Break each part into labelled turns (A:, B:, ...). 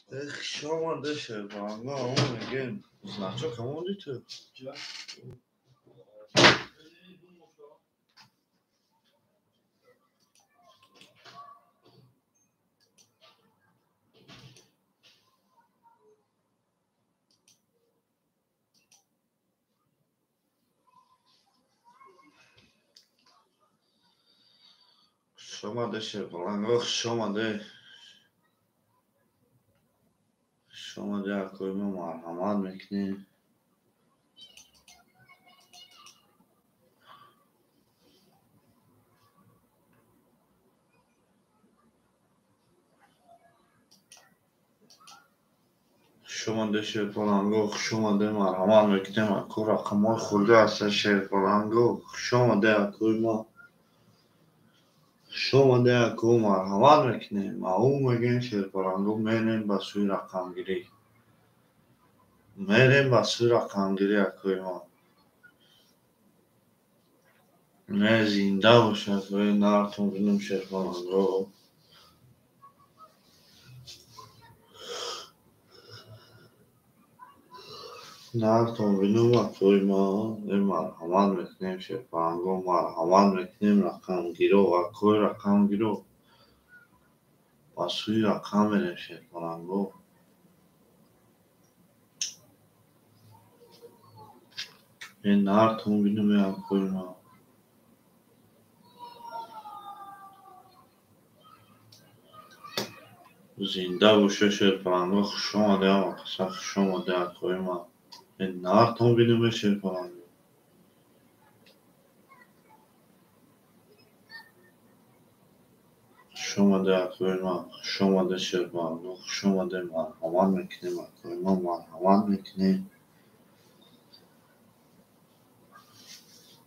A: Хуш омаде, шерпаланго, ҳамон мегем. Значок ҳамонди ту? Хуш омаде, шерпаланго, хуш омаде. Хуш омаде, акои мо, марҳамат мекунем. Хуш омаде, шерпаланго, хуш омаде, марҳамат мекунем. Ако, рақамҳои хурда ҳастанд, шерпаланго. Хуш омаде, акои мо. Хуш омаде, ако, марҳамат мекунем. Ау мегӯем, шерпаланго, мерем ба сӯи рақамгирӣ. Мерем ба сӯи рақамгирӣ, акои мо. Не, зинда бошад, акои нартон бинем, шерпаланго. Нартон бинем, акои мо. Марҳамат мекунем, шерпаланго, марҳамат мекунем, рақамгиро, акои рақамгиро. Ба сӯи рақам мерем, шерпаланго. Нартон бинем, акои мо. Зинда боша, шерпаланго, хуш омаде, ҳамақаса, хуш омаде, акои мо. Нартон бинем, шерпаланго. Хуш омаде, акои мо, хуш омаде, шерпаланго, хуш омаде, марҳамат мекунем, акои мо, марҳамат мекунем.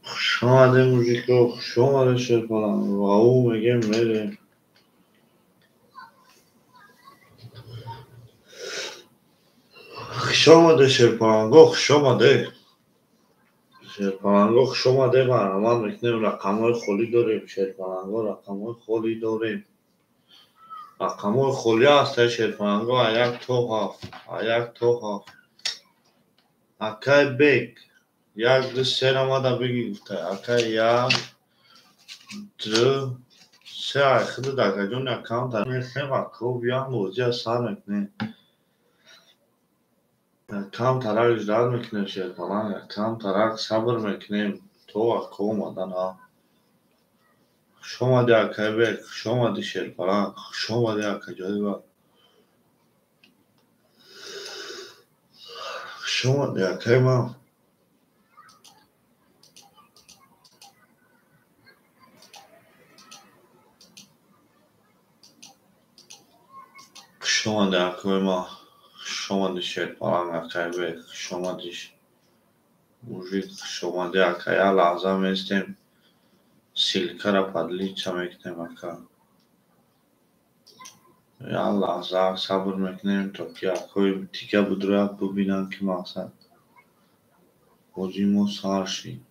A: Хуш омаде, мужико, хуш омаде, шерпаланго. Ау мегем, мерем. Хуш омаде, шерпаланго, хуш омаде. Шерпаланго, хуш омаде, марҳамат мекунем. Рақамҳои холӣ дорем, шерпаланго, рақамҳои холӣ дорем. Рақамҳои холӣ ҳастанд, шерпаланго, аз 1 то 7, аз 1 то 7. Акай Бек, 1, 2, 3 омада бигӣ гуфта. Акай 1, 2, 3, ай худат, акаҷон, аккаунт мехем, ако биям бозия сар мекунем. Кам тарак ждать мекунем, шерпаланг, кам тарак сабр мекунем то ако омадана. Хуш омади, акай Бек, хуш омади, шерпаланг, хуш омади, акаҷои. Хуш омади, акай ман. Хуш омади, акои мо. Хуш омади, шерпаланг, акай Бек, хуш омади, мужик, хуш омади, ака. Як лаҳза местем, ссылкара поделиться мекунем, ака. Як лаҳза сабр мекунем, то ки акои тика будрояд, бубинанд, ки мақсад бозии мо сар шид.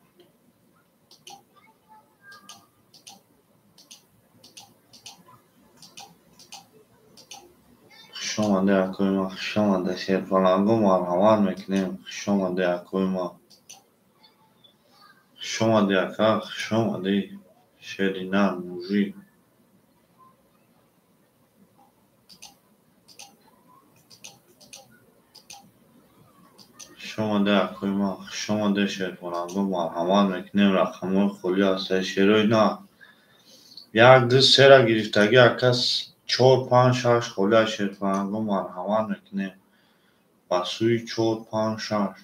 A: Хуш омаде, акои мо, хуш омаде, шерпаланго, марҳамат мекунем. Хуш омаде, акои мо. Хуш омади, ака, хуш омадӣ, шерина, мужик. Хуш омаде, акои мо, хуш омаде, шерпаланго, марҳамат мекунем. Рақамҳои холӣ ҳастанд, шерои на. 1, 2, 3-ра гирифтагӣ, ака, 4, 5, 6 холӣ аст, шерпаланго, марҳамат мекунем. Ба сӯи 4, 5, 6.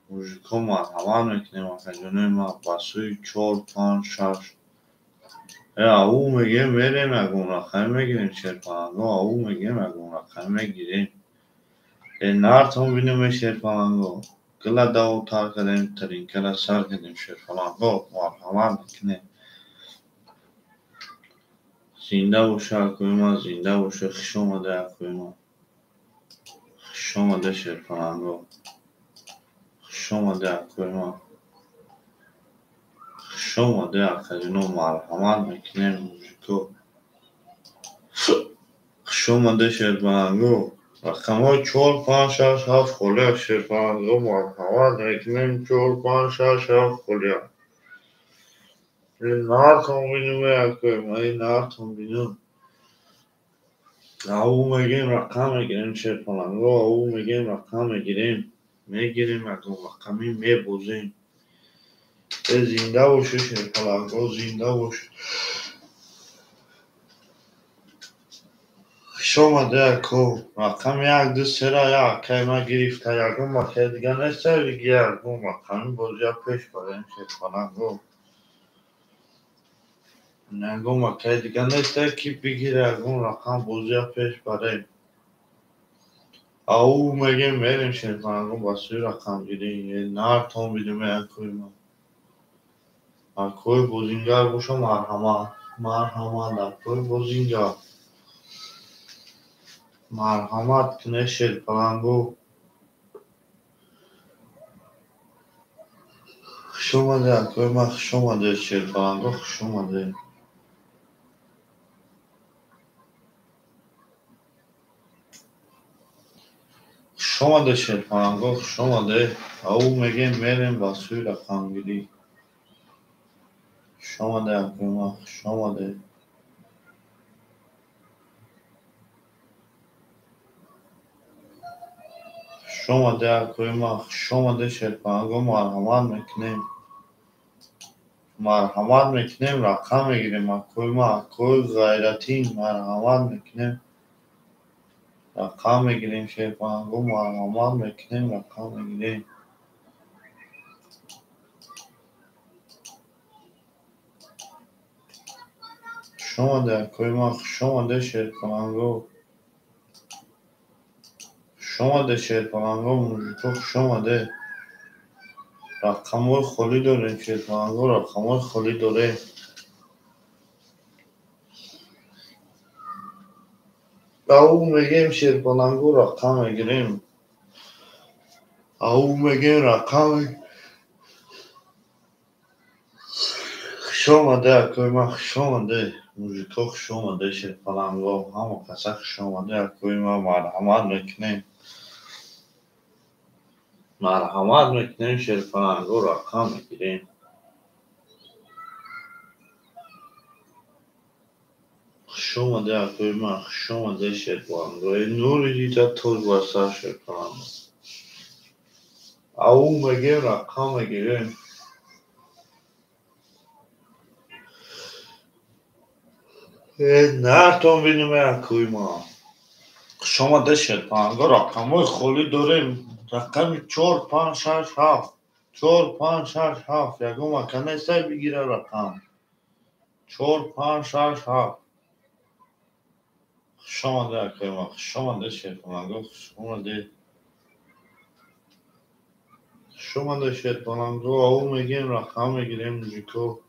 A: Мужико, марҳамат мекунем, акаҷонои ман, ба сӯи 4, 5, 6. Ау мегем, мерем, ягон рақаме мегирем, шерпаланго, ау мегем, ягон рақаме мегирем. Нартон бинем, шерпаланго. Гила даву тар кардем, тринкара сар кардем, шерпаланго, марҳамат мекунем. Зинда боша, акои ман, зинда боша, хуш омаде, акои ман. Хуш омаде, шерпаланго. Хуш омаде, акои ман. Хуш омаде, акаҷоно, марҳамат мекунем, мужико. Хуш Хуш омадед, шерпаланго. Рақамҳои чор, панҷ, шаш, ҳафт холия, шерпаланго. Марҳамат мекунем, чор, панҷ, шаш, ҳафт холия. Нартон бинум, акои ма, нартон бинум. Ау мегем, рақам мегирем, шерпаланго. Ау мегем, рақам мегирем. Мегирем, ягон рақамӣ мебозем. Зинда бошед, шерпаланго, зинда бошед. Хуш омадед, ако. Рақами як, ду, сера як акаи ма гирифта. Ягон акаи дига неста, ягон рақами бозия пеш барем, шерпаланго. Ягон акаи дига неста, ки бигира, ягон рақам бозия пеш барем. Ау мегем, мерем, шерпаланго, ба сӯи рақамгирӣ. Нартон бидем, акои ма. Акои бозингар боша, марҳамат. Марҳамат, акои бозингар. Марҳамат кунед, шерпаланго. Хуш омадед, акои ма, хуш омадед, шерпаланго, хуш омадед. Хуш омадед, шерпаланго, хуш омадед. Ау мегем, мерем ба сӯи рақамгирӣ. Хуш омадед, акои ма, хуш омадед. Хуш омадед, акои ма, хуш омадед, шерпаланго. Марҳамат мекунем. Марҳамат мекунем, рақам мегирем, акои ма, акои ғайратин, марҳамат мекунем. Рақам мегирем, шерпаланго, марҳамат мекунем, рақам мегирем. Хуш омадед, акои ма, хуш омадед, шерпаланго. Хуш омадед, шерпаланго, мужико, хуш омадед. Рақамҳои холӣ дорем, шерпаланго, рақамҳои холӣ дорем. Ау мегем, шерпаланго, рақам мегирем. Ау мегем, рақам. Хуш омадед, акои ма, хуш омадед. Мужико, хуш омадед, шерпаланго. Ҳама каса хуш омадед, акои ма, марҳамат мекунем. Марҳамат мекунем, шерпаланго, рақам мегирем. Хуш омадед, акои ма, хуш омадед, шерпаланго. Нури дида тоҷ бар сар, шерпаланго. Ау мегем, рақам мегирем. Нартон бинем, акои ма. Хуш омадед, шерпаланго, рақамҳои холӣ дорем. Рақами чор, панҷ, шаш, ҳафт. Чор, панҷ, шаш, ҳафт. Ягон ака нестай бигира рақам. Чор, панҷ, шаш, ҳафт. Хуш омадед, акои ма, хуш омадед, шерпаланго, хуш омадед. Хуш омадед, шерпаланго. Ау мегем, рақам мегирем, мужико.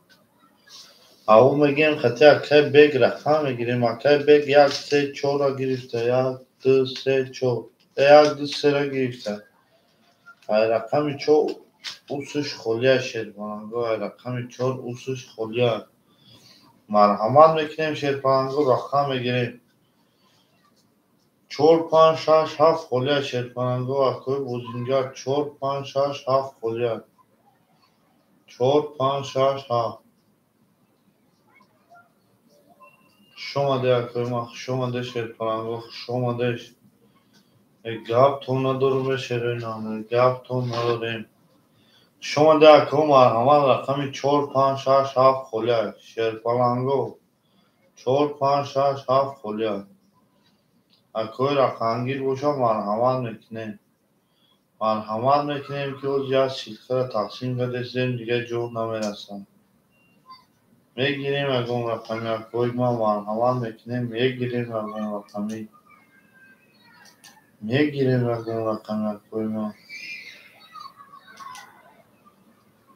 A: Ау мегем, хати акаи бег рақам мегирем. Акаи бег як, се, чорра гирифта. Як, ду, се, чор. Як, ду, сера гирифта. Ай рақами чор усуш холия, шерпаланго. Ай рақами чор усуш холия. Марҳамат мекунем, шерпаланго, рақам мегирем. Чор, панҷ, шаш, ҳафт холия, шерпаланго, акои бозингар. Чор, панҷ, шаш, ҳафт холия. Чор, панҷ, шаш, ҳафт. Хуш омадед, акои ма, хуш омадед, шерпаланго, хуш омадед. Гаптон надорем, шерои гаптон надорем. Хуш омадед, ако, марҳамат, рақами чор, панҷ, шаш, ҳафт холия, шерпаланго. Чор, панҷ, шаш, ҳафт холия. Акои рақамгир боша, марҳамат мекунем. Марҳамат мекунем, ки оз як силкара тақсим кардесем, дигар ҷо намерасад. Мегирем ягон рақами, акои ма, марҳамат мекунем, мегирем ягон рақами. Мегирем ягон рақами, акои ма.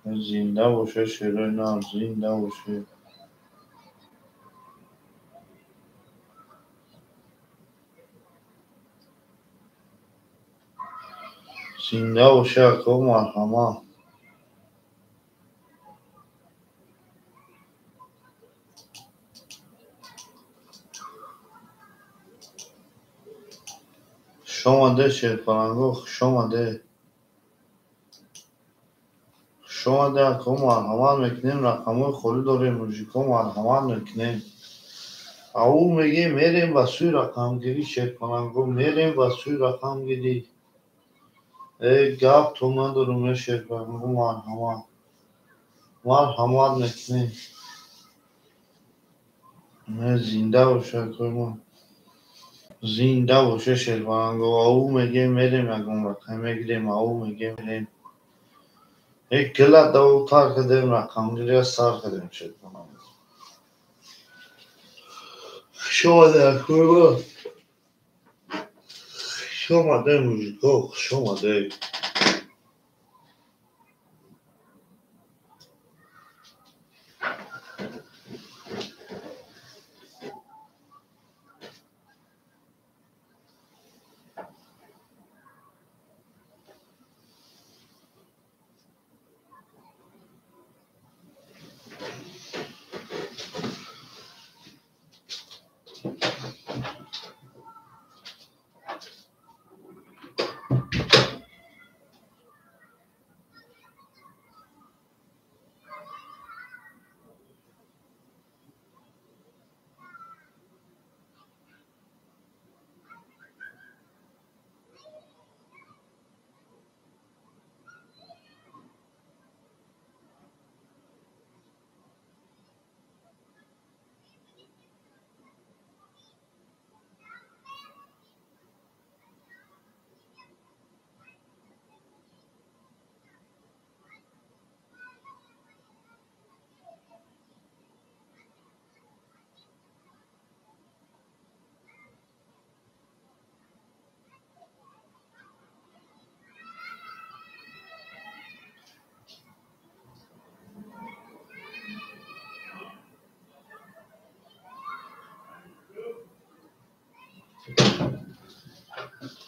A: Зинда боша, шерои нав, зинда боша. Зинда боша, ако, марҳамат. Хуш омадед, шерпаланго, хуш омадед. Хуш омадед, ако, марҳамат мекунем, рақамҳои холӣ дорем, мужико, марҳамат мекунем. Ау мегем, мерем ба сӯи рақамгирӣ, шерпаланго, мерем ба сӯи рақамгирӣ. Э, гап то надорум, э, шерпаланго, марҳамат. Марҳамат мекунем. Зинда боша, акои мо. Зинда боша, шерпаланго. Ау мегем, мерем ягон рақам мегирем, ау мегем, мерем. Э, гила давтар кардем, рақамгирия сар кардем, шерпаланго. Хуш омадед, акои мо. Хуш омадед, мужико, хуш омадед.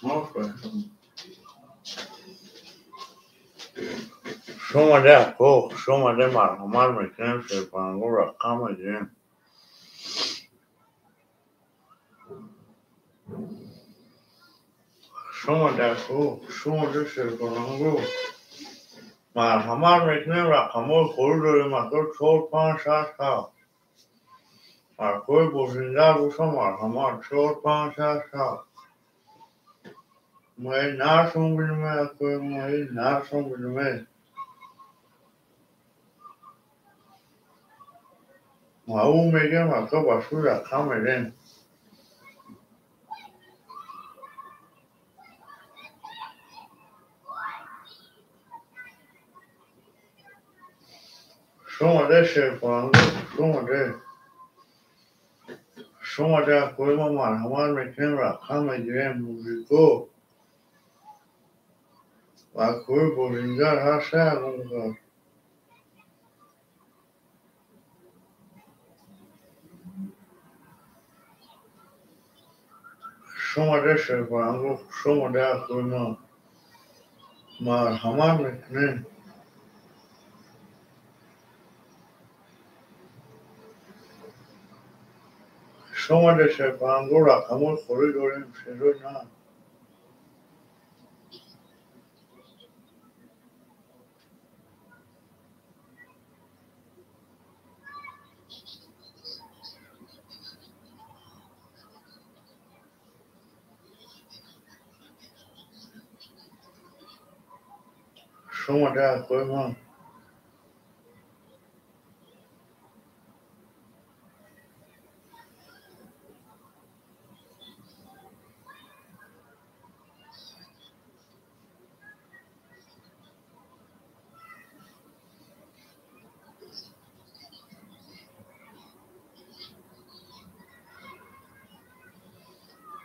A: Хуш омадед, ако, хуш омадед, марҳамат мекунем, шерпаланго, рақам мегирем. Хуш омадед, ако, хуш омадед, шерпаланго. Марҳамат мекунем, рақамҳои холӣ дорем, ако, 4, 5, 6, 7. Акои бозингар боша, марҳамат, 4, 5, 6, 7. Мои наршон билме, акои мои наршон билме. Ау мегем, ако, ба сӯи рақам мерем. Хуш омадед, шерпаланго, хуш омадед. Хуш омадед, акои мо, марҳамат мекунем, рақам мегирем, мужико. Акои бозингар ҳаста ягон кас. Хуш омадед, шерпаланго, хуш омадед, акои мо. Марҳамат мекунем. Хуш омадед, шерпаланго, рақамҳои холӣ дорем, шерои на. Хуш омадед, акои мо.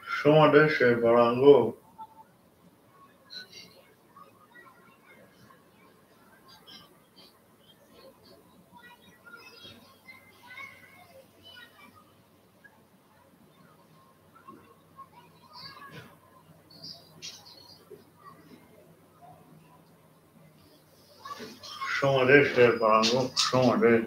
A: Хуш омадед, шерпаланго. Хуш омадед, шерпаланго, хуш омадед.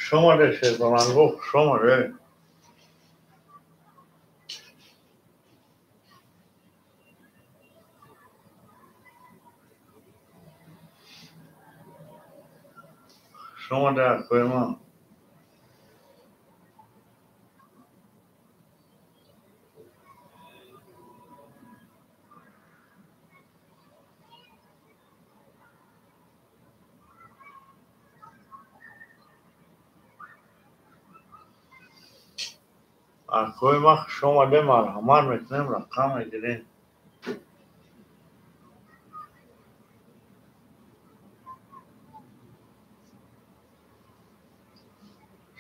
A: Хуш омадед, шербаланго, хуш омадед. Хуш омадед, акои ман. Акои ман, хуш омадед, марҳамат мекунем, рақам мегирем.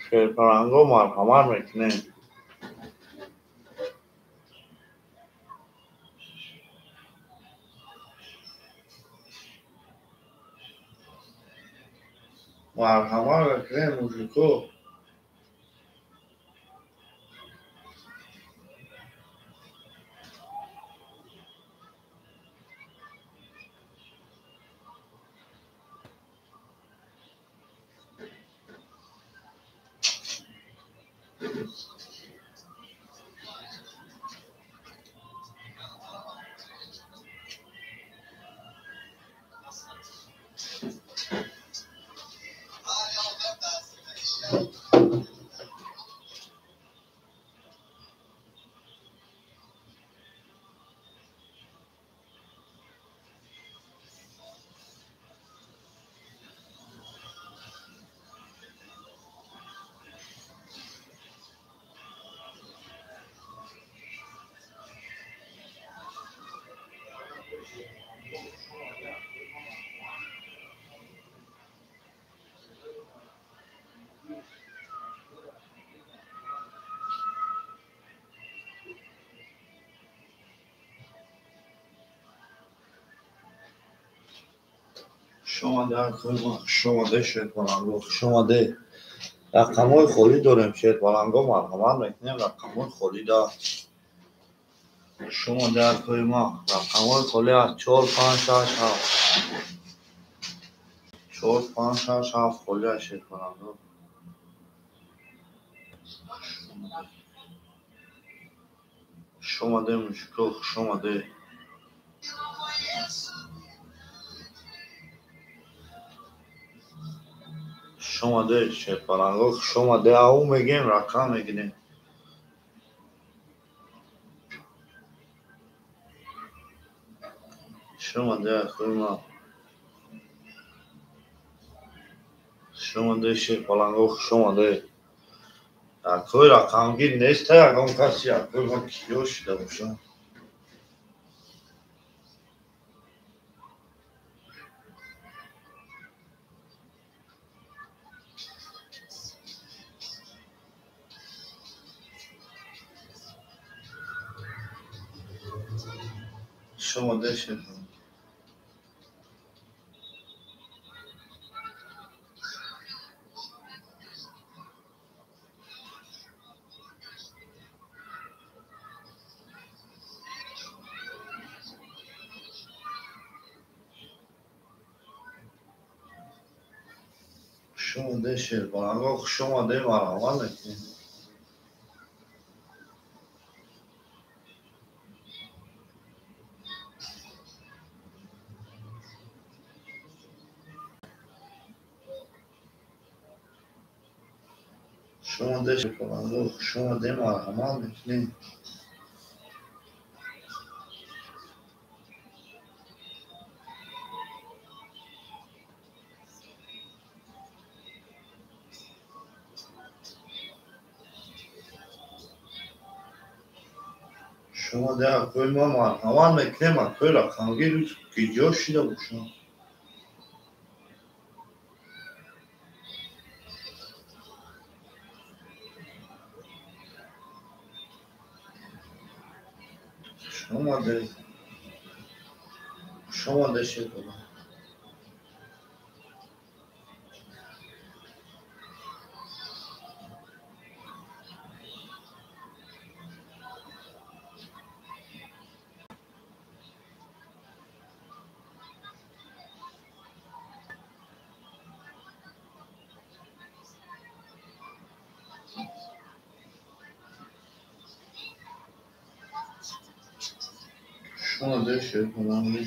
A: Шерпаланго, марҳамат мекунем. Марҳамат мекунем, мужико. Хуш омадед, акои ман, хуш омадед, шербаланго, хуш омадед. Рақамҳои холӣ дорем, шербаланго, марҳамат мекунем, рақамҳои холӣ да. Хуш омадед, акои ман, рақамҳои холӣ аз 4, 5, 6, 7. 4, 5, 6, 7 холӣ аст, шербаланго. Хуш омадед, мужико, хуш омадед. Хуш омадед, шербаланго, хуш омадед. Ау мегем, рақам мегирем. Хуш омадед, акои ман. Хуш омадед, шербаланго, хуш омадед. Акои рақамгир нест, ягон каси, акои ман, киё шида бошад. Хуш омадед, шербаланго. Хуш омадед, шербаланго, хуш омадед, марҳамат мекунем. Хуш омадед, шербаланго, хуш омадед, марҳамат мекунем. Хуш омадед, акои ман, марҳамат мекунем, акои рақамгир киҷо шида бошад. Хуш омадед. Хуш омадед, шербаланго. Омаде шерпаланго.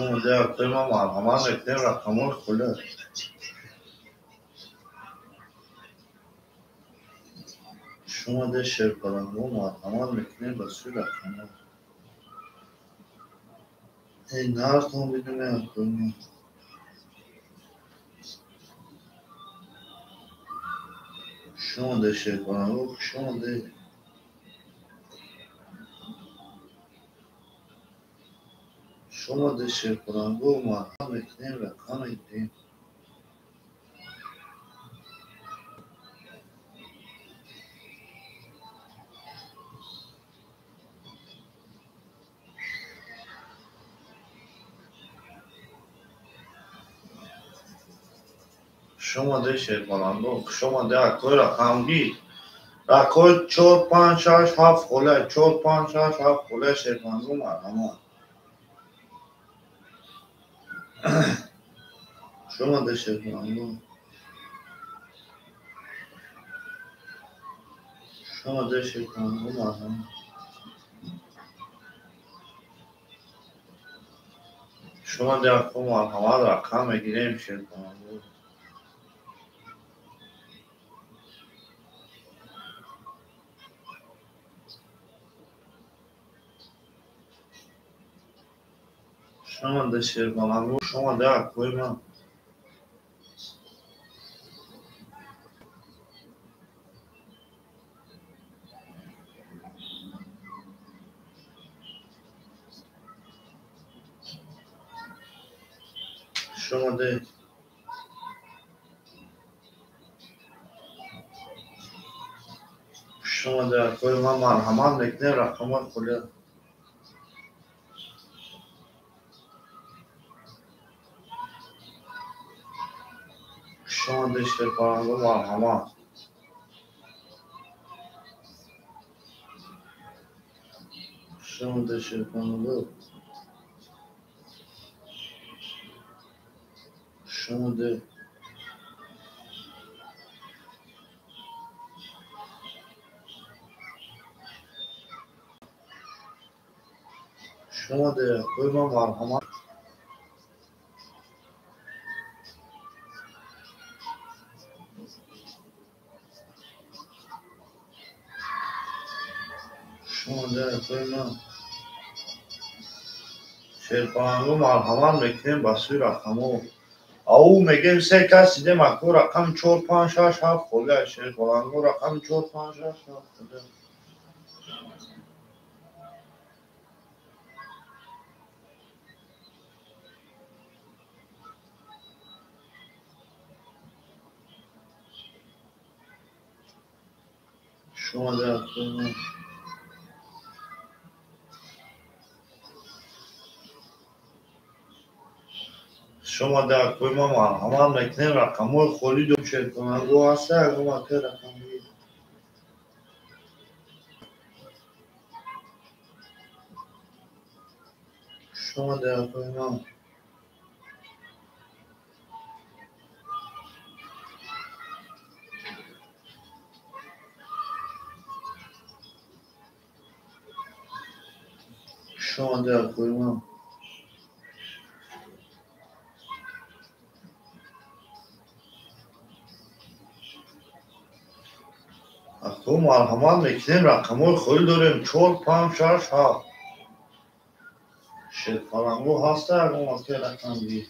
A: Омаде акои ман марҳамат мекунем рақамҳои холӣ. Омаде шерпаланго марҳамат мекунем ба сӯи рақамҳо. Эй нартон бидуне акои ман. Хуш омаде шерпаланго, хуш омаде. Хуш омаде шерпаланго, марҳамат мекунем рақам мегирем. Хуш омаде шерпаланго, хуш омаде акои рақамгир. Рақои 4 5 6 7 холия, 4 5 6 7 холия шерпаланго марҳамат. Хуш омаде шерпаланго. Хуш омаде шерпаланго марҳамат. Хуш омаде ако марҳамат рақам мегирем шерпаланго. Хуш омаде шерпаланго, хуш омаде акои ман. Хуш омаде. Хуш омаде акои ман марҳамат мекунем рақамҳои холия. Хуш омаде шерпаланго марҳамат. Хуш омаде шерпаланго. Хуш омаде. Хуш омаде акои ман марҳамат. Хуш омаде акои ман. Шерпаланго марҳамат мекунем ба сӯи рақамҳо. Ау мегем се кас дидем ако рақами 4 5 6 7 холия. Шерпаланго рақами 4 5 6 7 холия. Хуш омаде акои ман. Хуш омаде акои ман марҳамат мекунем рақамҳои холӣ дорем шерпаланго ҳаста ягон акои рақамгир. Хуш омаде акои ман. Хуш омаде акои ман. Ако марҳамат мекунем рақамҳои холӣ дорем 4 5 6 7. Шерпаланго ҳаста ягон акои рақамгир.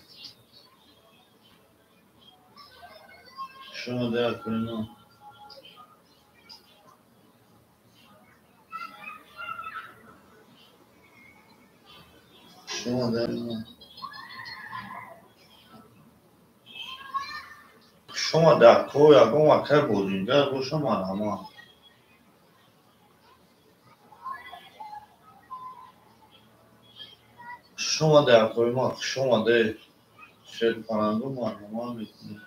A: Хуш омаде акои ман. Хуш омаде акои ман. Хуш омаде ако ягон акои бозингар боша марҳамат. Хуш омаде акои ман, хуш омаде шерпаланго марҳамат мекунем.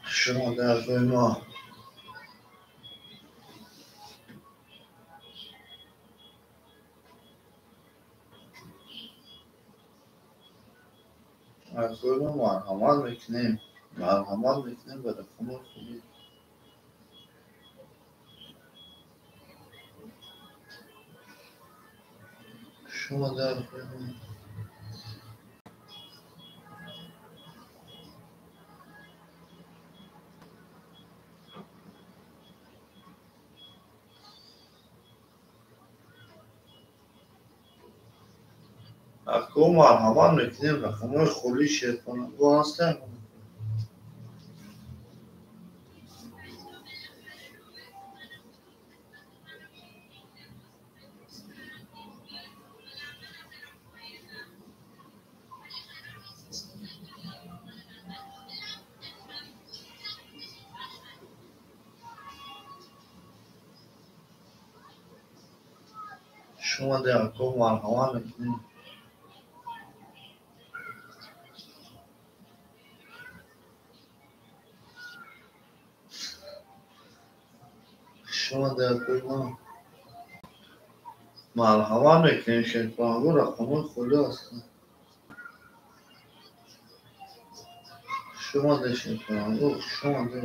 A: Хуш омаде акои ман. Акои мо марҳамат мекунем. Марҳамат мекунем ба рақамҳои холӣ. Хуш омаде акои мо. Ако марҳамат мекунем, рақамҳои холии шерпалангҳо ҳастанд. Хуш омаде ако марҳамат мекунем. Хуш омаде акои мо. Марҳамат мекунем шерпалангҳо рақамҳои холӣ ҳастанд. Хуш омаде шерпалангҳо, хуш омаде.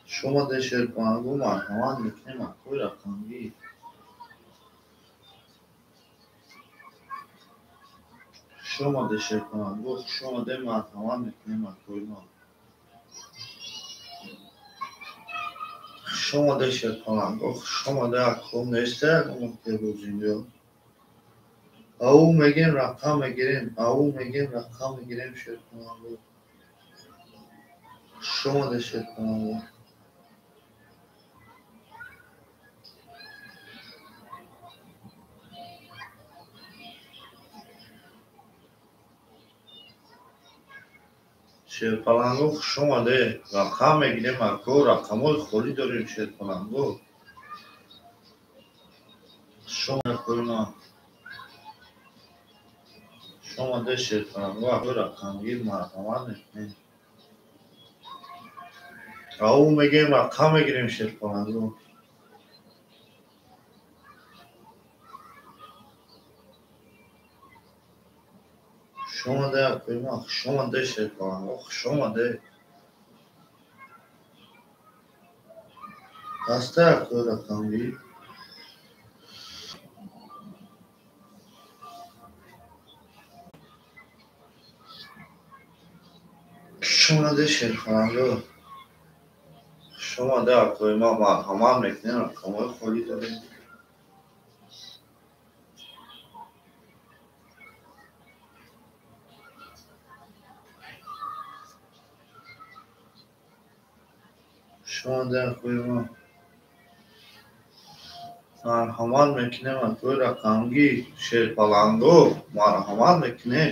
A: Хуш омаде шерпалангҳо, марҳамат мекунем акои рақамгир. Хуш омаде шерпалангҳо, хуш омаде, марҳамат мекунем акои мо. Хуш омаде шерпалангҳо, хуш омаде ако несте ягон терроризмё. Ау мегем рақам мегирем, ау мегем рақам мегирем шерпалангҳо. Хуш омаде шерпалангҳо. Шерпалангҳо хуш омаде. Рақам мегирем ако, рақамҳои холӣ дорем шерпалангҳо. Хуш омаде акои мо. Хуш омаде шерпалангҳо, акои рақамгир марҳамат мекунем. Ау мегем рақам мегирем шерпалангҳо. Хуш омаде акои мо, хуш омаде шерпалангҳо, хуш омаде. Ҳаста акои рақамгир? Хуш омаде шерпалангҳо. Хуш омаде акои мо, марҳамат мекунем, рақамҳои холӣ дорем. Хуш омаде акои мо. Марҳамат мекунем акои рақамгир, шерпалангҳо, марҳамат мекунем.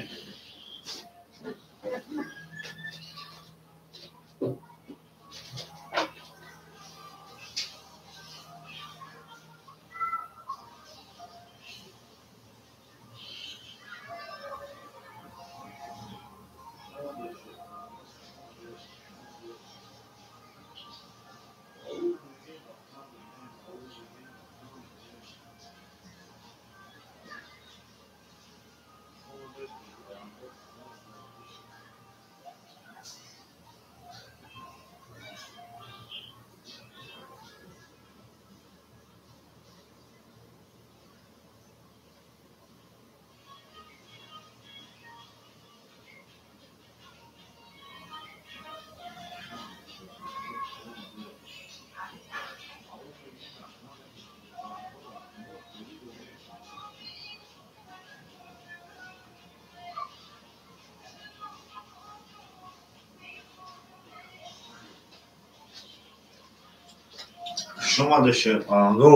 A: Хуш омаде шерпалангҳо.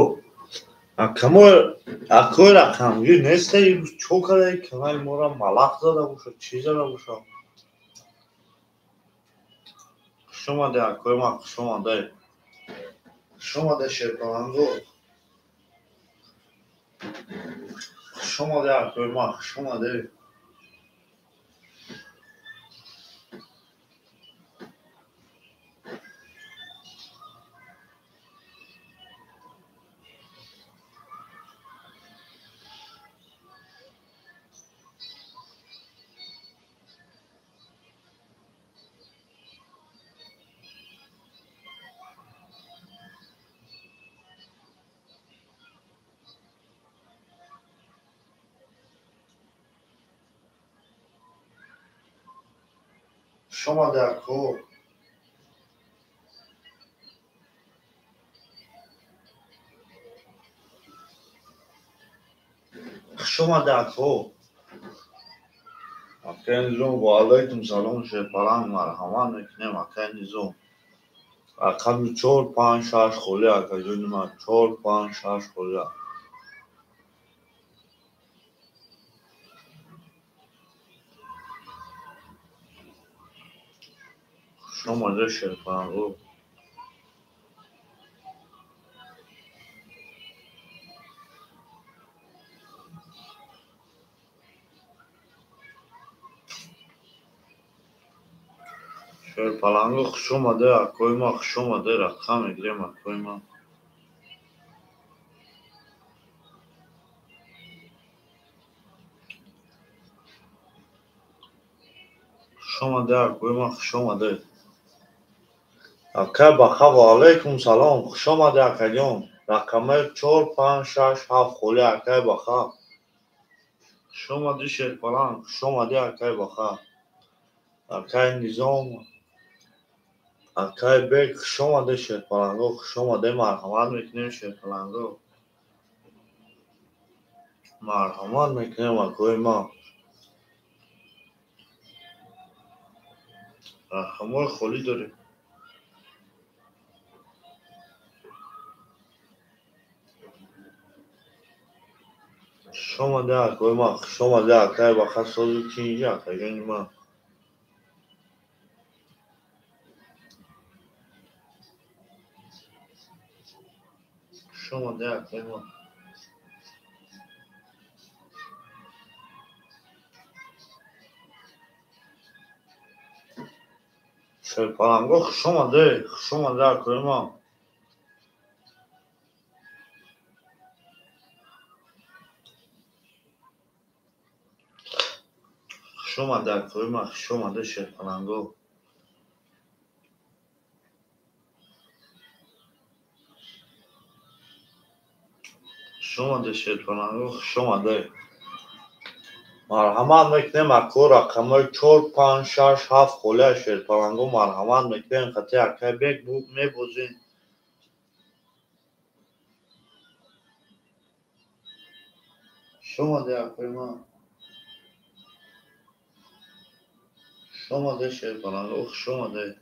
A: Акои рақамгир несте имрӯз чо кардаи канали моро малах зада бошад, чӣ зада бошад? Хуш омаде акои ман, хуш омаде. Хуш омаде шерпалангҳо. Хуш омаде акои ман, хуш омаде. Хуш омадед, ако. Хуш омадед, ако. Акай Низом, ва алайкум салом, шерпаланг, марҳамат мекунем, акай Низом. Рақами 4, 5, 6 холӣ, акаҷони ман, 4, 5, 6 холӣ. Хуш омадед, шерпаланго. Шерпаланго, хуш омадед, акои ман, хуш омадед, рақам мегирем, акои ман. Хуш омадед, акои ман, хуш омадед. Акай Баха, ва алайкум салом, хуш омадед, акаҷон. Рақамаи 4, 5, 6, 7 холӣ, акай Баха. Хуш омадӣ, шерпаланг, хуш омадӣ, акай Баха. Акай Низом, акай Бек, хуш омадед, шерпаланго, хуш омадед, марҳамат мекунем, шерпаланго. Марҳамат мекунем, акои ман. Рақамҳои холӣ дорем. Хуш омадед, акои ман, хуш омадед, акай Баха, сози тинҷи, акаҷони ман. Хуш омадед, акои ман. Шерпаланго, хуш омадед, хуш омадед, акои ман. Хуш омадед, акои ман, хуш омадед, шерпаланго. Хуш омадед, шерпаланго, хуш омадед. Марҳамат мекунем, ако, рақамҳои 4, 5, 6, 7 холия, шерпаланго, марҳамат мекунем, қати акай Бек мебозем. Хуш омадед, акои ман. Хуш омадед, шерпаланго, хуш омадед.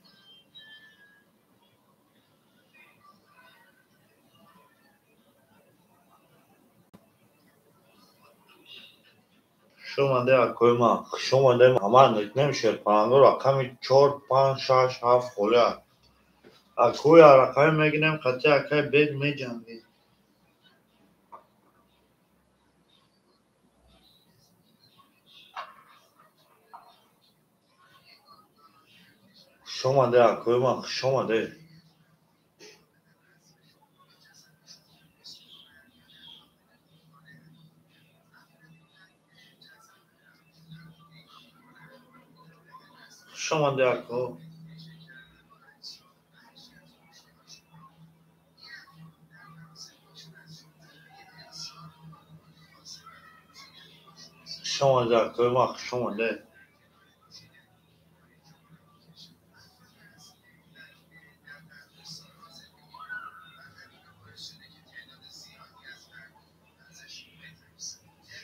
A: Хуш омадед, акои ман, хуш омадед, марҳамат мекунем, шерпаланго, рақами 4, 5, 6, 7 холия. Акои рақами мегирем, қати акай Бек меҷангем. Хуш омадед, акои ман, хуш омадед. Хуш омадед, ако. Хуш омадед, акои ман, хуш омадед.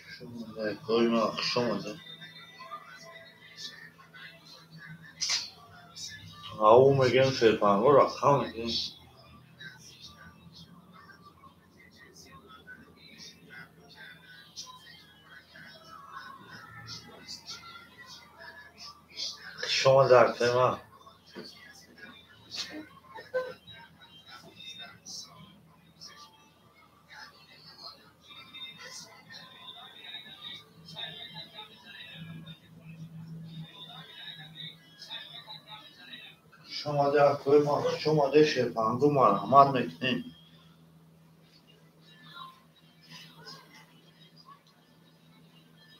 A: Хуш омадед, акои ман, хуш омадед. Ау мегем, шерпаланго, рақам мегем. Хуш омадед, акои ман. Хуш омадед, акои ман, хуш омадед, шерпаланго, марҳамат мекунем.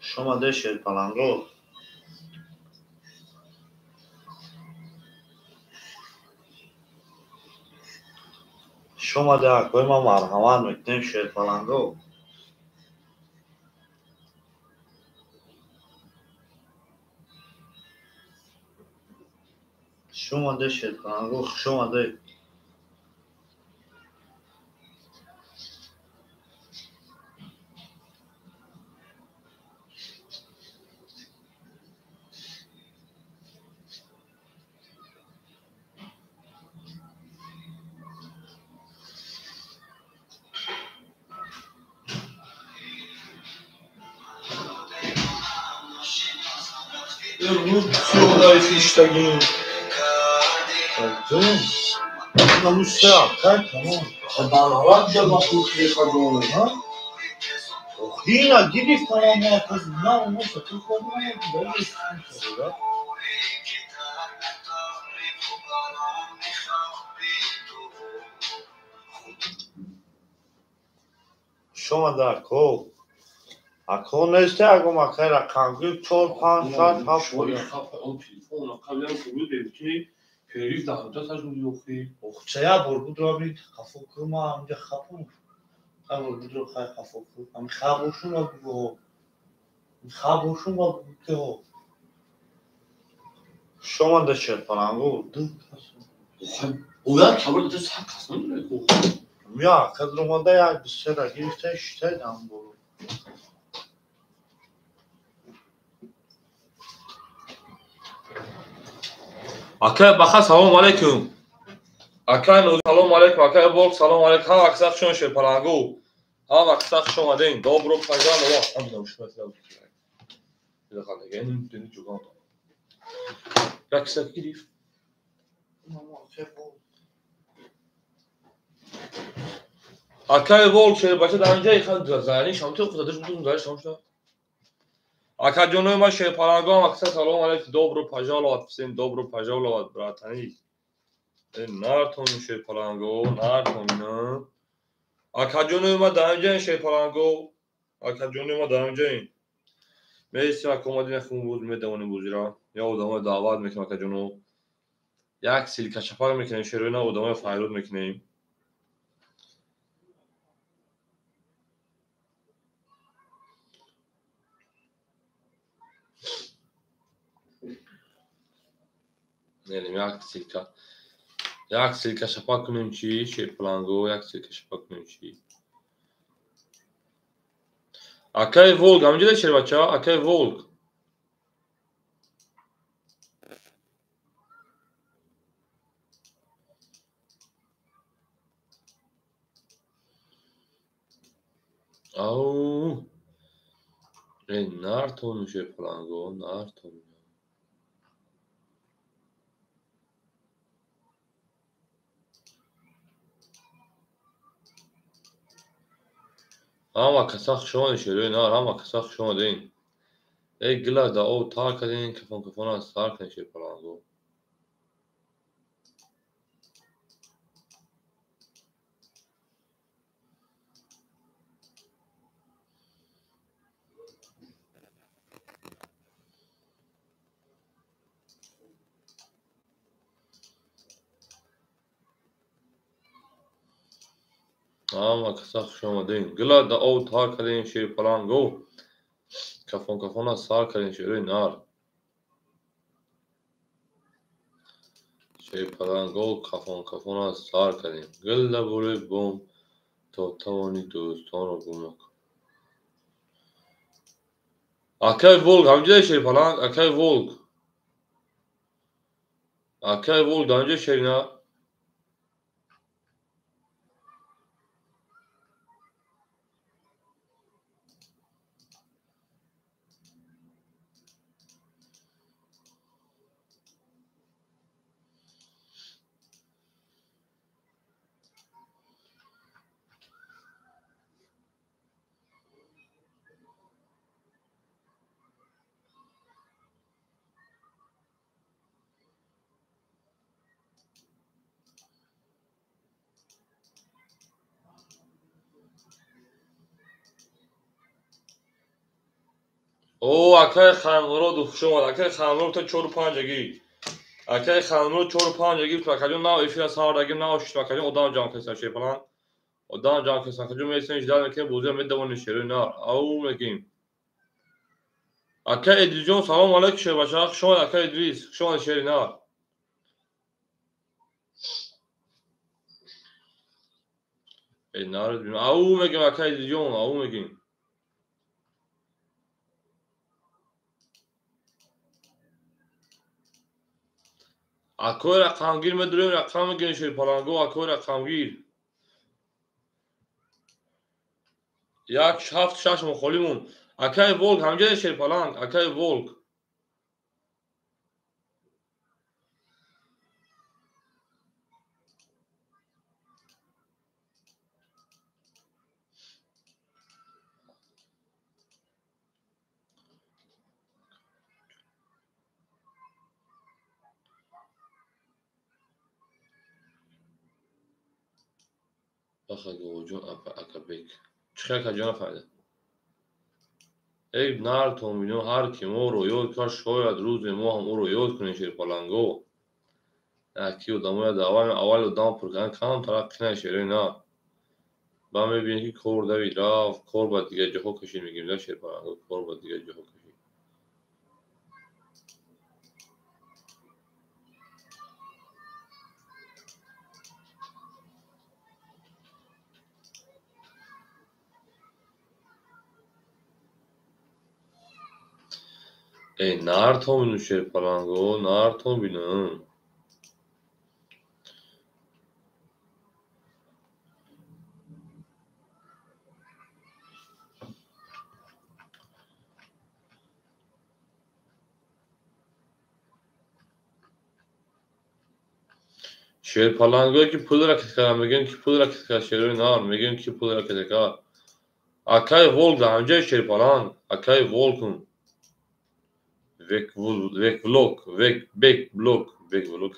A: Хуш омадед, шерпаланго. Хуш омадед, акои ман, марҳамат мекунем, шерпаланго. Хуш омадед, шерпаланго, хуш омадед. Ако несте агом акай рақамги 4 5 6 7
B: Перерив да ҳаҷа сажуди охи.
A: Охча я бор будро ами хафо кума амҷа хапу. Ха бор будро хай хафо ку. Ами хабошун ва буго. Хабошун ва буго. Шома да шер палангу ду кас.
B: Охай, оя кабр да сар кас намедонӣ ку.
A: Я кадромада як сера гирифта шитай дам боло.
B: Акай Баха салом алейкум. Акай Нури салом алейкум. Акай Болк салом алейкум. Ҳама каса хуш омадед шерпалангу. Ҳама каса хуш омадед. Добро пожаловать. Ҳамина ушма Як каса гирифт. Акай Волк шербача дар инҷа ихан зани шамту худаш мутун зани шамшта. Акаҷонои ма шерпалангон акса салом алейкум, добро пожаловать всем, добро пожаловать, братани. Нартон шерпаланго, нартон ина. Акаҷонои ма дар инҷа шерпаланго, акаҷонои ма дар инҷа. Мерси ака омадин хун буз медавонем бузира. Я одамои даъват мекунем акаҷоно. Як силка чапак мекунем шероина одамои файруд мекунем. Нелем як силка шапак кунем чи шерпаланго, як силка шапак кунем чи. Акай Волк, амҷида шербача, акай Волк. Ау. Эй, нартон шерпаланго, нартон. Ҳама каса хуш омадед шерои нар, ҳама каса хуш омадед. Эй гила да об тар кардин, кафон кафона сар кардин шерпаланго. Ҳама каса хуш омадед. Гила да об тар кардин шерпаланго. Кафон кафона сар кардин шерои нар. Шерпаланго кафон кафона сар кардин. Гила болои бом то тавони дӯстонро гум накун. Акай Волк, ҳамҷои шерпаланг, акай Волк. Акай Волк, ҳамҷои шерина. О, акай Ханмурод хуш омад. Акай Ханмурод та 4-5 аги. Акай Ханмурод 4-5 аги. Акаҷон нав эфира сардаги нав шуд. Акаҷон одам ҷамъ кардсан шерпаланг. Одам ҷамъ кардсан. Акаҷон месен ждал мекунем бозия медавонем шерои нар. Ау мегим. Акай Идрисҷон салом алейкум шербача. Хуш омад акай Идрис. Хуш омад шери нар. Эй народ, ау мегем акай ҷон, ау мегем. Акои рақамгир медурем, рақам мегирем шерпаланго, акои рақамгир. 1 7 6 мухолимун. Акай Волк, ҳамҷои шерпаланг, акай Волк. Бахаговҷон Акабек. Чӣ акаҷон нафаҳмида? Эй нар Томино, ҳар ки моро ёд кард, шояд рӯзе мо ҳам ӯро ёд кунем шерпаланго. Ки одамоя даъва аввал одам пур кардан камтар қинай шерои на. Ба мебинем ки кор давид рафт, кор ба дигар ҷоҳо кашид мегӯем да шерпаланго, кор ба дигар ҷоҳо кашид. Эй нар Томино шерпаланго, нар Томино. Шерпалангое ки пул ракет кард, мегӯем ки пул ракет кард, шерои нар, мегӯем ки пул ракет кард. Акай Волк дар ҳамҷои шерпаланг, акай Волкум. Век бек блок, бек блок, бек блок.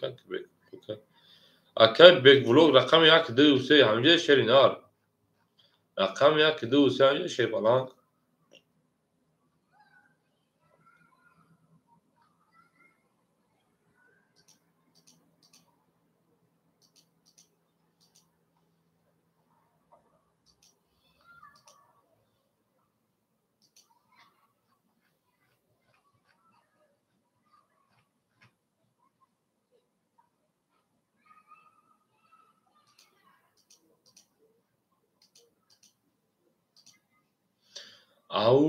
B: Акай бек блок рақами 1 2 3 ҳамҷои шери нар. Рақами 1 2 3 ҳамҷои шерпаланг. Ау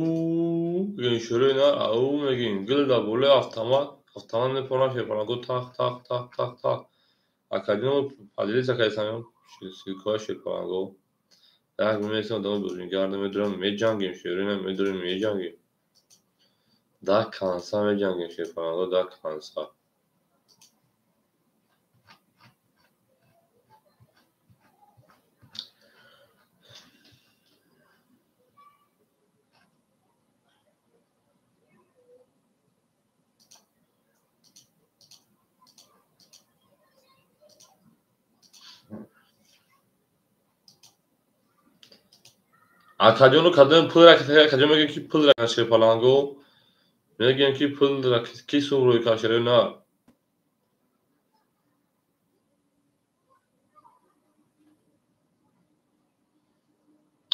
B: мегӯем шӯрои нар, ау мегӯем. Гул дар болои автомат, автомат мепорам шерпаланго тах тах тах тах тах. Академия поделиться кардем ссылкаи шерпаланго. Як мемесем одамои бузурггарда медурем, меҷангем шӯрои нар, медурем меҷангем. Да конца меҷангем шерпаланго, да конца. Акаҷону кадом пул ракет акаҷон мегӯем ки пул ракет шерпаланго, мегӯем ки пул ракет ки сум рӯй кард шерои нар.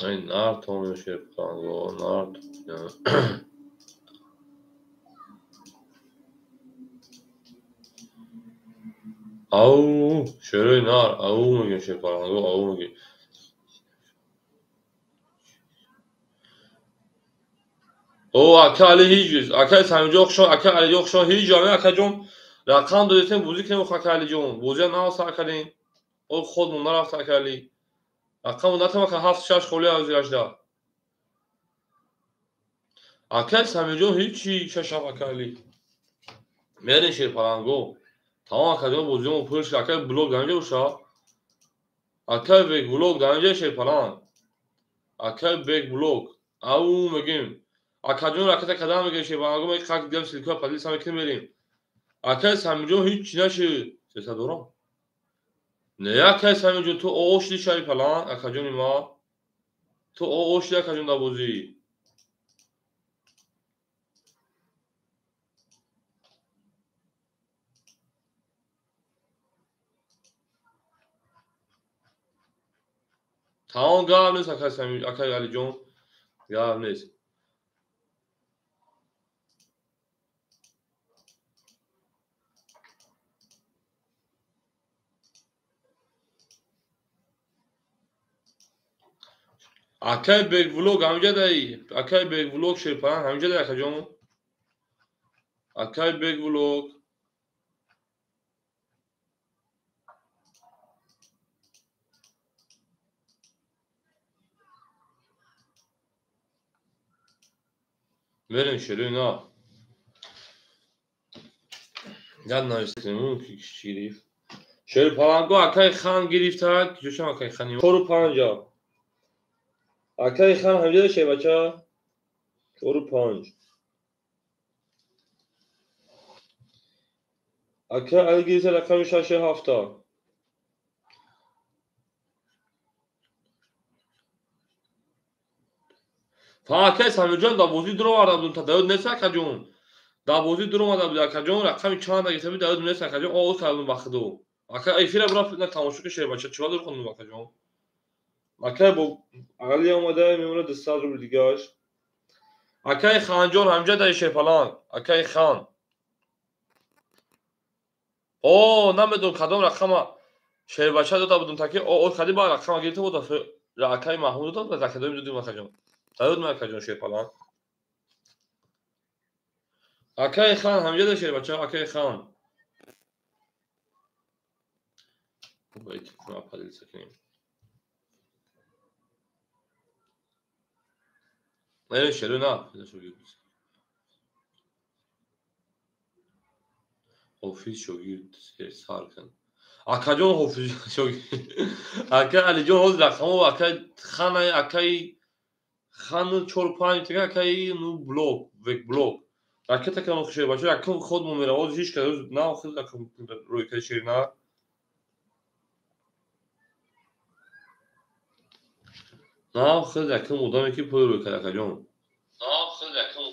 B: Эй нар Томино шерпаланго, нар Томино. Ау шерои нар, ау мегӯем шерпаланго, ау мегӯем. О, ака Али ҳеҷ, ака Самиҷон хушон, ака Алиҷон хушон, ҳеҷ ҷо акаҷон рақам додистем, бозӣ кунем ака Алиҷон. Бозия нав сар кардем. О, худмон нарафт ака Али. Рақам натам ака 7 6 холи аз 18. Ака Самиҷон ҳеҷ 6 7 ака Али. Мерин шерпаланго. Тамом акаҷон бозиёмо пул шуд. Ака блог дар инҷо боша. Ака бек блог дар инҷо шерпаланг. Ака бек блог. Ау мегӯем. Акаҷон ракета кадам мегӯем шерпаланго, мегӯем қак дигам ссылкаи поделиться мекунем мерем. Акай Самиҷон ҳеҷ чӣ нашуд. Сеса дорам. Не, акай Самиҷон, ту оо шуди шерпаланг, акаҷони ма. Ту оо шуди акаҷон дар бозӣ. Тамом гап нест акай Сами, акай Алиҷон. Гап нест. Акай Бек Влог ҳамҷадай, акай Бек Влог Шерпаланг ҳамҷадай, акаҷон. Акай Бек Влог. Мерем шерои на. Яд нависем, ки чӣ гирифт. Шерпаланго акай хан гирифта, ҷошам акай хани. 4-5. Акай хан ҳамҷада шербача? 4-5. Акай Али гирифта рақами 6-7. Акай Самирҷон дар бозӣ дуроварда будум, та даёд нест акаҷон. Дар бозӣ дуромада буд акаҷон, рақами чанд гирифта буд, даёд нест акаҷон, овоз карда будум ба худо. Ака эфира бурафт на тамошо ки шербача, чиба дур хондум акаҷон. Акай бо Али омада мемонад 200 рубл дигааш. Акай Ханҷон ҳамҷадаи Шерпаланг, акай Хан. О, намедонам кадом рақама шербача дода будум, таки овоз кардӣ ба рақама гирифта буд, акай Маҳмуд дода буд, акадои додим акаҷон. Даёд ма акаҷон Шерпаланг. Акай Хан ҳамҷада шербача, акай Хан. Шеро на. Ҳофиз шогирд сар кун. Акаҷон ҳофиз шогирд. Акай Алиҷон ҳозир рақамо акай Ханай, акай Хану 4-5 така акай ну блок, век блок. Ракета кано шербача, якум ход мо мерава, ҳозир ҳеч кас на хел рақам рӯй кади шер на. На хел якум одаме ки пул рӯй кад акаҷон. На хел якум.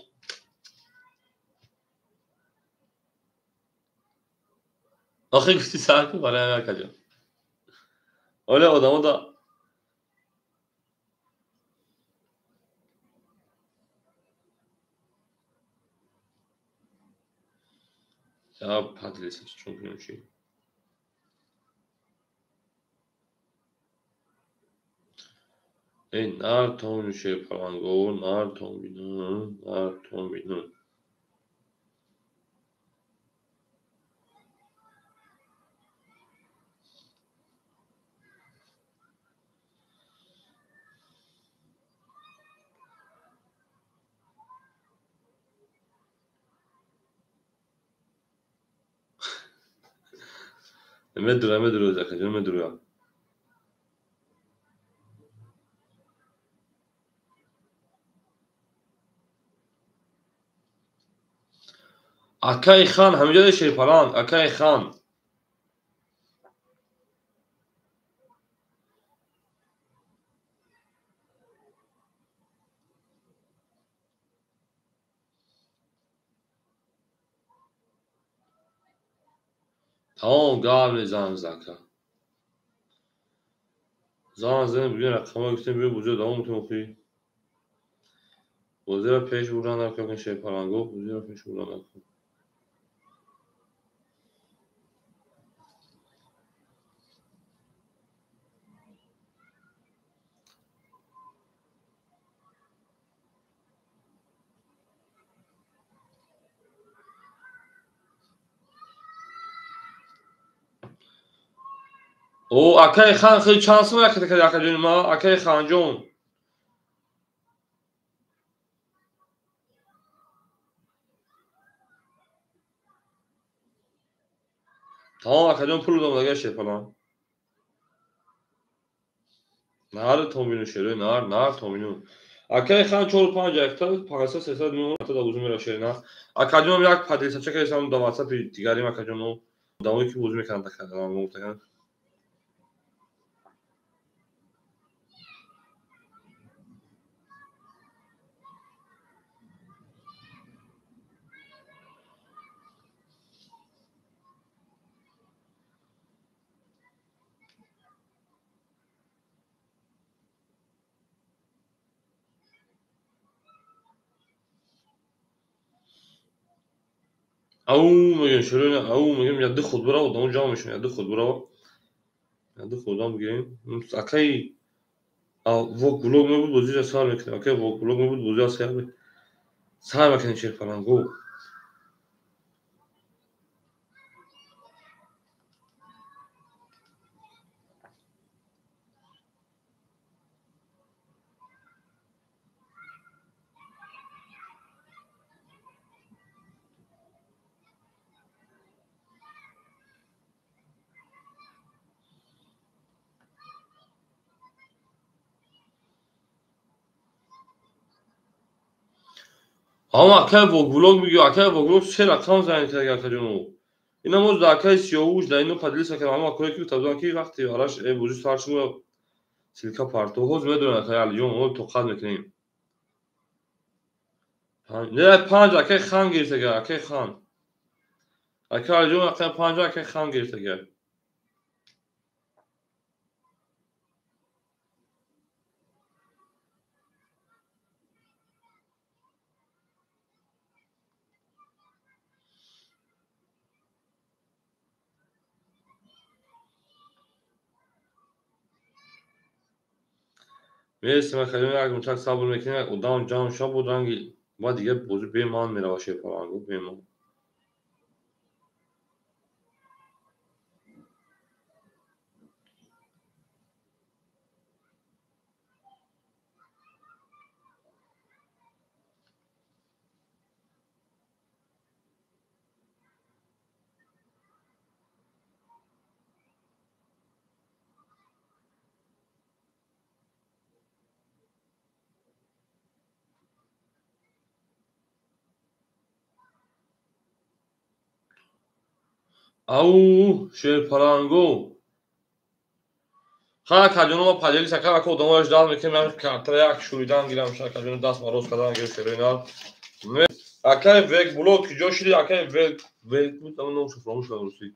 B: Охи гуфти сар кун барои акаҷон. Оля одамо да Я поделиться чун кунем чи. Эй, нар тон Шерпаланго, нар тон бину, нар тон бину. Медура, медура, акаҷон, медура. Акай Хан ҳамҷадаи Шерпаланг, акай Хан. Тамом гап мезанам зака. Зан занем бигӯем рақамҳо гуфтем биё бозиро давом мекунем охи. Бозиро пеш бурдан накун Шерпаланго, бозиро пеш бурдан накун. О, акай Хан хеле чанд сум ракета карди акаҷони ма, акай Ханҷон. Тамом акаҷон пул додам дага Шерпаланг. Нар томбину шерои нар, нар томбину. Акай Хан 4-5 якта 500-300 миллион да бозӣ мера шерина. Акаҷонам як поделисача кардам дар WhatsApp дигарим акаҷоно. Одамое ки бозӣ мекарданд акаҷонам гуфтаган. Ау мегӯем шерои ау мегӯем яду худ бирав, одамо ҷамъ мешаванд, яду худ бирав. Яду худам бигирем. Акай Вок блог мебуд бозиро сар мекунем. Акай вок блог мебуд бозиро сар мекунем шерпаланго. Ама акай вокблог мегӯ, акай вокблог се рақам занг кард акаҷону. Ина мо дар акай Сиёвуш дар ино поделиться кардам, ама акое ки гуфта ки вақти араш бозӣ сар шуд ссылка парто. Ҳозир медонам акай Алиҷон, мо тоқат мекунем. Не, панҷ акай хан гирифтага, акай хан. Акай Алиҷон, акай панҷ акай хан гирифтага. Мерсим акаҷон, як мучак сабр мекунем, як одам ҷамъ шава буд ранги баъд дига бозӣ беман мерава шерпаланго, беман. Ау, шерпаланго. Ха, акаҷоно, ма поделиться кардам, ака одамояш дал мекунем, ям картара як шуридан гирам, акаҷоно даст мароз кардан гирифт шерои нар. Акай век блог киҷо шиди, акай век век буд, ама номшо фаромӯш кардам русӣ.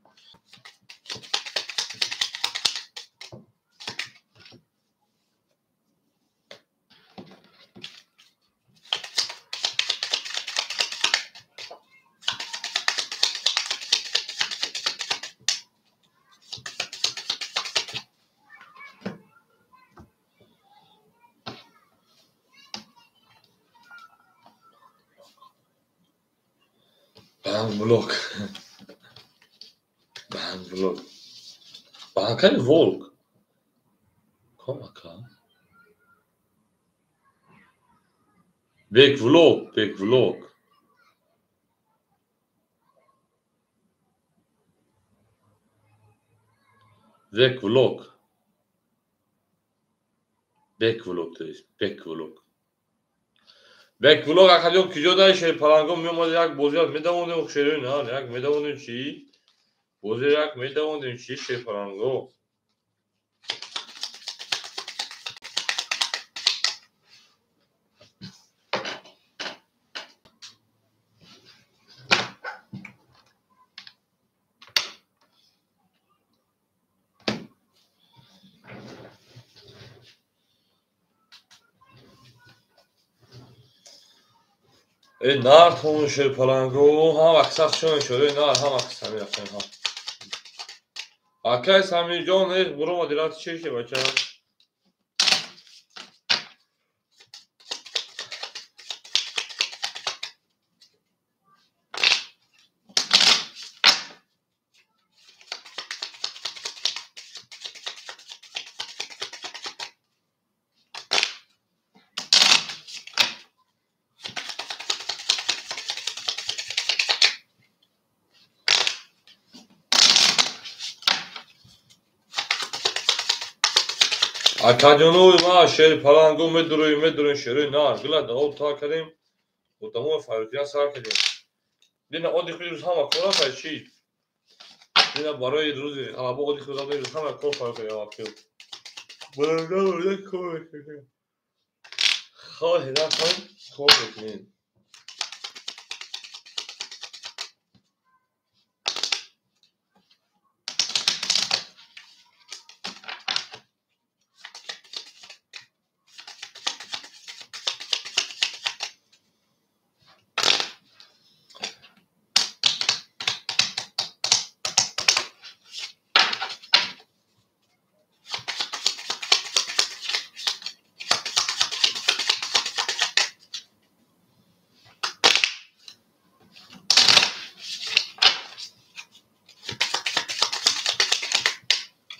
B: Блок. Блок. Акай волк. Ком ака? Бек влог, бек влог. Бек влог. Бек влог, то есть бек влог. Бек влог акаҷон киҷо дай шерпаланго меомад як бозият медавондем шерои нар, як медавондем чӣ? Бози як медавондем чӣ шерпаланго? Э нар тон шерпаланго, ҳам аксар шон шои нар, ҳам аксар мерафтем ҳам. Акай Самирҷон, э буро модерат чӣ ше бача? Акаҷонои ма шерпаланго медуроем, медуроем шерои нар, гила давоб та кардем, одамо фарёдидан сар кардем. Дина оди худи рӯз ҳама кора фай чӣ? Дина барои рӯзи ғалаба оди худи рӯз ҳама кор фарёд кардем акил. Баланга кор мекунем. Хоҳ нахоҳ кор мекунем.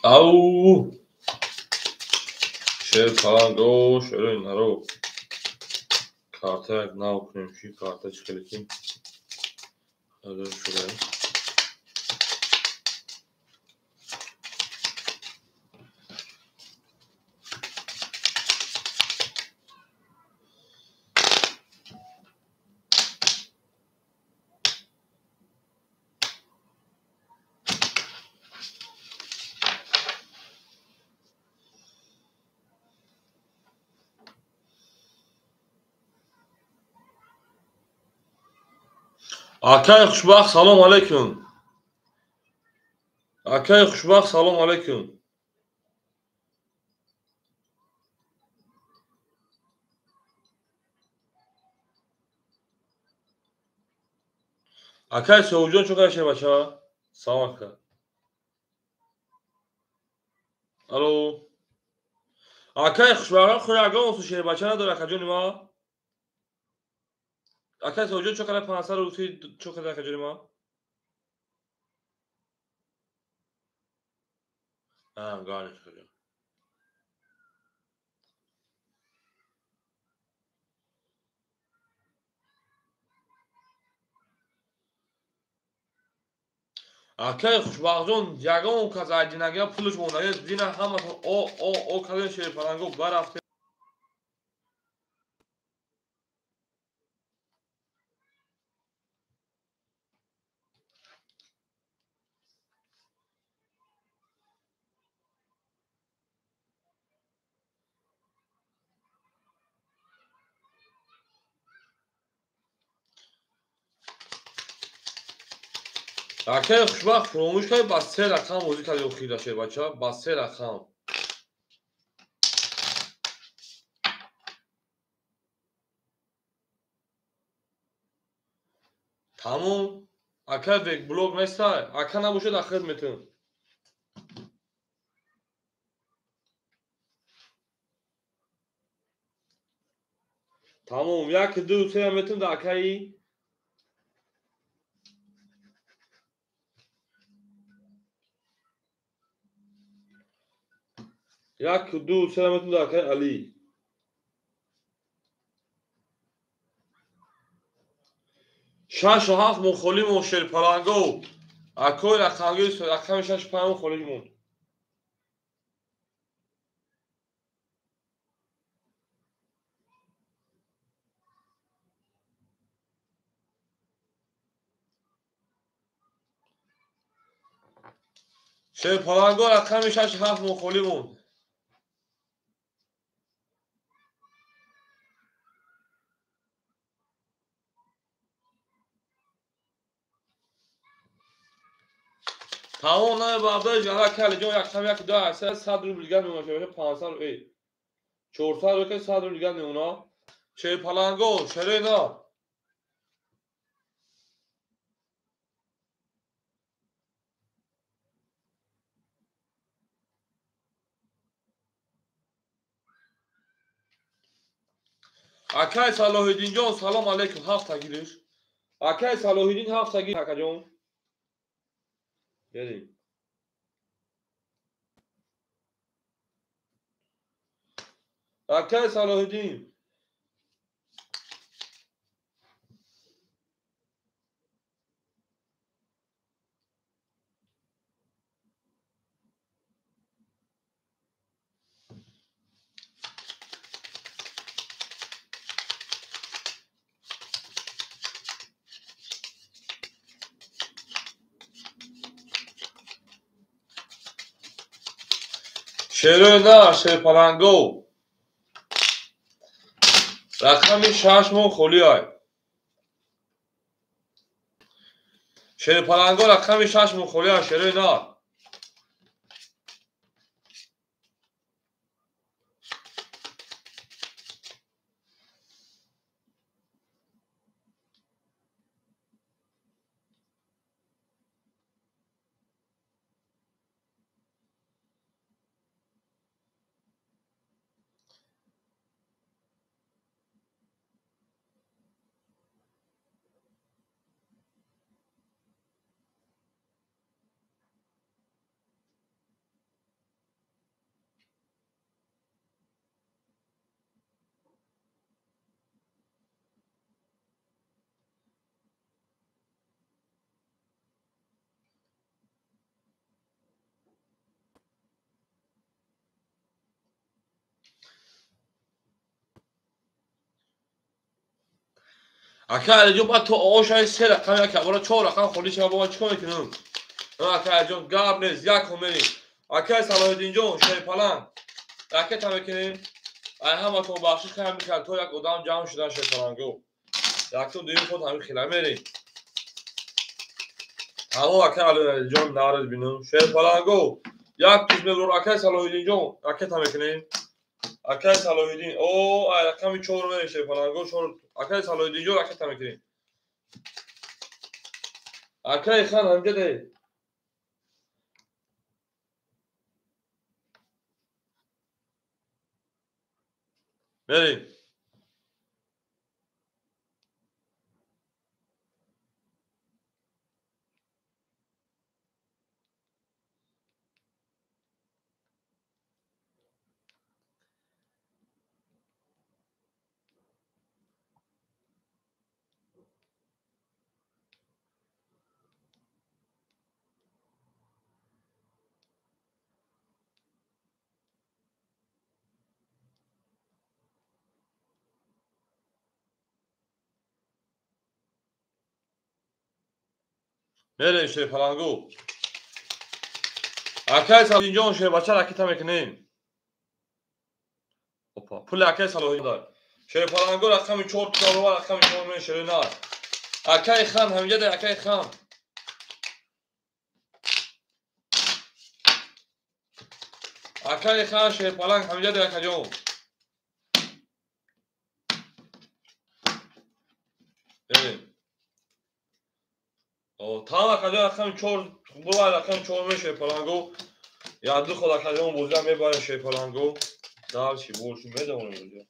B: Ау! Шер паланго, шерои наро. Карта як нав кунем, чи карта чӣ хеле ки шуда. Акай хушбахт, салом алейкум. Акай хушбахт, салом алейкум. Акай Соҳибҷон, чӣ қадар бача? Салом ака. Алло. Акай хушбахт, худ ягон шербача надора, акаҷони ма? Акай Соҳибҷон, чӣ қадар 500 рубли, чӣ қадар акаҷони ма? Ганиш акаҷон. Акай хушбахтҷон, ягон кас айдинагия пулш монда, дина ҳаматон о о о кардем, шерпаланго барафте. Акай хушбахт, фуромӯш кардӣ, ба се рақам бозӣ кардӣ охира, шербача, ба се рақам. Тамом, акай векблок нестай, ака набошад ахир метавон. Тамом, як, ду, се метавон да акаи. Як, ду, се метавон да акаи Али. Шашу ҳафт мон холӣ мон, шерпаланго. Акои рақамгир, рақами шашу панҷ мон холӣ мон. Шерпаланго рақами шашу ҳафт мон холӣ мон. Тамом, намебардори ҷана кали ҷон, якшам як, ду, се, 100 рубл дигар мемона, шербача, 500, эй. 400 рубл, 100 рубл дигар мемона. Шерпаланго, шерои на. Акай Салоҳиддинҷон, салом алейкум, ҳафта гириш. Акай Салоҳиддин, ҳафта гир, акаҷон. Берем. Акай Салоҳиддин. Шерои на, шерпаланго. Рақами шаш мон холӣ ай. Шерпаланго рақами шаш мон холӣ ай, шерои на. Ака Алиҷон, баъд то ошаи се рақам як бора чор рақам холӣ шава, бо ман чӣ кор мекунам? Ака Алиҷон, гап нест, як мерем. Акаи Салоҳиддинҷон, Шерпаланг, ракета мекунем. Ай ҳаматон бахшиш кардам, микард то як одам ҷамъ шудан Шерпаланго. Якум дуюм ход ҳамин хела мерем. Ҳаво акаи Алиҷон нарез бинам. Шерпаланго, як туз мебурор. Акаи Салоҳиддинҷон, ракета мекунем. Акаи Салоҳиддин, о, ай рақами чор мерем Шерпаланго, чор. Акаи Салоҳиддинҷон, ракета мекунем. Акаи хан ҳамҷа де. Мерем. Мерем Шерпалангу. Акаи Салоҳиддинҷон, Шербача ракета мекунем. Опа, пули акаи Салоҳиддин дар. Шерпалангу рақами 4 тула рақами 4 мен шерина. Акаи хан ҳамҷа дар акаи хан. Акаи хан Шерпаланг ҳамҷа дар акаҷон. Мерем. Там акаҷон рақами 4 бува рақами 4 мен Шерпалангу. Яду ход акаҷон бозиам мебарем Шерпалангу. Дальше больше медонем бозиам.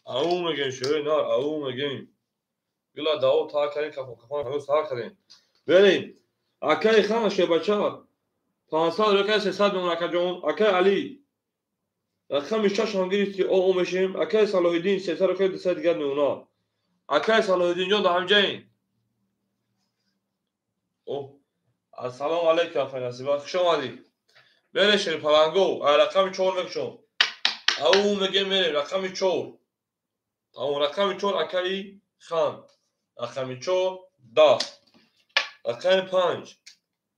B: Ау мегем шери нар, ау мегем. Гила дао та кардем, кафон кафон сар кардем. Берем. Акаи хан Шербача 500 ракаи 300 мемон акаҷон. Акаи Али рақами 6 ҳам гирифти, о мешем. Акаи Салоҳиддин 300 ракаи 200 дигар мемона. Акаи Салоҳиддинҷон дар ҳамҷаин. О, ассалому алайкум афай Насиба, хуш омадӣ. Берем Шерпалангу, ай рақами 4 мекушом. Ау мегем мерем рақами 4. Ау рақами 4 акаи хан. Рақами 4 10. Рақами 5.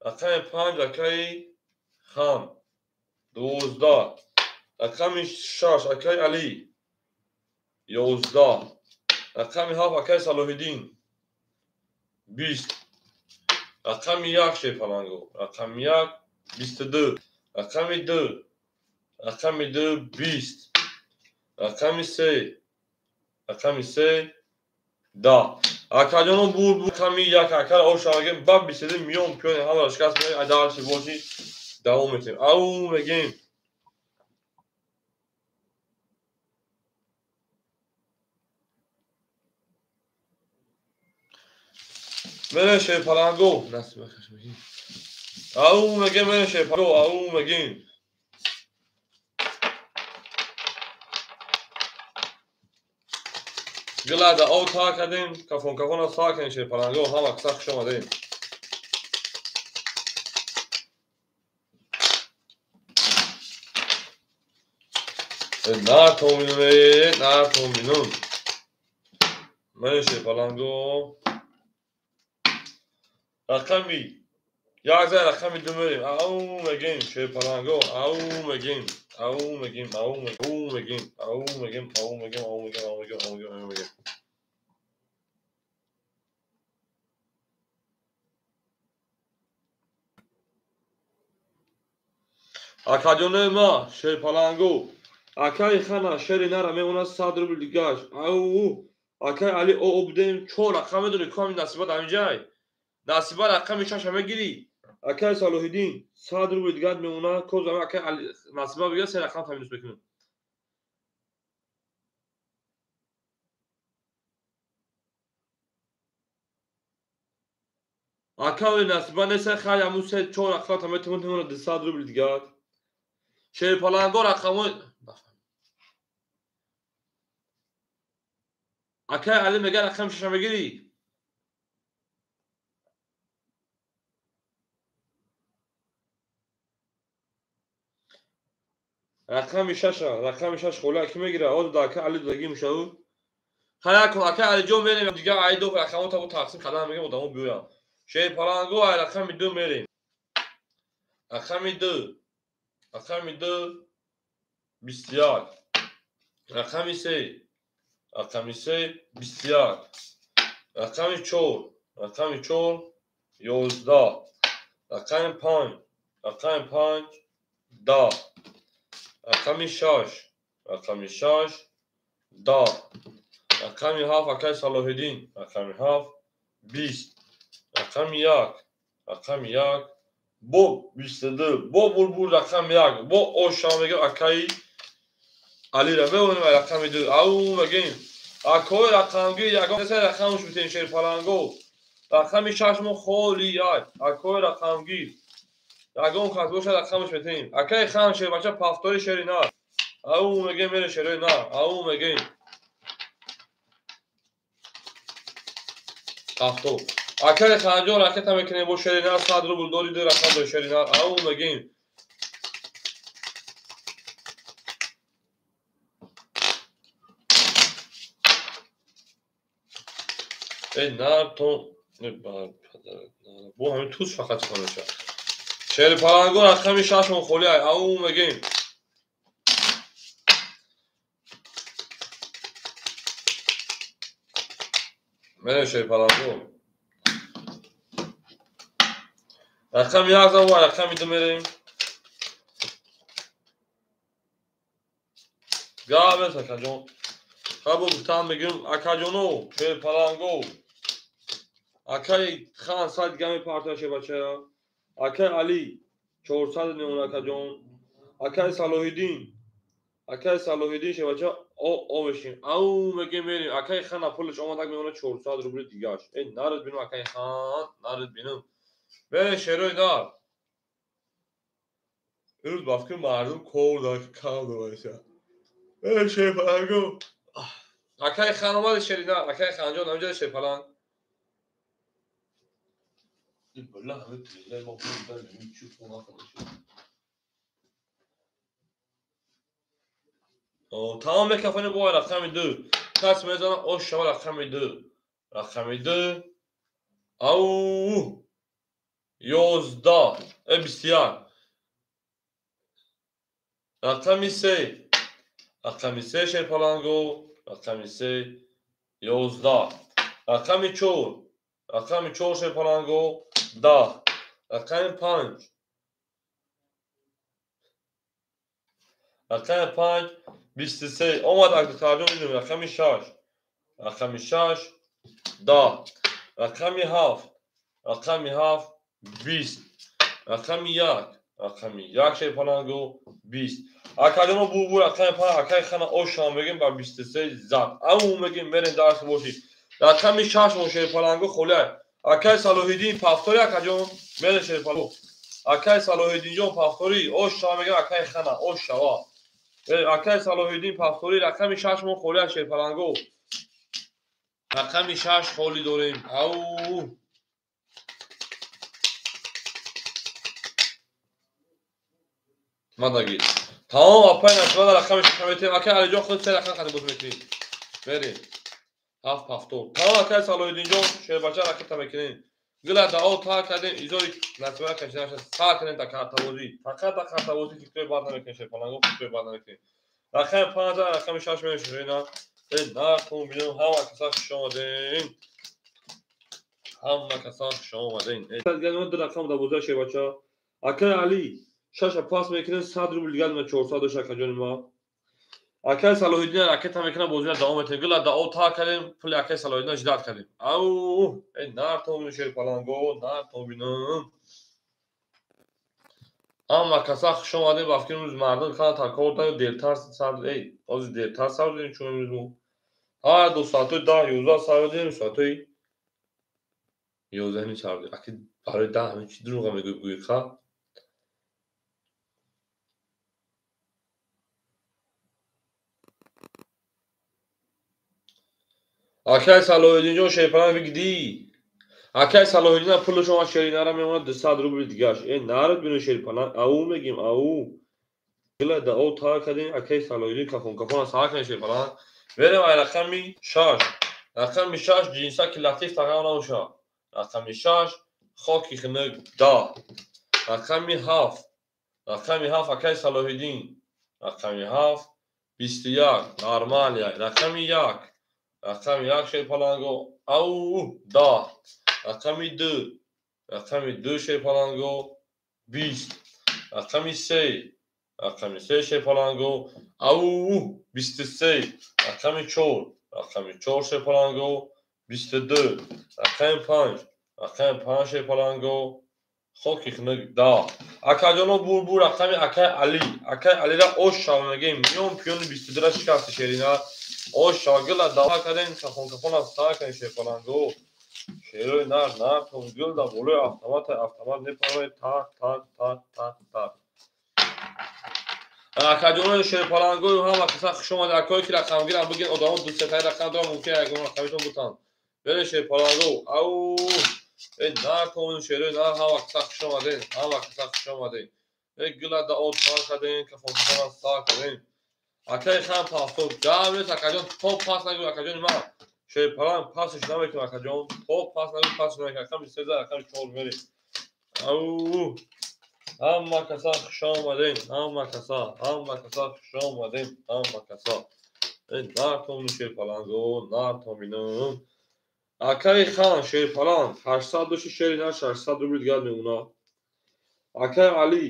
B: Рақами 5 акаи хан. 12. Рақами 6 акаи Али. 11. Рақами 7 акаи Салоҳиддин. 20. Рақами 1 Шерпалангу. Рақами 1 22. Рақами 2. Рақами 2 20. Рақами 3. Рақами 3 10. Акаҷонон бур рақами 1 акара ошавагем ба 22 миён пиёни ҳамаро шикаст мекунем. Ай дарси боши давом метем. Ау мегем. Мерем Шерпалангу. Насиба хашмагин. Ау мегем мерем Шерпалангу. Ау мегем. Гилада ов та кардем, кафон кафона са кардем Шерпалангу. Ҳама каса хуш омадем. На томинум, на томинум. Мерем Шерпалангу. Рақами як зай рақами 2 мерем. Ау мегем Шерпалангу. Ау мегем. Ау мегем. Ау мегем. Ау мегем. Ау мегем. Ау мегем. Ау мегем. Ау мегем. Ау мегем. Акаҷонои ма Шерпалангу. Акаи хана шери нара мемонад 100 рубл дигаш. Ау акаи Али о будем 4 рақам медонӣ ку ҳамин Насиба дар ҳамин ҷай. Насиба рақами 6 мегирӣ. Акаи Салоҳиддин 100 рубл дигар мемонад. Козам акаи Али Насиба бигирад 3 рақам таминус мекунем. Акаи Насиба неса хай ҳамун 3-4 рақам та метавонад 200 рубл дигар. Шерпаланго рақамои акаи Али мегӯяд рақами 6 мегирӣ. Рақами 6, рақами 6 хола ки мегирад? Ҳозир дар акаи Али додагӣ мешавад. Ҳая кун, акай Алиҷон, мерем дигар, айдо рақамота бо тақсим кардан мегем, одамо биёянд. Шерпаланго, ай рақами 2 мерем. Рақами 2. Рақами 2 21. Рақами 3. Рақами 3 21. Рақами 4. Рақами 4 11. Рақами 5. Рақами 5 10. Рақами 6. Рақами 6 10. Рақами 7, акай Салоҳиддин. Рақами 7 20. Рақами 1. Рақами 1 бо 22. Бо булбул рақами 1. Бо оша мегӯ акаи Алира меонем рақами 2. Ау мегӯем. Акои рақамгир ягон касе рақамш битем, шерпаланго. Рақами 6 мо холи як. Акои рақамгир. Ягон кас боша, рақамш битем. Акаи хан, шербача, пафтори шери нар. Ау мегӯем, мере шерои нар. Ау мегӯем. Ҳафтод. Акаи Ханҷон, ракета мекунем бо шери нар, 100 рубл дори, ду рақам дори шери нар. Ау мегӯем. Эй, нар то бо ҳамин туз фақат чикор мешавад. Шери паланго, рақами 6 мо холи ай. Ау мегӯем. Мерем шери паланго. Рақами 1 зам, рақами 2 мерем. Гап нест, акаҷон. Хабо гуфтан мегӯем, акаҷоно, шери паланго. Акаи хан 100 дига мепартояд, шербача. Акаи Али 400 меонад, акаҷон. Акаи Салоҳиддин. Акаи Салоҳиддин, шербача, о о мешем. Ау мегӯем, мерем. Акаи хана пулаш омадак, меонад 400 рубли дигаш. Эй, наред бинам, акаи хан, наред бинам. Мерем шерои нар. Имрӯз ба фикри мардум кор дорад, ки кам дорад. Мерем шерпаланго. Акаи хан омади, шери нар. Акаи ханҷон, ҳаминҷо шерпаланг. Била ҳамин тренер мо чӣ хона тамом мекафонем бо рақами 2. Кас мезанам, ош шава рақами 2. Рақами 2 ау 11, 21. Рақами 3. Рақами 3 шерпаланго. Рақами 3 11. Рақами 4. Рақами 4 шерпаланго 10. Рақами 5. Рақами 5 23. Омад Акдухарҷон, бидум рақами 6. Рақами 6 10. Рақами 7. Рақами 7 20. Рақами 1. Рақами 1 шерпаланго 20. Акаҷоно, бубу рақами 5, акаи хана оша мегӯем, ба 23 зад. Ау мегӯем, мерем, дарс бошӣ. Рақами 6 мо шерпаланго холӣ. Акаи Салоҳиддин пафтори, акаҷон, мерем шерпаланго. Акаи Салоҳиддинҷон пафтори, ош шава мегӯем, акаи хана ош шава. Акаи Салоҳиддин пафтори, рақами 6 мо холӣ шерпаланго. Рақами 6 холӣ дорем. Ау мадагир. Тамом, апай насибада рақами 6 метем. Акаи Алиҷон, худ се рақам қади боз мекунӣ. Мерем. 7 ҳафтод. Тамом, акаи Салоҳиддинҷон, шербача ракета мекунем. Гила дао та кардем, изори насибада кашида шад. Сар кардем да картабозӣ. Фақат да картабозӣ фикрои бад намекунем, шерпаланго, фикрои бад намекунем. Рақами 5, рақами 6 мерем шерина. Эй, нартон бинам, ҳама каса хуш омадем. Ҳама каса хуш омадем. Ду рақам да бозӣ, шербача. Акаи Али шаша пас мекунем, 100 рубл дигар мена 400 дошт, акаҷони ма. Акаи Салоҳиддин ракета мекунам, бозиро давом метем. Гила дао та кардем, пули акаи Салоҳиддин ждат кардем. Ау, эй, нартон бинам, шерпаланго, нартон бинам. Ҳама каса хуш омадем, ба фикри имрӯз мардум кана такор дорем, дертар сар, эй, ҳозир дертар сар додем, чун имрӯз мо ҳар ду соатҳои 10, 11 сар додем, соатҳои 11:30 сар додем. Аки барои 10 ҳамин чӣ дурӯға мегӯӣ, гӯӣ ха? Акаи Салоҳиддинҷон, шерпаланг бигдӣ. Акаи Салоҳиддина пулаш омад, шеринара мемонад 200 рубли дигаш. Э, нарад бино шерпаланг, ау мегим, ау. Гила дао та кардем, акаи Салоҳиддин кафон кафон сар кардем шерпаланг. Мерем ай рақами 6. Рақами 6 ҷинсаки латиф тағам набоша. Рақами 6 хоки хунук 10. Рақами 7. Рақами 7 акаи Салоҳиддин. Рақами 7 21 нормалия. Рақами 1. Рақами 1 шерпаланго ау 10. Рақами 2. Рақами 2 шерпаланго 20. Рақами 3. Рақами 3 шерпаланго ау 23. Рақами 4. Рақами 4 шерпаланго 22. Рақами 5. Рақами 5 шерпаланго хоки хунук 10. Акаҷоно бурбур рақами акаи Али. Акаи Алира ош шава мегем. Миён пиёни 22-ра шикасти шерина. Ош шава гила дава кардем, кафон кафон аз сар кардем шерпаланго. Шерои нар нар тон гил да болои автомат автомат мепарои так так так так так. Акаҷоно шерпалангои ҳама каса хуш омад. Акое ки рақамгирам бигин одамо ду сетаи рақам дорам, мумкин ягон рақамитон бутан. Бере шерпаланго. Ау э нар тон шерои нар ҳама каса хуш омаден, ҳама каса хуш омаден. Э гила да от сар кардем, кафон кафон аз сар кардем. Акаи хан пафтор гап нест акаҷон, то пас нагӯ акаҷони ман. Шерпаланг пасш намекунад акаҷон, то пас нагӯ пасш намекунад. Рақами 13, рақами 4 мерем. Ау ҳама каса хуш омадем, ҳама каса, ҳама каса хуш омадем, ҳама каса. Э нартомин шерпаланго, нартоминам. Акаи хан шерпаланг 800 доши шери нар 600 рубл дигар мемонад. Акаи Али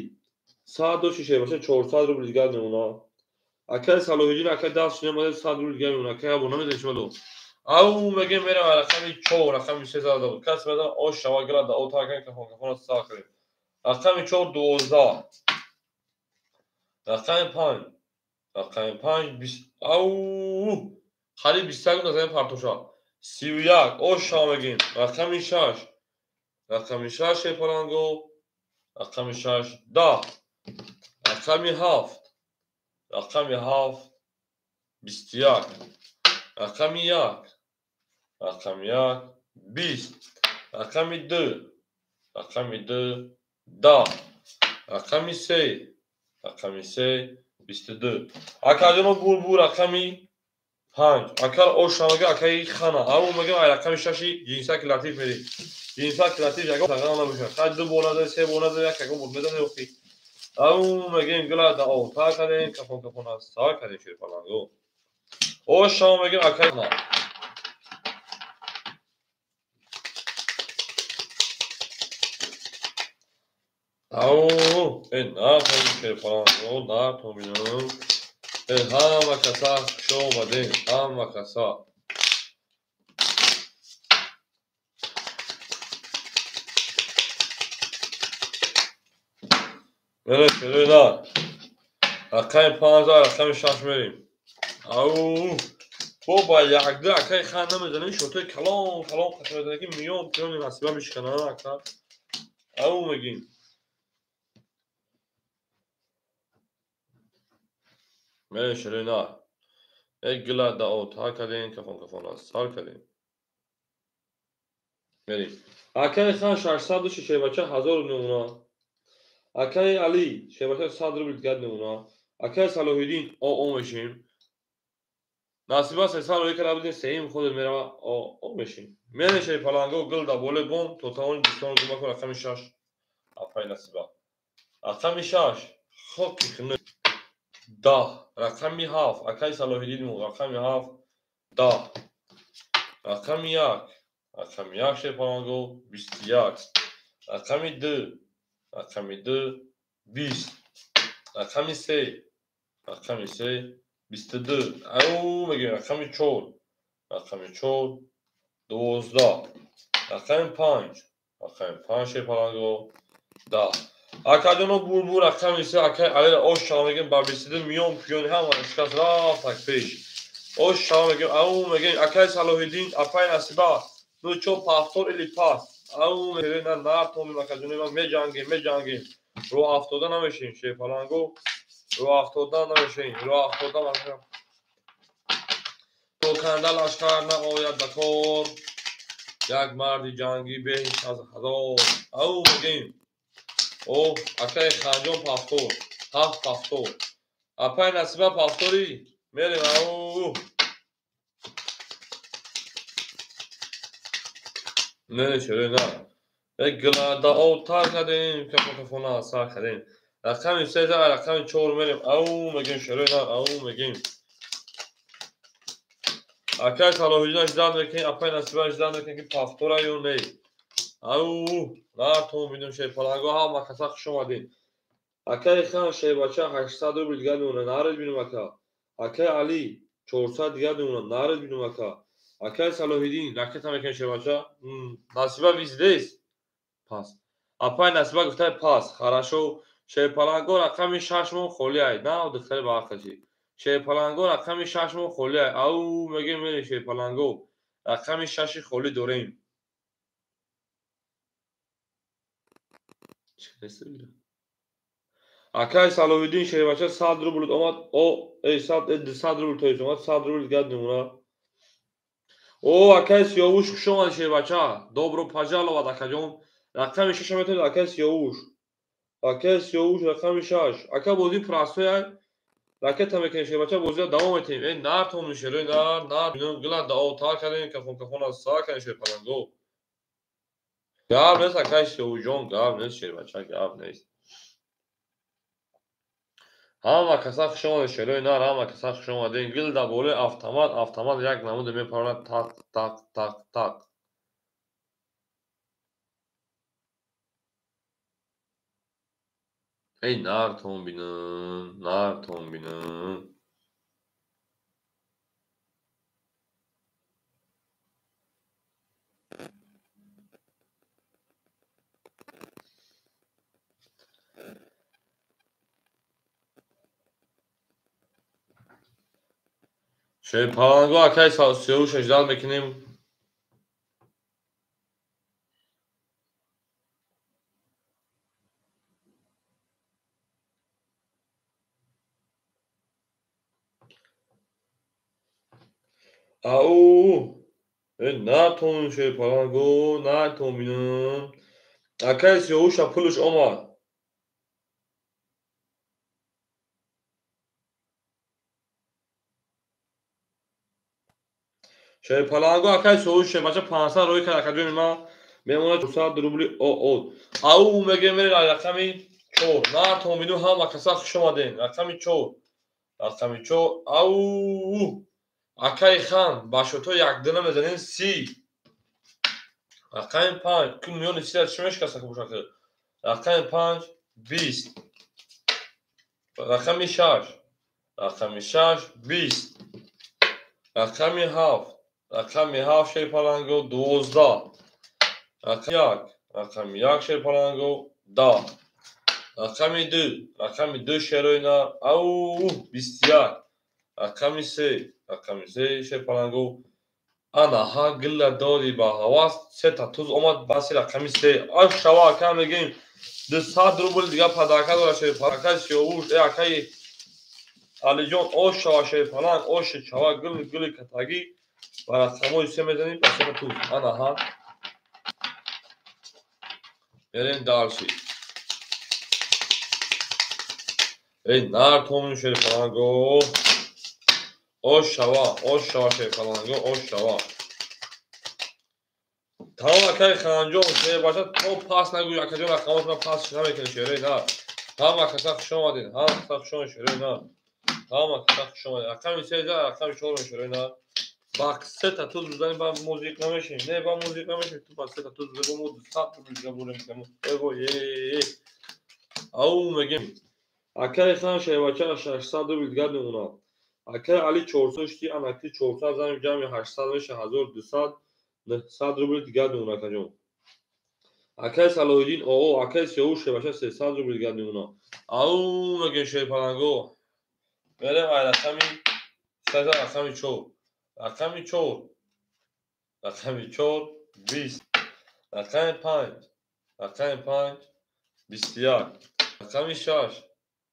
B: 100 доши шербаша 400 рубл дигар мемонад. Акаи Салоҳиддин акаи даст шинамада 100 рубл дигар мемонад. Акаи Абу намедонем чӣ бало. Ау мегем мерам рақами 4, рақами 3 зада буд. Кас мезан ош шава гила да ота кан кафон кафон сар кардем. Рақами 4 12. Рақами 5. Рақами 5 20. Ау қариб 21 назарем партоша. 31 ош шава мегем. Рақами 6. Рақами 6 шерпаланго. Рақами 6 10. Рақами 7. Рақами 7 21. Рақами 1. Рақами 1 20. Рақами 2. Рақами 2 10. Рақами 3. Рақами 3 22. Акаҷоно бурбур рақами 5. Акар ош шавага акаи хана. Ау мегем ай рақами 6 ҷинсаки латиф мерем. Ҷинсаки латиф ягон тағам набошад. Хай ду бор назади, се бор назади, як ягон бор мезанед охи. Ау мегем гила да ота кардем, кафон кафон аз сар кардем шерпаланго. Ош шава мегем акаи хана. Ау, э натомин шерпаланго, натоминам. Э ҳама каса хуш омадем, ҳама каса. Мерем шерои нар. Рақами 5, рақами 6 мерем. Ау, бо ба якду акаи хан намезанем, шотои калон калон қасм мезанем ки миён пиёни насиба мешикананд ака. Ау мегим. Мерем шерои нар. Э гила да ота кардем, кафон кафон аз сар кардем. Мерем. Акаи хан 600 доши шербача 1000 мемонад. Акаи Али шербача 100 рубл дигар мемонад. Акаи Салоҳиддин о мешем. Насиба 300 рубл карда будем, сеюм худат мерава о мешем. Мерем шерпаланго гил да боле бом то тавони дӯстон гум макун. Рақами 6 апаи Насиба. Рақами 6 хоки хунук 10. Рақами 7 акаи Салоҳиддин рақами 7 10. Рақами 1. Рақами 1 шерпаланго 21. Рақами 2. Рақами 2 20. Рақами 3. Рақами 3 22. Ау мегем рақами 4. Рақами 4 12. Рақами 5. Рақами 5 шерпаланго 10. Акаҷоно бурбур рақами 3 акаи Алира ош шава мегем ба 22 миён пиёни ҳама шикаст рафт так пеш. Ош шава мегем ау мегем акаи Салоҳиддин апаи Насиба ну чо пафтор или пас. Ау мегем на нартомим акаҷони ман меҷангем, меҷангем. Рӯ афтода намешем шерпаланго. Рӯ афтода намешем, рӯ афтода намешем. То канда лашкар наояд ба кор, як марди ҷангӣ беҳ аз ҳазор. Ау мегем. О, акаи Ханҷон пафтор, 7 пафтор. Апаи Насиба пафтори мерем ау. Не, шерои на. Гилада отар кардем, кафон-кафона сар кардем. Рақами се за рақами чор мерем. Ау мегем шерои на, ау мегем. Акай Салоҳиддин ждать мекунем, апай Насиба ждать мекунем, ки повтора ё не. Ау, на то бинем шерпаланго, ҳама каса хуш омадед. Акай хан шербача 800 рубл дигар мемонад, наред бинем ака. Акай Али 400 дигар мемонад, наред бинем ака. Акай Салоҳиддин ракета мекунем шербача. Насиба виздес. Пас. Апай Насиба гуфтай пас. Хорошо. Шерпаланго рақами 6 мон холӣ ай. На, духтари баақаши. Шерпаланго рақами 6 мон холӣ ай. Ау мегем мерем шерпаланго. Рақами 6 холӣ дорем. Акай Салоҳиддин шербача 100 рубл омад. О, эй 100 200 рубл то омад, 100 рубл дигар мемонад. О, акай Сиёвуш хуш омад шербача. Добро пожаловать акаҷон. Рақами 6 метавонед акай Сиёвуш. Акай Сиёвуш рақами 6. Ака бозӣ простой ай. Ракета мекунем шербача, бозиро давом метиҳем. Эй нар томни шерои нар, нар гила даотар кардем, кафон-кафон аз сар кардем шерпаланго. Гап нест акай Сиёвушҷон, гап нест шербача, гап нест. Ҳама каса хуш омадед шерои нар, ҳама каса хуш омадед. Гил дар болои автомат, автомат як намуде мепаронад тақ, тақ, тақ, тақ. Эй нартон бинам, нартон бинам. Шерпаланго акай Сиёвуш ждать мекунем. Ау, натон шерпаланго, натон бинам. Акай Сиёвуша пулаш омад. Шерпаланго акай Сиёвуш шербача 500 рӯй кард акаҷони ман. Мемонад 400 рубли оод. Ау мегем мерем рақами 4. Натон бинам, ҳама каса хуш омадем. Рақами 4. Рақами 4. Ау. Акай хан ба шото якдона мезанем 30. Рақами 5. Ку миёни 30 чӣ мешикаста ку бошад? Рақами 5 20. Рақами 6. Рақами 6 20. Рақами 7. Рақами 7 шерпаланго 12. Рақами 1. Рақами 1 шерпаланго 10. Рақами 2. Рақами 2 шерои нар. Ау 21. Рақами 3. Рақами 3 шерпаланго. Ана ҳа гилла доди ба ҳавас сета туз омад баси рақами 3. Аш шава ака мегем 200 рубл дигар падака дора шерпаланг. Акай Сиёвуш, э акай Алиҷон ош шава шерпаланг, ош шава гил гили катагӣ ба рақамҳои 3 мезанем ба сета туз. Ана ҳа. Мерем дальше. Эй нар томин шерпаланго. Ош шава, ош шава шерпаланго, ош шава. Тамом акай Ханҷон, шербача то пас нагӯй, акаҷон рақамотро пас намекунӣ шерои нар. Ҳама каса хуш омадед, ҳама каса хуш омадед шерои нар. Ҳама каса хуш омадед. Рақами 3 рақами 4 шерои нар. Ба сета туз бизанем, ба музик намешем. Не, ба музик намешем. Ту ба сета туз бизанем, мо 200 рубл дига бурем. Эго, е. Ау мегем. Акай хан шербача 600 рубл дигар мемонад. Акай Али 400 шти, анаки 400 занем ҷамъи 800 меша 1200, 900 рубл дигар мемонад акаҷон. Акай Салоҳиддин оо, акай Сиёвуш шербача 300 рубл дигар мемонад. Ау мегем шерпаланго. Мерем ай рақами 3, рақами 4. Рақами 4. Рақами 4 20. Рақами 5. Рақами 5 21. Рақами 6.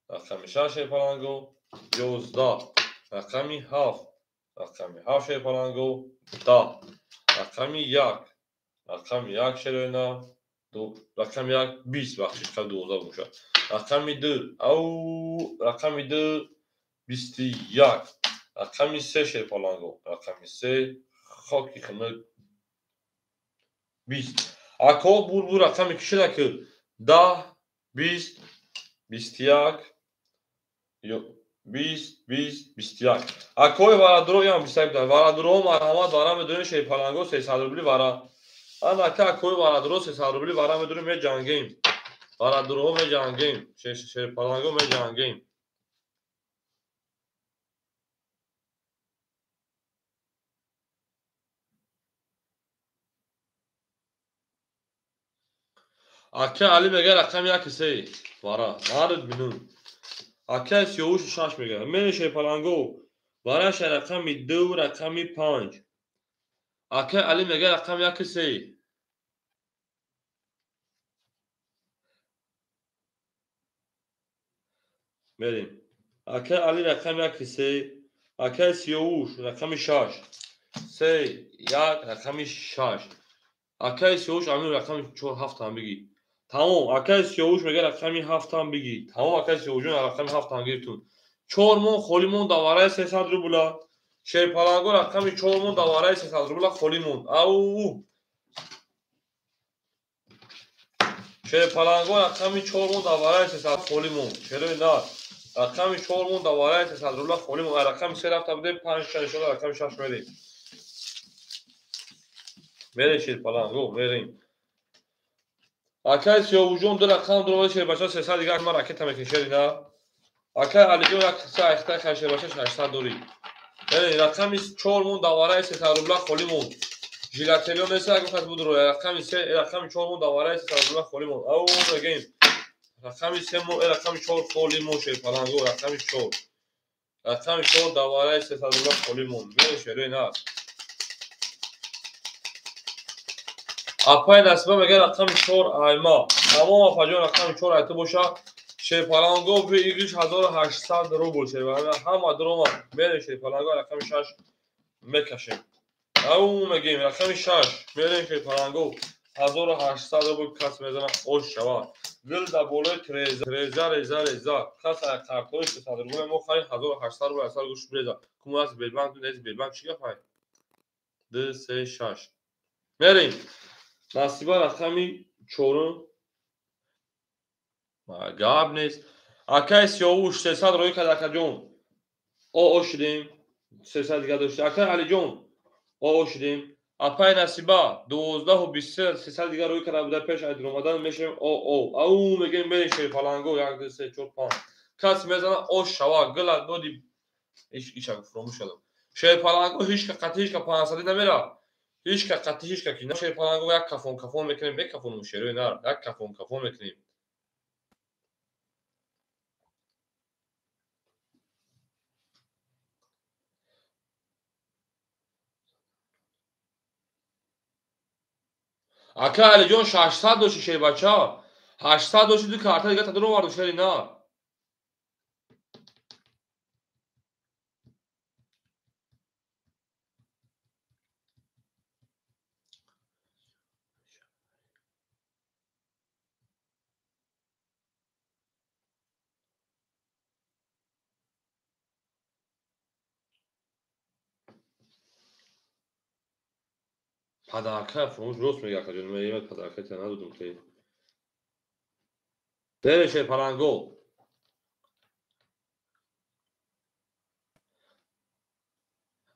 B: Рақами 6 шерпаланго 11. Рақами 7. Рақами 7 шерпаланго 10. Рақами 1. Рақами 1 шероина. Рақами 1 20 бахшиш қабл 12 бошад. Рақами 2. Ау, рақами 2 21. Рақами 3 шерпаланго. Рақами 3 хоки хунук 20. Ако бур рақами кишида ки 10, 20, 21, 20, 20, 21. Акои варадуро ям 21 буда. Варадуро марҳамат вара медонем шерпаланго 300 рубли вара. Ана ака акои варадуро 300 рубли вара медонем меҷангем. Варадуроҳо меҷангем. Шерпаланго меҷангем. Ака Али мега рақами 1 3 вара. Нард бинун. Ака Сиёвуш 6 мега. Мен шерпаланго вараша рақами 2 рақами 5. Ака Али мега рақами 1 3. Мерим. Ака Али рақами 1 3. Ака Сиёвуш рақами 6. 3 1 рақами 6. Акаи Сиёвуш амир рақами 4 7 ҳам бигӣ. Тамом, акаи Сиёвуш мега рақами 7 ҳам бигӣ. Тамом, акаи Сиёвушҷон рақами 7 ҳам гирифтун. 4 мон холӣ монд давараи 300 рубла. Шерпаланго рақами 4 мон давараи 300 рубла холӣ монд. Ау! Шерпаланго рақами 4 мон давараи 300 холӣ монд. Шерои нар. Рақами 4 мон давараи 300 рубла холӣ монд. Рақами 3 рафта будем, 5 6 иншоалло рақами 6 мерем. Мерем шерпаланго, мерем. Акай Сиёвуҷон ду рақам дуровади шербача 300 дигар ма ракета мекунем шери на. Акай Алиҷон як қисса айхта хай шербача 600 дорӣ. Мерем рақами 4 мон давараи 300 рубла холӣ монд. Жилателио нест як гуфт буд рӯ рақами 3 рақами 4 мон давараи 300 рубла холӣ монд. Ау мегем рақами 3 мон рақами 4 холӣ монд шерпаланго рақами 4. Рақами 4 давараи 300 рубла холӣ монд. Мерем шерои на. Апай Насиба мега рақами 4 айма. Тамом апаҷон рақами 4 айта боша. Шерпаланго выигрыш 1800 рубл шерпаланго ҳама дурома мерем шерпаланго рақами 6 мекашем. Ау мегем рақами 6 мерем шерпаланго 1800 рубл кас мезана ош шава. Гул дар болои треза реза реза реза кас картои 300 рубл мо харид 1800 рубл асар гӯш реза. Куму аст Белбанк нест Белбанк чӣ гап ай? 2 3 6. Мерем. Насиба рақами 4 гап нест. Акаи Сиёвуш 300 роӣ кард акаҷон. О шудем. 300 дигар дошт. Акаи Алиҷон о шудем. Апаи Насиба 12 23 300 дигар роӣ карда буда пеш аз омадан мешавем о. Ау мегем мерем шерпаланго 1 2 3 4 5. Кас мезана о шава гила доди иша фуромӯш шудам. Шерпаланго ҳеч ка қатъи ҳеч ка 500 намера. Ҳеч ка қатъи ҳеч ка ки шерпаланго як кафон кафон мекунем, бе кафон шерои нар, як кафон кафон мекунем. Ака Алиҷон 600 дошти шербача. 800 дошти ду карта дига та дуроварду шери нар. Подарка фуромӯш рост мега акаҷон, ман имад подарка та надодум ки. Бере шерпаланго.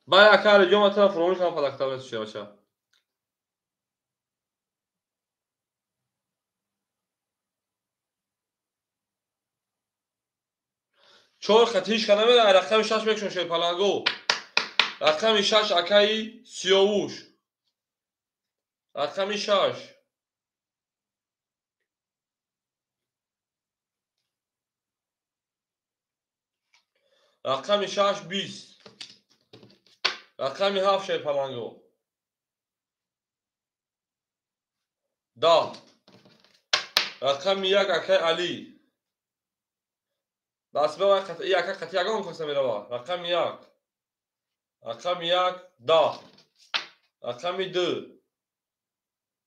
B: Бай ака Алиҷон ман тара фуромӯш кардам подарка та шербача. Чор хати ҳеч ка намера, рақами 6 мекушам шерпаланго. Рақами 6 акаи Сиёвуш. Рақами 6. Рақами 6 20. Рақами 7 шерпаланго. 10. Рақами 1 акаи Али. Насиба ака қатъи ягон каса мерава. Рақами 1. Рақами 1 10. Рақами 2.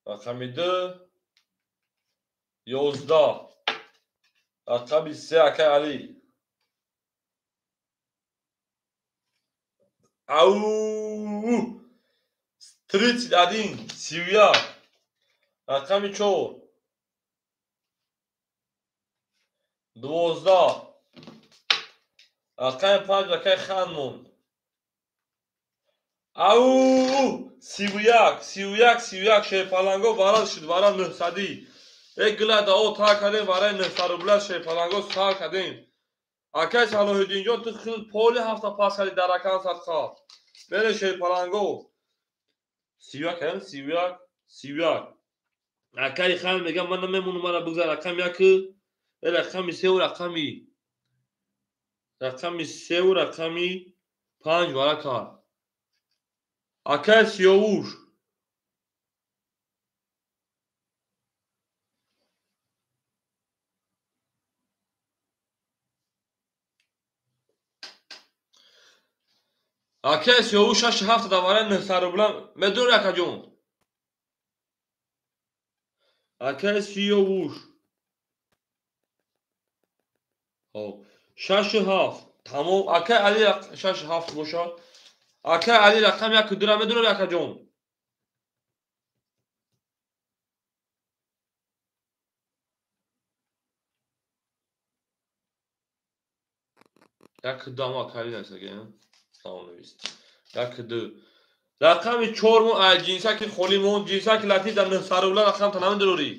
B: Рақами 2 11. Рақами 3 акаи Али. Ау! 31 31. Рақами 4. 12. Рақами 5 акай хан монд. Ау! 31, 31, 31 шерпаланго варал шуд, варал 900. Э гила да о та кардем, варай 900 рубла шерпаланго сар кардем. Акай Салоҳиддинҷон, ту хел поли ҳафта пас кардӣ дар ракам садқа. Бере шерпаланго. 31 кардем, 31, 31. Акай хан мегам ман намемонам, мара бигзар рақами 1, рақами 3 ва рақами 3 ва рақами 5 вара кард. Акай Сиёвуш. Акай Сиёвуш 6 7 да вара 900 рубла медонӣ акаҷон. Акай Сиёвуш. Хоб, 6 7. Тамом. Акай Али 6 7 бошад. Акай Али рақами 1 2 медонӣ акаҷон. Як ду ама акай Али насаге, салом навис. 1 2. Рақами 4 мо ай ҷинсаки холӣ монд, ҷинсаки латиф дар 900 рубла рақам та намедорӣ.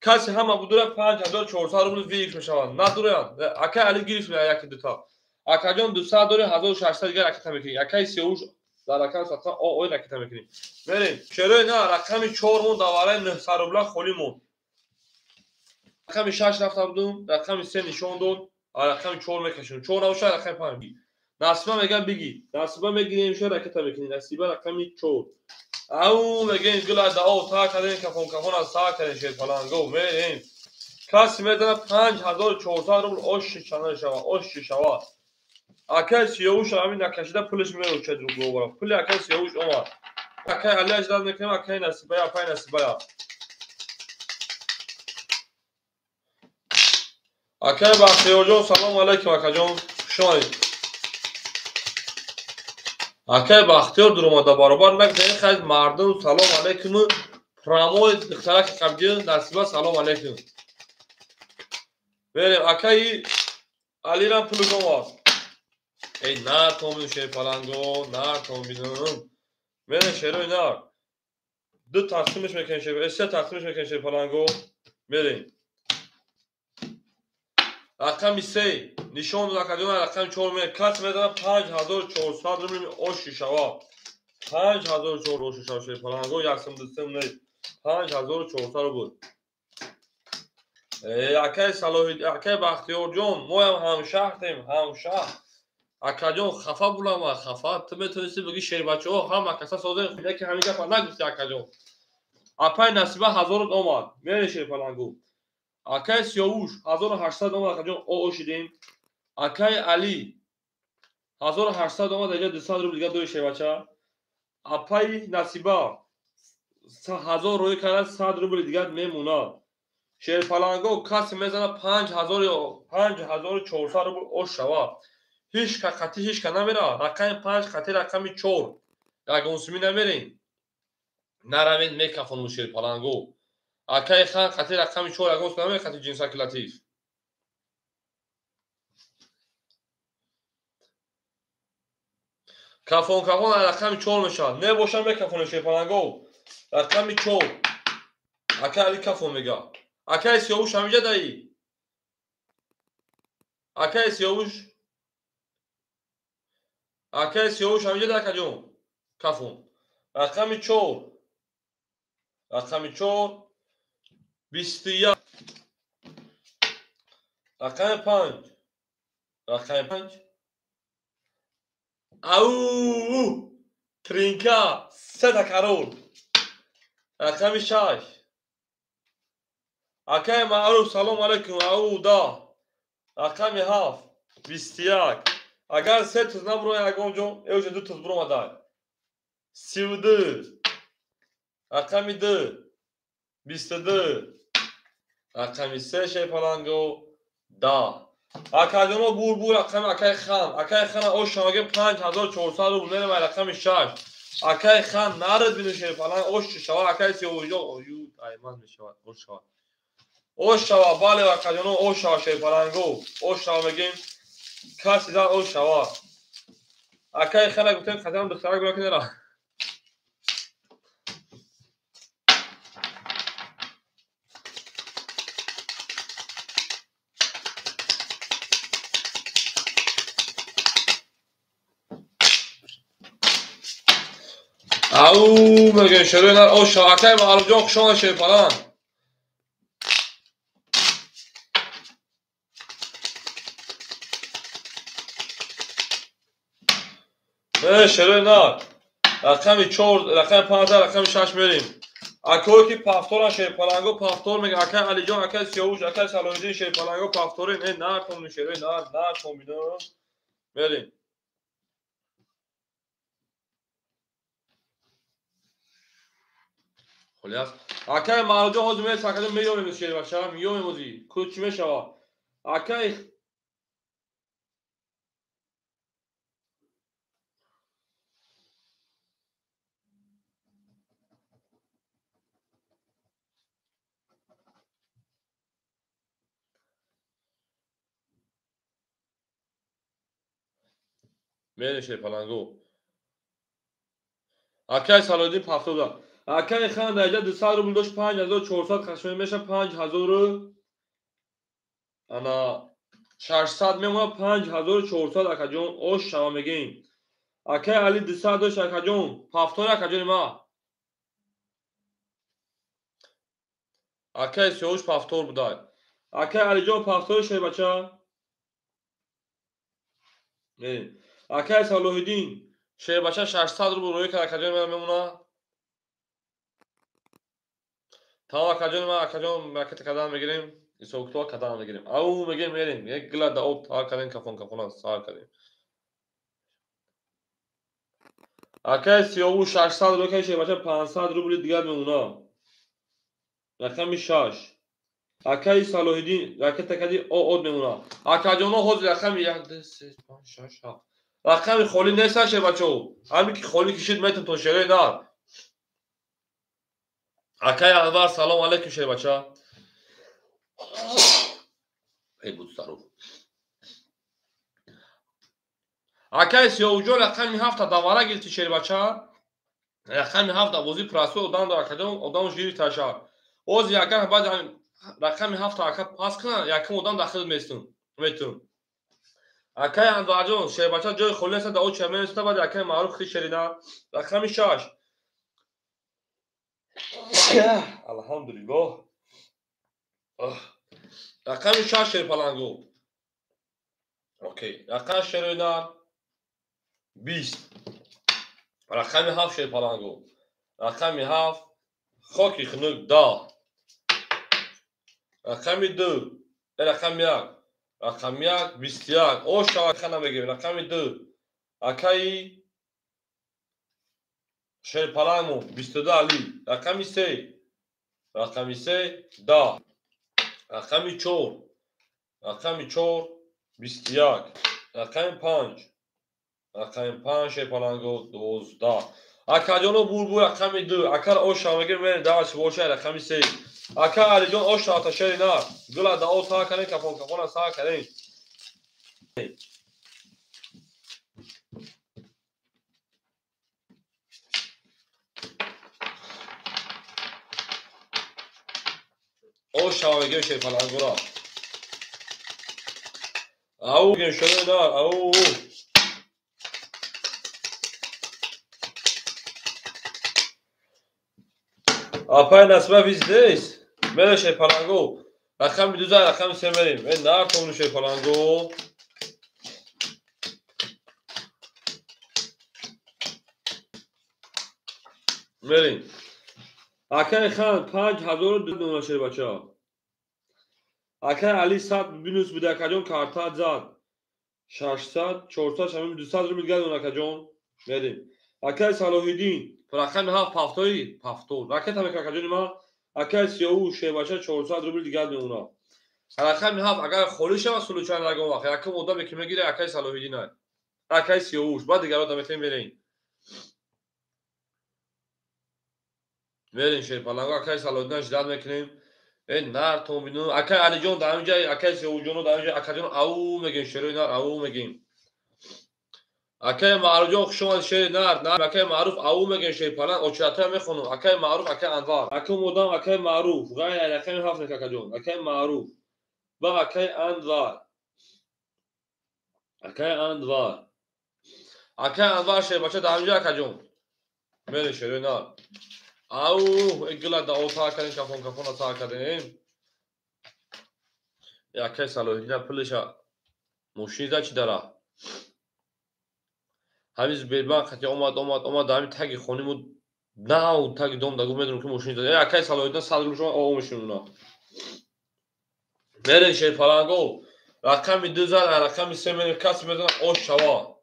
B: Каси ҳама будура 5400 рубл вик мешавад. Надоранд. Акай Али гирифт 1 2 та. Акаҷон 200 дори 1600 дигар ракета мекунӣ. Акай Сиёвуш дар рақами садқа ой ракета мекунӣ. Мерем. Шерои на рақами 4 монд дар вараи 900 рубла холӣ монд. Рақами 6 рафта будум, рақами 3 нишон дод, рақами 4 мекашем. 4 набошад рақами 5. Насиба мегам биги. Насиба мегирем, ша ракета мекунӣ. Насиба рақами 4. Ау мегем гила да о та кардем, кафон кафон аз та кардем шерпаланго. Мерем. Каси медана 5400 рубл ош чана шава, ош шава. Акай Сиёвуш ҳамин накашида пулаш мерочад рубло. Пули акай Сиёвуш омад. Акай Али аждад мекунем, акай Насибая, апай Насибая. Акай Бахтиёрҷон, салом алайкум акаҷон. Хуш омадед. Акай Бахтиёр дуромада баробар нагзаред, хайр мардум салом алайкум. Прамои духтараки қабги Насиба салом алайкум. Берем акай Алирам пулаш омад. Эй, нар томбинум шерпаланго, нар томбинум. Мерем шерои нар. 2 тақсимаш мекунем шер, 3 тақсимаш мекунем шерпаланго. Мерем. Рақами 3 нишон дод акаҷон, рақами 4 мерем. Кас медана 5400 рубл оши шава. 5400 оши шава шерпаланго, 123 не. 5400 рубл. Эй, акай Салоҳид, акай Бахтиёрҷон, моям ҳамшаҳрем, ҳамшаҳр. Акаҷон хафа булама, хафа. Ту метавонисти бигӣ шербачаҳо ҳама каса созем, яке ҳамин гапа нагуфти акаҷон. Апай Насиба 1000 омад. Мере шерпалангу. Акай Сиёвуш 1800 омад акаҷон, о шидем. Акай Али 1800 омад, аҷа 200 рубл дига дои шербача. Апай Насиба 1000 рӯй карда 100 рубл дига мемонад. Шерпаланго каси мезана 5400 рубл ош шава. Ҳеч ка қатӣ ҳеч ка намера. Рақами 5 қатӣ рақами 4. Ягонсумӣ намерем. Наравед мекафонум шерпаланго. Акай хан қатӣ рақами 4 ягонсум намере қатӣ ҷинсаки латиф. Кафон кафон рақами 4 мешавад. Небошам мекафонем шерпаланго. Рақами 4. Акай Али кафон мега. Акай Сиёвуш ҳамиҷа даӣ. Акай Сиёвуш. Акай Сиёвуш ҳамиҷа да акаҷон. Кафон. Рақами 4. Рақами 4 21. Рақами 5. Рақами 5. Ау! Тринка, 3 карол. Рақами 6. Акай Маъруф, салом алайкум. Ау, да. Рақами 7 21. Агар 3 туз набурояд ягон ҷо, эвҷа 2 туз буромадай. 32. Рақами 2 22. Рақами 3 шерпаланго 10. Акаҷоно бур бур рақами акай хан. Акай хана ош шамаге 5400 рубл мерем рақами 6. Акай хан нарад бину шерпаланг ош шава акай Сиёвушҷон ою айман мешавад ош шава. Ош шава бале акаҷоно ош шава шерпаланго ош шава мегем каси зан ош шава. Акай хана гуфтем хатам духтара гура кинера. Ау мегем шерои нар ош шава акай Маъруфҷон хуш омад шерпаланг. Шерои нар рақами 4 рақами 5 рақами 6 мерем. Акое ки пафторан шерпаланго пафтор мега акай Алиҷон акай Сиёвуш акай Салоҳиддин шерпаланго пафторин. Э нар томин шерои нар нар томино мерем. Холӣ аст. Акай Маъруфҷон ҳозир мерем сакада меёбем шербача меёбем ҳозир. Ку чӣ мешава? Акай мерем шерпаланго. Акай Салоҳиддин пафтор буда. Акай хан дар инҷа 200 рубл дошт 5400 хашмон меша 5000 ана 600 мемонад 5400 акаҷон ош шава мегем. Акай Али 200 дошт акаҷон пафтор акаҷони ма. Акай Сиёвуш пафтор буда. Акай Алиҷон пафтори шербача. Акай Салоҳиддин шербача 600 рубл рӯй кард акаҷони ман мемонад. Тамом акаҷони ман акаҷон ракета кардан мегирем, ҳисобкитоб кардан мегирем. Ау мегем мерем, як гила да об тар кардем, кафон кафона сар кардем. Акай Сиёвуш 600 рубл кард шербача 500 рубли дигар мемонад. Рақами 6. Акай Салоҳиддин ракета карди од мемонад. Акаҷоно ҳозир рақами 1 2 3 5 6 7. Рақами холӣ нест шербачо. Ҳамин ки холӣ кишид метон то шерои нар. Акай Анвар салом алейкум шербача. Эй буд здоров. Акай Сиёвуҷон рақами 7 давара гирифти шербача. Рақами 7 бозӣ прасо одам дор акаҷон одам жири таша. Ҳозир агар баъд рақами 7 ака пас кунад якум одам дахил местум. Метум. Акай Анварҷон шербача ҷои холӣ аст да о ча меиста баъд акай Маъруф хи шерина. Рақами 6. Алҳамдулиллоҳ. Рақами 6 шерпаланго. Окей. Рақами шерои нар 20. Рақами 7 шерпаланго. Рақами 7 хоки хунук 10. Рақами 2, рақами 1. Рақами 1 21. Ош шава хана мегирем. Рақами 2. Акаи шерпаланго 22 Али. Рақами 3. Рақами 3 10. Рақами 4. Рақами 4 21. Рақами 5. Рақами 5 шерпаланго 12. Акаҷоно бурбур рақами 2. Акар ош шава мегирем мерем даваш боша рақами 3. Ака Алиҷон ош шава ташери нар. Гула да о сар кардем кафон кафона сар кардем. Ош шава мегирем шерпалангора. Ау мегирем шерои нар. Ау. Апай Насиба виздес. Мере шерпаланго. Рақами 2 рақами 3 мерем. Э нар томну шерпаланго. Мерем. Акай хан 5002 мемонад шербача. Акай Али 100 минус буда акаҷон карта зад. 600 400 шамим 200 рубл дигар мемонад акаҷон. Мерем. Акай Салоҳиддин рақами 7 пафтори пафтор. Ракета мекунад акаҷони ман. Акай Сиёвуш шербача 400 рубл дигар мемонад. Рақами 7 агар холӣ шавад сулучан ягон вақт якум одаме ки мегирад акай Салоҳиддин аст. Акай Сиёвуш баъд дигарро да метавонем мерем. Мерем шерпаланго, акай Салоҳиддин ждать мекунем. Э нар томбину, акай Алиҷон дар ҳамин ҷай, акай Сеуҷоно дар ҳамин ҷай, акаҷон ау мегем, шерои нар ау мегем. Акай Маъруфҷон хуш омадед, шери нар, нар, акай Маъруф ау мегем, шерпаланг, очиратая мехонам. Акай Маъруф, акай Анвар. Акай одам, акай Маъруф, ғайр аз рақами ҳафт нек акаҷон. Акай Маъруф ва акай Анвар. Акай Анвар. Акай Анвар шербача дар ҳамин ҷай акаҷон. Мерем шерои нар. Ау, гила дао та кардем, кафон кафона та кардем. Акай Салоҳиддин пулиша мошини за чӣ дара? Ҳамин Сбербанк хати омад, омад, омад, ҳамин таги хониму нав таги дом да гуфт медонам ки мошини за. Акай Салоҳиддин 100 рубл шумо о мешинуна. Мерем шерпаланго. Рақами 2 зад, рақами 3 мерем, касе медонад ош шава.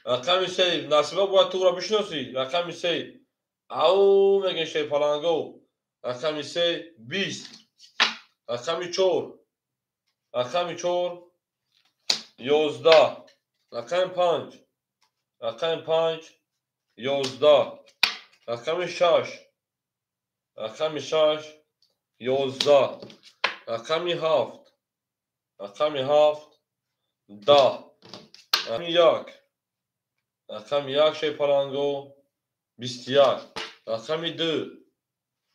B: Рақами 3 насиба бояд туро бишносӣ. Рақами 3 ау мегем шерпаланго. Рақами 3 20. Рақами 4. Рақами 4 11. Рақами 5. Рақами 5 11. Рақами 6. Рақами 6 11. Рақами 7. Рақами 7 10. Рақами 1. Рақами 1 шерпаланго 21. Рақами 2.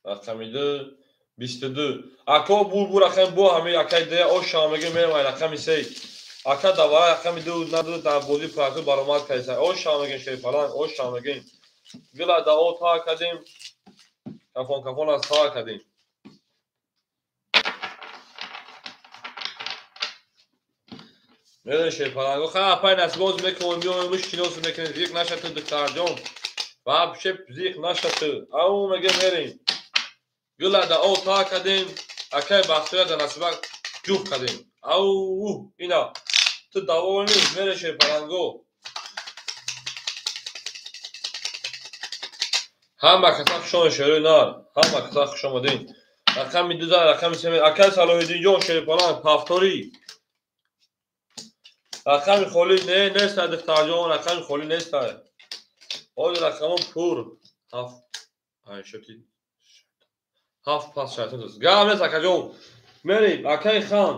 B: Рақами 2 22. Ако булбул рақами бо ҳами акай де оша мегем мерем ай рақами 3. Ака давара рақами 2 наду дар бозии практик баромад кардиса. Оша мегем шерпаланг, оша мегем. Гила дао та кардем. Кафон кафон аз та кардем. Мерем шерпаланго. Ха апай насибоз мекунем, биёем мушкилос мекунем. Зиқ наша ту духтарҷон. Вообще зиқ наша ту. Ау мегем мерем. Гила дао та кардем. Акай Бахтиёр да насиба ҷуфт кардем. Ау ина. Ту довольный мере шерпаланго. Ҳама каса хуш омадед шерои нар. Ҳама каса хуш омадед. Рақами 2 зад, рақами 3. Акай Салоҳиддинҷон шерпаланг повтори. Рақами холӣ не нест, духтарҷон, рақами холӣ нест. Ҳозир рақамо пур. 7 ай шоти 7 пас шайтон аст. Гап нест акаҷон. Мерем акай хан.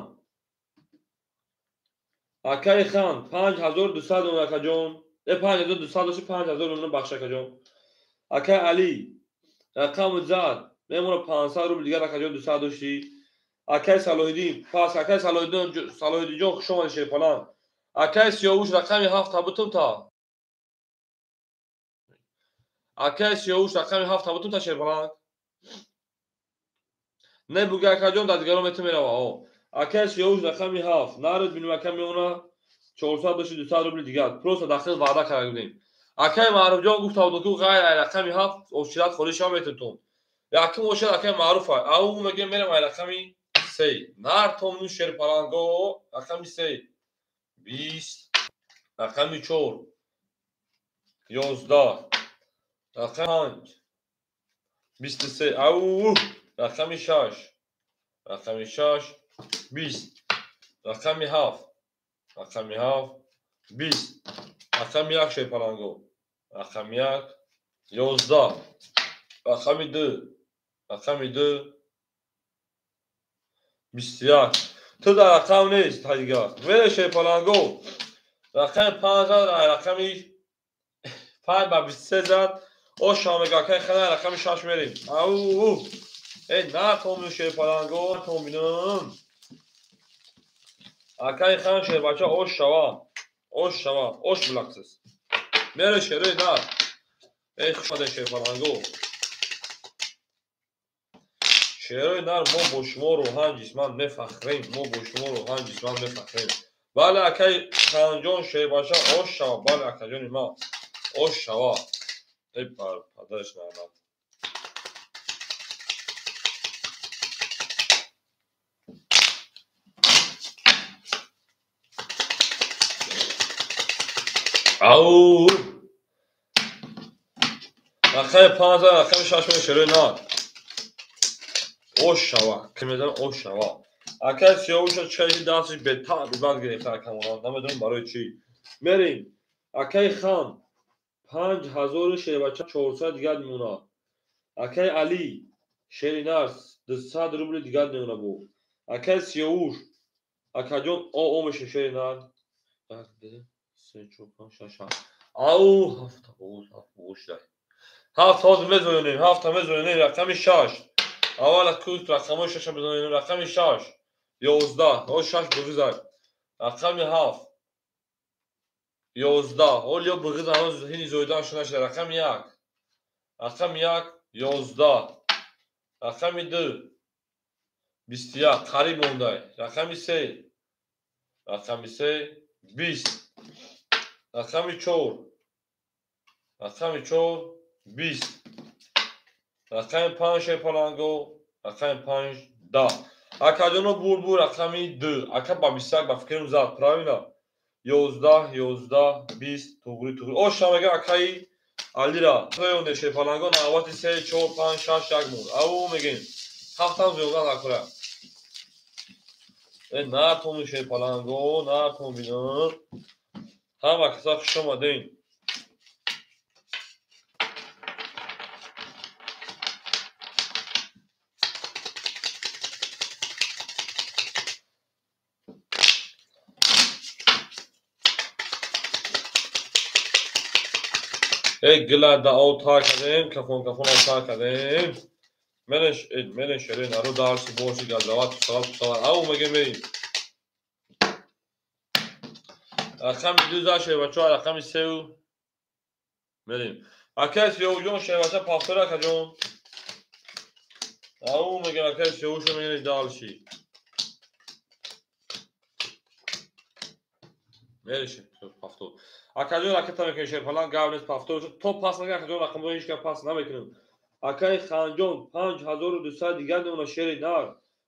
B: Акай хан 5200 дон акаҷон. 5200 дошти 5000 дон бахш акаҷон. Акай Али рақами зад мемона 500 рубл дигар акаҷон 200 дошти. Акай Салоҳиддин пас акай Салоҳиддин Салоҳиддинҷон хуш омадед шерпаланг. Акай Сиёвуш рақами 7 табутум та. Акай Сиёвуш рақами 7 табутум та шерпаланг. Не буга акаҷон дар дигарон мету мерава. Акай Сиёвуш рақами 7 нарид бинем ака меона 400 дошти 200 рубл дигар. Просто дахил ваъда карда будем. Акай Маъруфҷон гуфта буд ки ғайр ай рақами 7 ошират холӣ шава метутум. Якум ошират акай Маъруф ай. Ау мегем мерем ай рақами 3. Нар томну шерпаланго рақами 3 20. Рақами 4 11. Рақами 5 23. Ау рақами 6. Рақами 6 20. Рақами 7. Рақами 7 20. Рақами 1 шерпаланго. Рақами 1 11. Рақами 2. Рақами 2 21. Ту дар рақам нест дигар. Мере шерпаланго. Рақами 5 зад, рақами 5 ба 23 зад. Оша мега акай хана рақами 6 мерем. Ау эй на томину шерпаланго, томинум. Акай хан шербача ош шава. Ош шава, ош булақсиз. Мере шерои нар. Эй хуш омадед шерпаланго. Шерои нар мо бо шумо рӯҳан ҷисман мефахрем. Мо бо шумо рӯҳан ҷисман мефахрем. Бале акай ханҷон шербача ош шава. Бале акаҷони ма ош шава. Эй падараш нармад. Ау! Рақами 5 рақами 6 шерои нар. Ош шава. Ки медонам ош шава. Акай Сиёвуша чайи дасташ бетаъби бад гирифта акамона. Намедонам барои чӣ. Мерем. Акай хан 5000 шербача 400 дигар мемонад. Акай Али шери нар 200 рубли дигар мемонад бо. Акай Сиёвуш акаҷон о меша шери нар. 1 2 3 4 5 6 7. Ау ҳафта боз ҳафт боз шуд. Ҳафт ҳозир мезоёнем, ҳафта мезоёнем, рақами 6. Аввал кӯз рақамҳои 6 мезоёнем, рақами 6 11, ҳоз 6 бигузар. Рақами 7 11, ҳол ё бигузар, ҳанӯз ҳини зоидан шуда нашуда. Рақами 1, рақами 1 11, рақами 2 21, қариб мондай. Рақами 3, рақами 3 20, рақами 4, рақами 4 20, рақами 5 шерпаланго, рақами 5 10. Акаҷоно бурбур рақами 2, ака ба 21 ба фикрам зад, правильно? 11 11 20, туғри туғри. Оша мега акаи Алира. Тоёнде шерпаланго навбати 3 4 5 6 1 монд. Ау мегем. Ҳафтам зиёдан накура. Э натони шерпаланго, натон бинон. Ҳама каса хуш омадем. Эй гила да ов та кардем, кафон кафон ов та кардем. Менеш, менеш шере наро дарси борси газават пусават пусават. Ау мегем мерим. Рақами 2 за шербачо, рақами 3 мерим. Акай Сиёвуҷон шербача пафтора акаҷон. Ау мегем акай Сиёвуша мерем дальше. Мерише пафтор. Акаҷон ракета мекунем шерпалан, гап нест пафтор. То пас нага акаҷон рақамҳои ҳеҷ кас пас намекунем. Акай Ханҷон 5200 дигар мемона шери нар.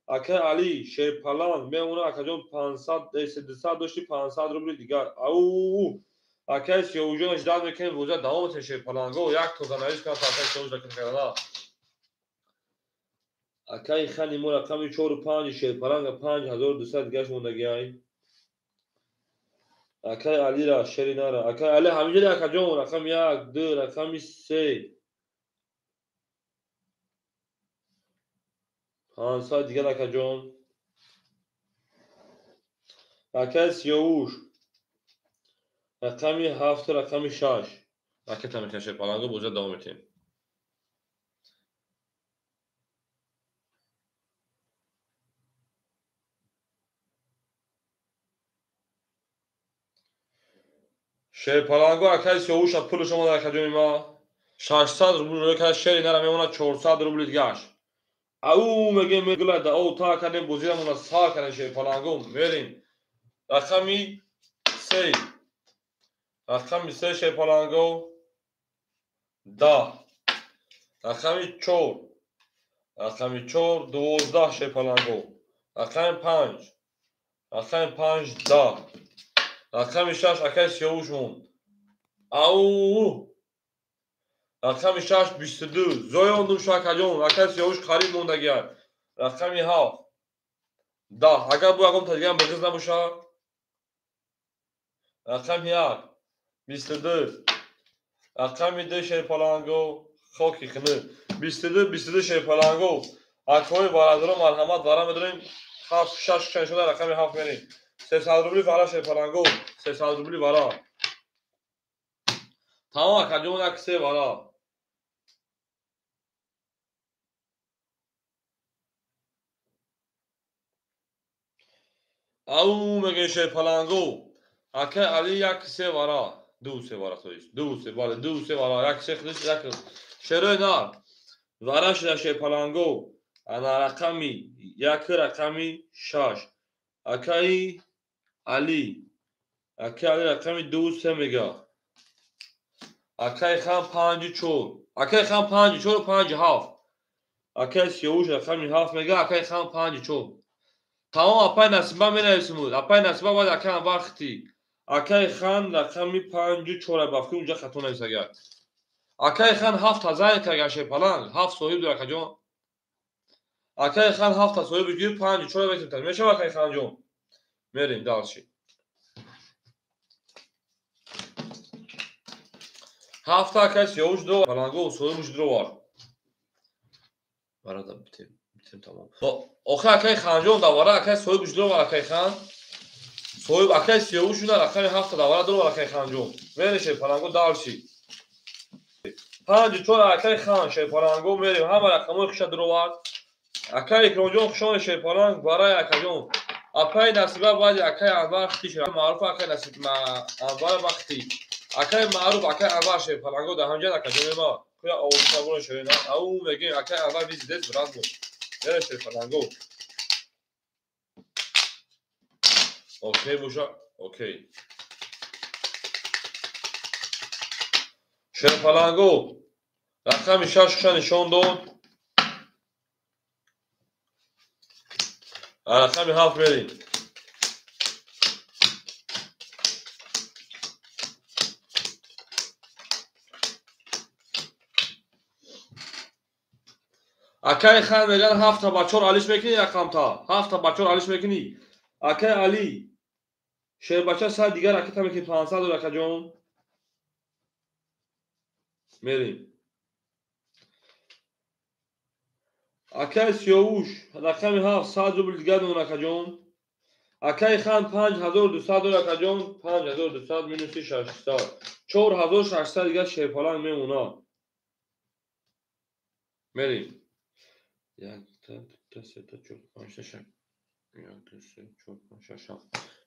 B: Акай Али шерпалан мемона акаҷон 500 200 дошти 500 рубли дигар. Ау акай Сиёвуҷон ждат мекунем, боза давом метем шерпаланго. Як тоза навис кунам акай Сиёвуҷ ракета кардана. Акай Хани мо рақами 4 5 шерпаланга 5200 дигар мондагиай. Акай Алира шери нара. Акай Али ҳамиҷода акаҷон рақами 1 2 рақами 3 500 дигар акаҷон. Акай Сиёвуш рақами 7 рақами 6. Ракета мекунем шерпаланго, боза давом метем. Шерпаланго акай Сиёвуша пулаш омада акаҷони ма 600 рубл рӯй кард, шери нара мемонад 400 рубли дигаш. Ау мегем мегула да оу та кардем бозирамона сар кардем шерпаланго мерим. Рақами 3, рақами 3 шерпаланго 10, рақами 4, рақами 4 12 шерпаланго, рақами 5, рақами 5 10, рақами 6 акай Сиёвуш монд. Ау рақами 6 22 зоёндум шу акаҷон, акай Сиёвуш қариб мондагиар. Рақами 7 10, агар бу ягон тадигам бигиз набошад. Рақами 1 22, рақами 2 шерпаланго хоки хини 22 22 шерпаланго. Акҳои бародаро марҳамат вара медорем. 7 6 шуда рақами 7 мерем. 300 рубли вара шерпаланго, 300 рубли вара. Тамом акаҷон, як се вара. Ау мегем шерпаланго. Акай Али як се вара, ду се вара то есть. Ду се, бале, ду се вара, як се худиш як. Шерои нар. Вара шуда шерпаланго. Ана рақами 1 рақами 6. Акай Али, акай Али рақами 2 3 мега. Акай Хан 5 4, акай Хан 5 4 5 7. Акай Сиёвуш рақами 7 мега, акай Хан 5 4. Тамом апай Насиба менависем. Апай Насиба бояд акай вақти. Акай Хан рақами 5 4 ба фикр унҷа хато навис агар. Акай Хан 7 тазайн кард шерпаланг, 7 соҳиб дорад акаҷон. Акай Хан 7 соҳиб гир 5 4 метавонад. Мешавад акай Хан ҷон. Мерем дальше. Ҳафта акай Сиёвуш дровар, паланго соҳибуш дровар. Барада битем, битем тамом. Охи акай Ханҷон давара, акай соҳибуш дровар, акай Хан. Соҳиб акай Сиёвуш уна рақами ҳафта давара дровар, акай Ханҷон. Мерем шерпаланго далши. 5 4 акай Хан шерпаланго мерем, ҳама рақамҳои хуша дровар. Акай Икромҷон хушони шерпаланг барай акаҷон. Апай Насиба баъди акай Анвар хти шер. Маъруф акай Насиб Анвар бахти. Акай Маъруф акай Анвар шерпаланго да ҳамҷан акаҷони ма. Куя овоза шерина. Ау мегем акай Анвар визидес брат мо. Мерем шерпаланго. Окей боша, окей. Шерпаланго рақами 6 хуша нишон дод. Рақами 7 мерем. Акай Хан меган 7 ба 4 алиш мекунӣ рақамта. 7 ба 4 алиш мекунӣ. Акай Али шербача сад дигар ракета мекунӣ 500 дор акаҷон. Мерем. Акай Сиёвуш рақами 7 100 рубл дигар дор акаҷон. Акай Хан 5200 дор акаҷон. 5200 минуси 600. 4600 дигар шерпаланг мемонад. Мерем. 1 2 3 4 5 6 1 2 3 4 5 6 7.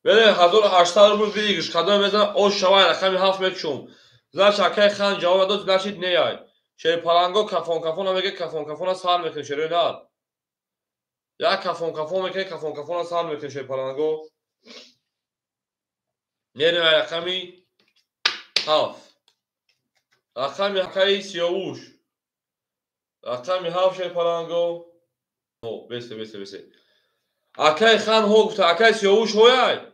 B: Мерем 1800 рубл выигрыш. Кадом мезанам ош шавай рақами 7 мекушум. Значит акай Хан ҷавоб дод, значит неяй. Шерпаланго кафон кафона меге, кафон кафона сар мекунем шерои нар. Як кафон кафон мекунем, кафон кафона сар мекунем шерпаланго. Мерем рақами 7. Рақами акаи Сиёвуш. Рақами 7 шерпаланго. Бесе, бесе, бесе. Акай Хан ҳо гуфта, акай Сиёвуш ҳояй.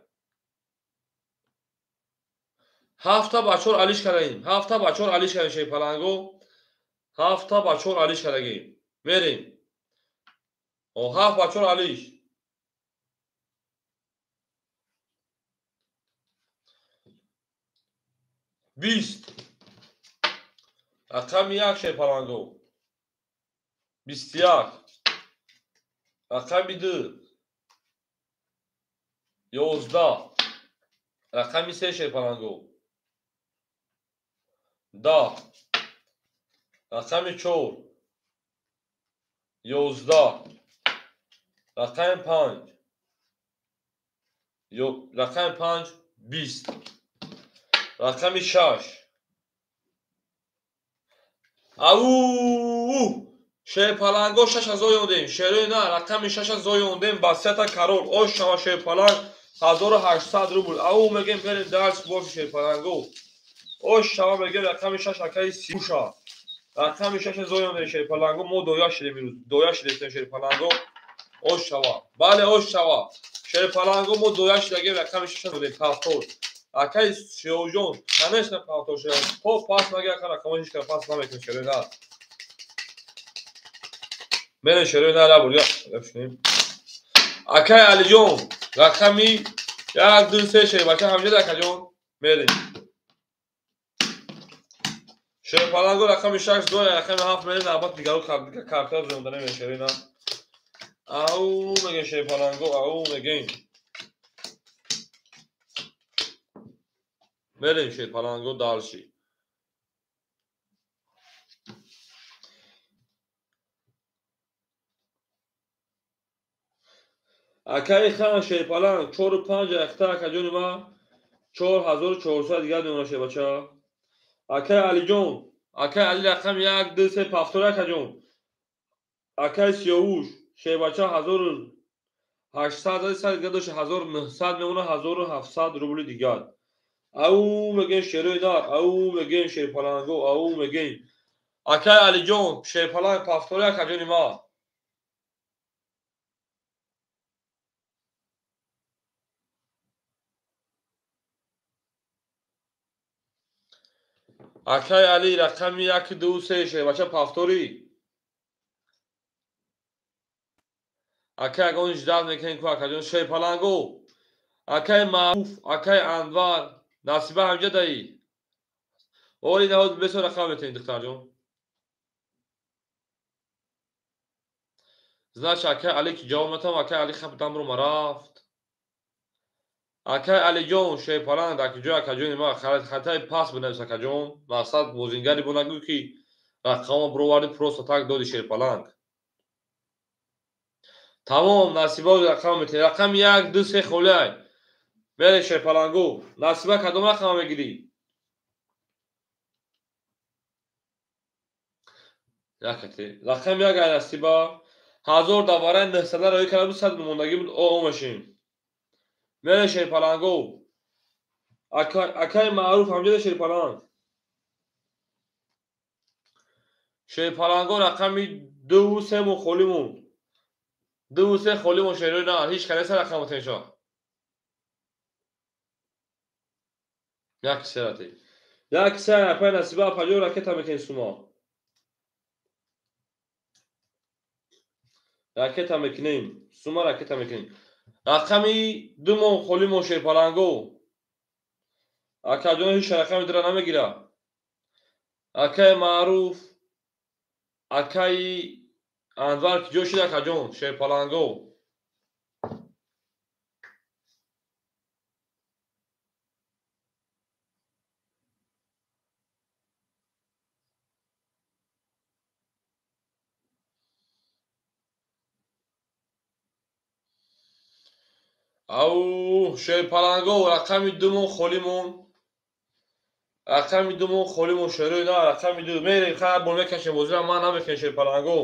B: 7 ба 4 алиш кардаем. 7 ба 4 алиш кардаем шерпаланго. 7 ба 4 алиш кардагем. Мерем. 7 ба 4 алиш. 20. Рақами 1 шерпаланго. 21. Рақами 2. 11. Рақами 3 шерпаланго. 10. Рақами 4. 11. Рақами 5. Рақами 5 20. Рақами 6. Ау! Шерпаланго 6 зоёндем. Шерои на рақами 6 зоёндем. Басията карол. Ош шава шерпаланг 1800 рубл. Ау мегем берем дарс бош шерпаланго. Ош шава мегем рақами 6 акаи Сиуша. Рақами 6 зоёндем шерпаланго. Мо доя шидем имрӯз. Доя шидем шерпаланго. Ош шава. Бале ош шава. Шерпаланго мо доя шидагем рақами 6 зоёндем. Пафтор. Акаи Сиёвҷон, конечно пафтор шуда. То пас наги ака рақамҳо ҳеҷ кара пас намекунем шерои на. Мерем шерои на рабур. Акаи Алиҷон, рақами 1 2 3 шербача ҳамҷа акаҷон. Мерем. Шерпаланго рақами 6 2 рақами 7 мерем навбат дигару картаро зонда намем шерои на. Ау мегем шерпаланго, ау мегем. Мерем шерпаланго далши. Акаи Хан шерпаланг 4 5 яхта акаҷони ма 4400 дигар мемона шербача. Акаи Алиҷон, акаи Али рақами 1 2 3 пафтор акаҷон. Акаи Сиёвуш шербача 1800 сад дигар дошт 1900 мемона 1700 рубли дигар. Ау мегем шерои нар, ау мегем шерпаланго, ау мегем. Акаи Алиҷон шерпаланг пафтори акаҷони ма. Акаи Али рақами 1 2 3 шербача пафтори. Акаи ягон ждат мекунем ку акаҷон шерпаланго. Акаи Маъруф, акаи Анвар, Насиба ҳамҷа даи. Оли наҳод бесо рақам метавонед, духтарҷон. Значит, акай Али ки ҷавоб натам, акай Али хаб дамро марафт. Акай Алиҷон шерпаланг акиҷон, акаҷони ма хатаи пас бинавис, акаҷон. Мақсад бозингари бо нагӯ ки рақамро бироварди, просто так доди шерпаланг. Тамом, Насиба рақам метавонед. Рақами 1, 2, 3 холиай. Мере шерпалангу. Насиба кадом рақама мегирӣ? Якате. Рақами 1 ай Насиба. 1000 давараи 900 роӣ карда буд, 100 мондагӣ буд, о мешем. Мере шерпалангу. Акай Маъруф ҳамҷода шерпаланг. Шерпаланго рақами 2 3 мо холӣ монд. 2 3 холӣ монд шерои на, ҳеҷ касе рақам теншо. Як серати. Як се апай Насиба апаҷо ракета мекунем сума. Ракета мекунем. Сума ракета мекунем. Рақами 2 мо холӣ мо шерпаланго. Акаҷон ҳеҷ рақами дра намегира. Акай Маъруф, акаи Анвар ки ҷо шид акаҷон шерпаланго. Ау шерпаланго рақами 2 мо холӣ монд. Рақами 2 мо холӣ монд шерои на, рақами 2 мерем хай бо мекашем бозира ман намекунем шерпаланго.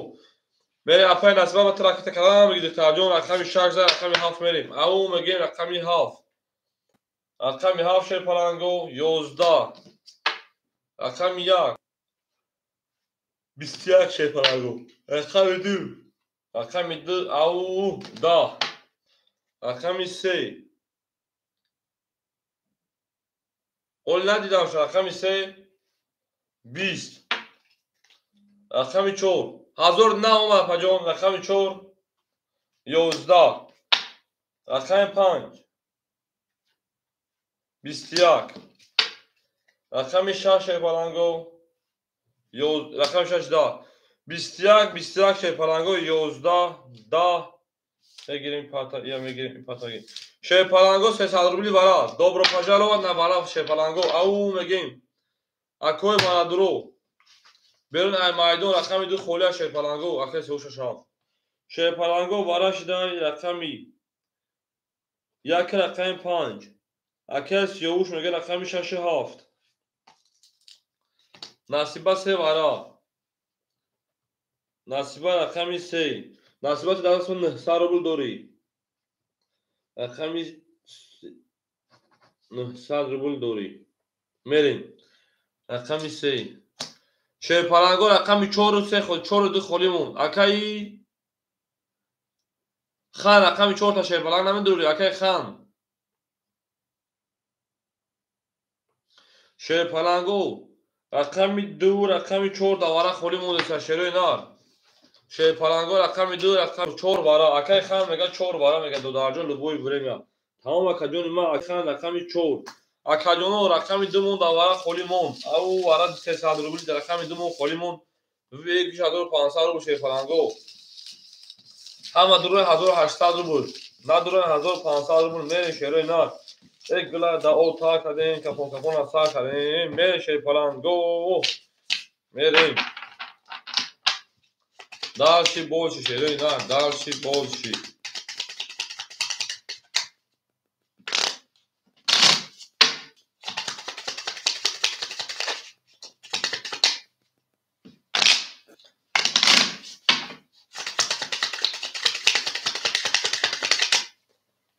B: Мерем апай Насиба ба ракета кардан мегиди духтарҷон, рақами 6 за рақами 7 мерем. Ау мегем рақами 7. Рақами 7 шерпаланго 11. Рақами 1. 21 шерпаланго. Рақами 2. Рақами 2 ау 10. Рақами 3. Ол надидам ша, рақами 3 20. Рақами 4. 1000 наомад апаҷон, рақами 4 11. Рақами 5 21. Рақами 6 шерпаланго рақами 6 10. 21 21 шерпаланго 11 10. Мегирем пата, я мегирем пата. Шерпаланго 300 рубли вара. Добро пожаловать на вара шерпаланго. Ау мегем. Акой марадуро. Берун ай майдон рақами 2 холия шерпаланго, акай 36. Шерпаланго вара шида рақами 1 рақами 5. Акай 36 мега рақами 6 7. Насиба 3 вара. Насиба рақами 3. Насиба дар 900 рубл дорӣ. Рақами 900 рубл дорӣ. Мерем. Рақами 3. Шерпаланго рақами 4 3 4 2 холӣ монд. Акаи Хан рақами 4 та шерпаланг намедорӣ, акаи Хан. Шерпаланго рақами 2 рақами 4 давара холӣ мондеса шерои нар. Шерпаланго рақами 2 рақами 4 вара. Акаи Хан мега 4 вара мега додарҷон любой время. Тамом акаҷони ма, Хан рақами 4. Акаҷоно рақами 2 монд вара холӣ монд. Ау вара 300 рубли рақами 2 монд холӣ монд. 1500 рубл шерпаланго. Ҳама дурои 1800 рубл. На дурои 1500 рубл мере шерои нар. Эй гула да о та кардем, капон капон сар кардем. Мере шерпаланго. Мерем. Дальше больше, шерои нар, дальше больше.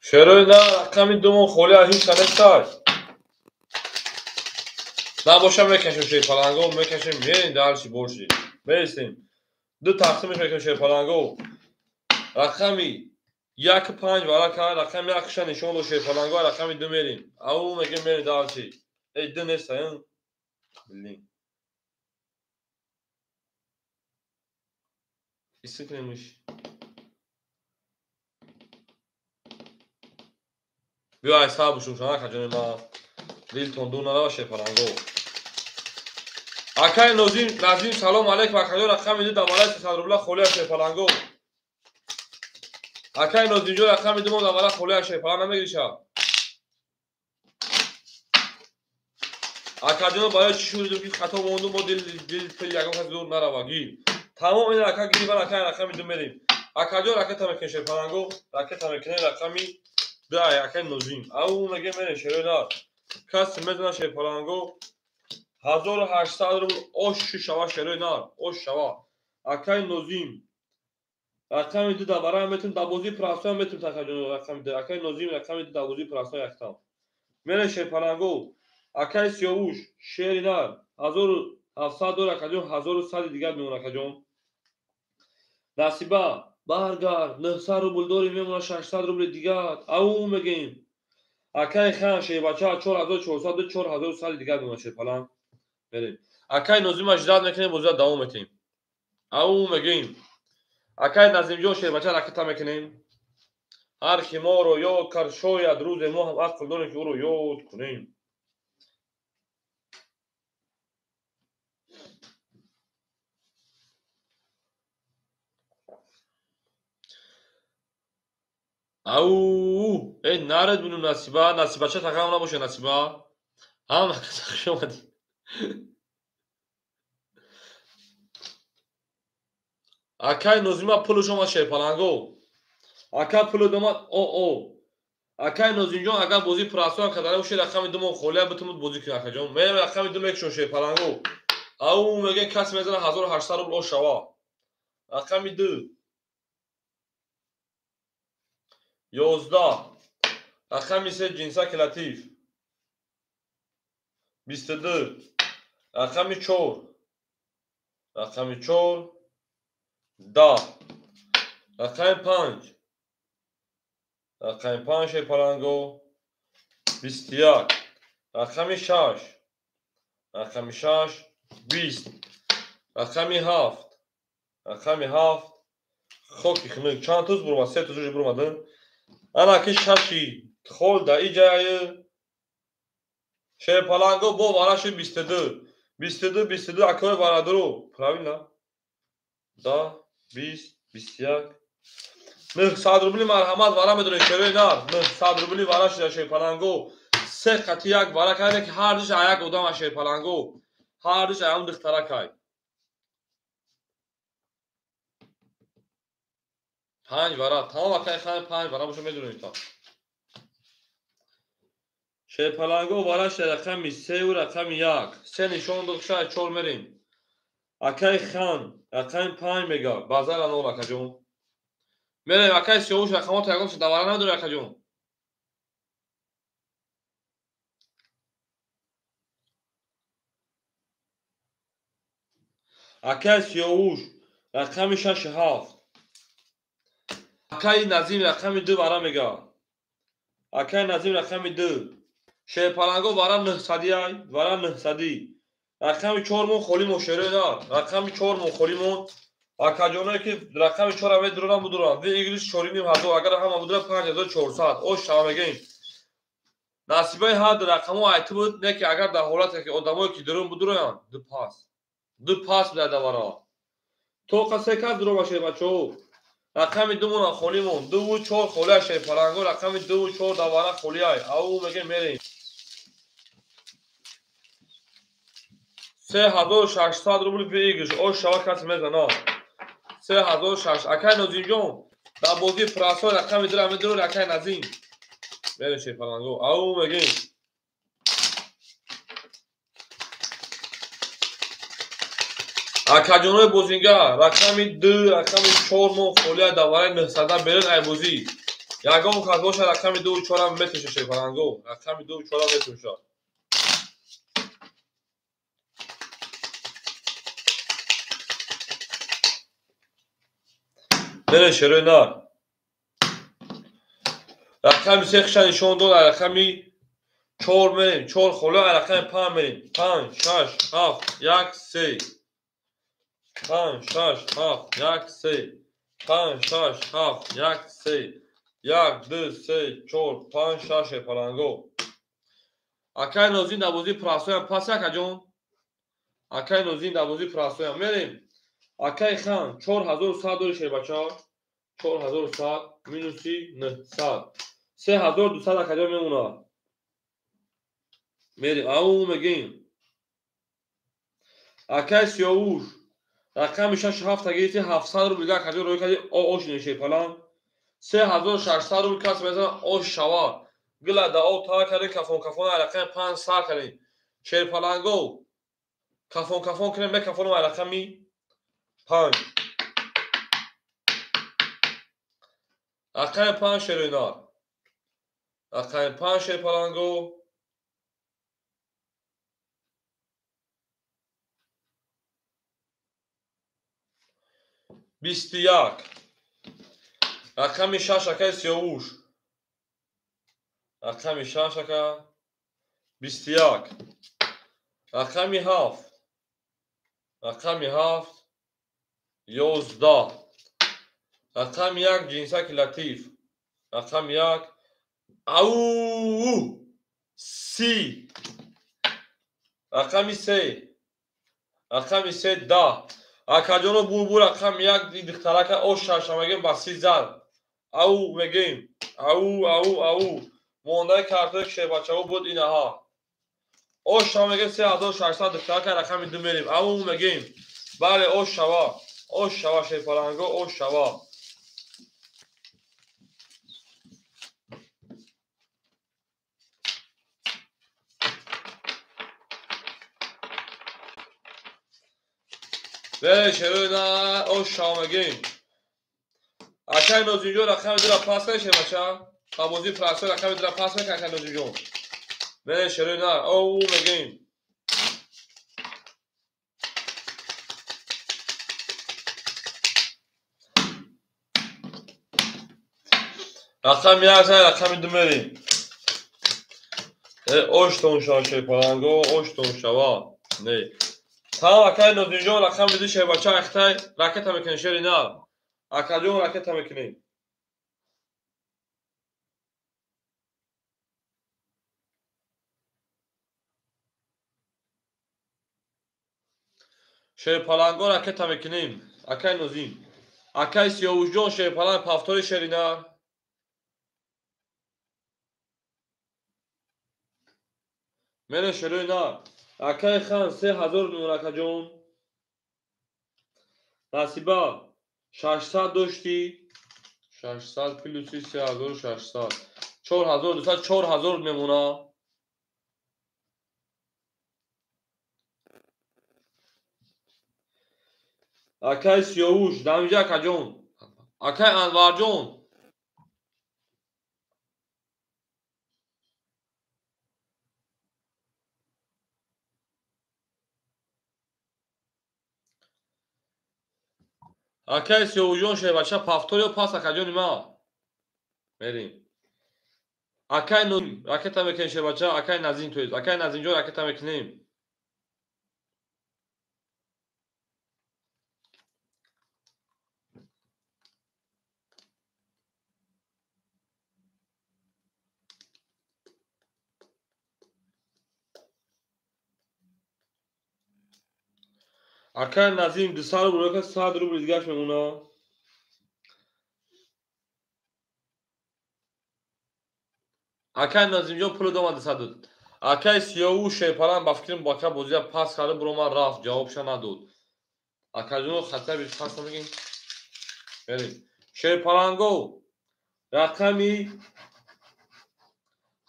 B: Шерои на рақами 2 мон холӣ ҳеҷ нестай. Набоша мекашем шерпаланго, мекашем, мерем дальше больше. Мересем. 2 тақсим мекунем шерпаланго. Рақами 1 5 вара кард, рақами 1 ша нишон дод шерпаланго, рақами 2 мерем. Ау мегем мерем дальше. Эй 2 нестай. Блин. Истикнемиш. Биё ай сар бушум шана каҷони ма. Дилтон дур нарава шерпаланго. Акай Нозим, Назим, салом алейкум, акаҷон, рақами 2 давара 300 рубла холия шерпаланго. Акай Нозимҷон, рақами 2 мо давара холия шерпаланг намегириша. Акаҷон, барои чӣ шуридум ки хато мондум, мо дил дил пил ягон кас дур нарава, гир. Тамом ин ака гирифтан, акай рақами 2 мерем. Акаҷон, ракета мекунем шерпаланго, ракета мекунем рақами 2 акай Нозим. Ау меге мерем шерои нар. Кас мезана шерпаланго 1800 рубл ош шава шерои нар, ош шава. Акай Нозим рақами 2 давара метум дабози прасоя метум такаҷон рақами 2. Акай Нозим рақами 2 дабози прасоя яктам. Мерем шерпаланго. Акай Сиёвуш шери нар 1700 дор акаҷон, 1100 дигар мемон акаҷон. Насиба баргард 900 рубл дори мемона 600 рубли дигар. Ау мегем. Акай хан шербача 4400 4100 дигар мемона шерпаланг. Мерем. Акай Нозима ждат мекунем, бозиро давом метем. Ау мегем. Акай Назимҷон шербача ракета мекунем. Ҳар ки моро ёд кард, шояд рӯзе мо ҳам ақл дорем ки ӯро ёд кунем. Ау, эй наред бину Насиба, Насибача тақам набоша Насиба. Ҳама каса хуш омадӣ. Акай Нозима пулш омад шерпаланго. Ака пулу домад о. Акай Нозимҷон, агар бозӣ прасоям кардана бошед, рақами 2 мо холия битумуд бозӣ кунед акаҷон. Мерем рақами 2 мекушон шерпаланго. Ау мегем кас мезана 1800 рубл ош шава. Рақами 2 11 рақами 3 ҷинсаки латиф 22 рақами 4 рақами 4 10 рақами 5 рақами 5 шерпаланго 21 рақами 6 рақами 6 20 рақами 7 рақами 7 хоки хунук чанд туз бурмад? 3 туз бурмадин. Ана ки шаши хол да иҷае шерпаланго бо вараши 22 22 22 акои варадуру правильно да 20 21 900 рубли марҳамат вара медонед шерои нар 900 рубли вара шуда шерпаланго се қати як вара карде ки ҳар душ аяк одам шерпаланго ҳар душ аям духтаракай 5 вара тамом акай хан 5 вара боша медонед та шерпаланго вара шуда рақами 3 ва рақами 1 се нишон дод шай 4 мерем акай хан рақами 5 мега базара нол акаҷон мерем акай Сиёвуш рақамото ягон шуда вара надори акаҷон акай Сиёвуш рақами 6 7 акай Назим рақами 2 вара мега акай Назим рақами 2 шерпаланго вара 900 ай вара 900 рақами 4 мон холӣ мо шерои нар рақами 4 мон холӣ мон акаҷоное ки рақами 4 медурам будурам ви 4500 агар ҳама будура 5400 ош шава мегем насибаи ҳад рақамо айти буд не ки агар дар ҳолате ки одамое ки дурун будуроянд ду пас буда давара то қасе кас дурома шербачаҳо рақами 2 мона холӣ мон 2 ва 4 холия шерпаланго рақами 2 ва 4 давара холиай ау мегем мерем 3600 рубл выигрыш ош шава кас мезана 3600 акай Нозимҷон дар бозии прасой рақами 2 медурор акай Назим мерем шерпаланго ау мегем акаҷонои бозингар рақами 2 рақами 4 мон холия давараи 900 берен ай бозӣ ягон кас боша рақами 2 4 метуша шерпаланго рақами 2 4 метуша мерем шерои нар рақами 3 хиша нишон дод рақами 4 мерем 4 холия рақами 5 мерем 5 6 7 1 3 5 6 7 1 3 5 6 7 1 3 1 2 3 4 5 6 шерпаланго акай Нозим дар бозии прасоям пас акаҷон Акай Нозин дар бозии простоям. Мерем. Акай Хан 4100 дори шербача. 4100 минуси 900. 3200 акаҷон мемонад. Мерем. Ау мегем. Акай Сиёвуш рақами 6-7 гирифти 700 рубл дигар акаҷон рӯй кардӣ ош шерпаланг. 3600 рубл кас мезанад ош шава. Гила да об тар кардем, кафон кафон рақами 5 сар кардем. Шерпаланго кафон кафон кунем, мекафонам рақами 5. Рақами 5 шерӯйнар. Рақами 5 шерпаланго. 21. Рақами 6 акаи Сиёвуш. Рақами 6 ака 21. Рақами 7. Рақами 7 11. Рақами 1 ҷинсаки Латиф. Рақами 1 ау 30. Рақами 3. Рақами 3 10. Акаҷоно бурбур рақами 1 духтарака ош шаша мегем ба 30 зад. Ау мегем. Ау ау ау. Мондаи картои шербачаҳо буд инаҳа. Ош шава мегем 3600 духтарака рақами 2 мерем. Ау мегем. Бале ош шава. Ош шава шерпаланго ош шава. Бе шерӯна ош шава мегем. Акай Нозимҷон рақами 2-ра пас кардӣ шербача? Ба бозии простой рақами 2-ра пас мекард акай Нозимҷон. Бе шерӯна оу мегем. Рақами 1 зай рақами 2 мерем. Оштон шава шерпаланго, оштон шава. Не. Тамом акай Нозимҷон рақами 2 шербача ахтай ракета мекунем шери нар. Акаҷон ракета мекунем. Шерпаланго ракета мекунем. Акай Нозим. Акай Сиёвушҷон шерпаланг пафтори шери нар. Мере шерӯи нар. Акай Хан 3000 мемон акаҷон. Насиба 600 доштӣ. 600 плюси 3600. 4200 4000 мемона. Акай Сиёвуш дамҷа акаҷон. Акай Анварҷон. Акай Сиёвушҷон шербача пафтор ё пас акаҷони ма? Мерем. Акай ракета мекунем шербача, акай Назим тоист. Акай Назимҷон ракета мекунем. Акай Назим 200 рубл рӯй кард, 100 рубл дигаш мемона. Акай Назимҷон пуло дома 200 дод. Акай Сиёвуш шерпаланг ба фикрам бака бозия пас карда буромад рафт, ҷавобша надод. Акаҷоно хатаби пас намегем. Мерем. Шерпаланго рақами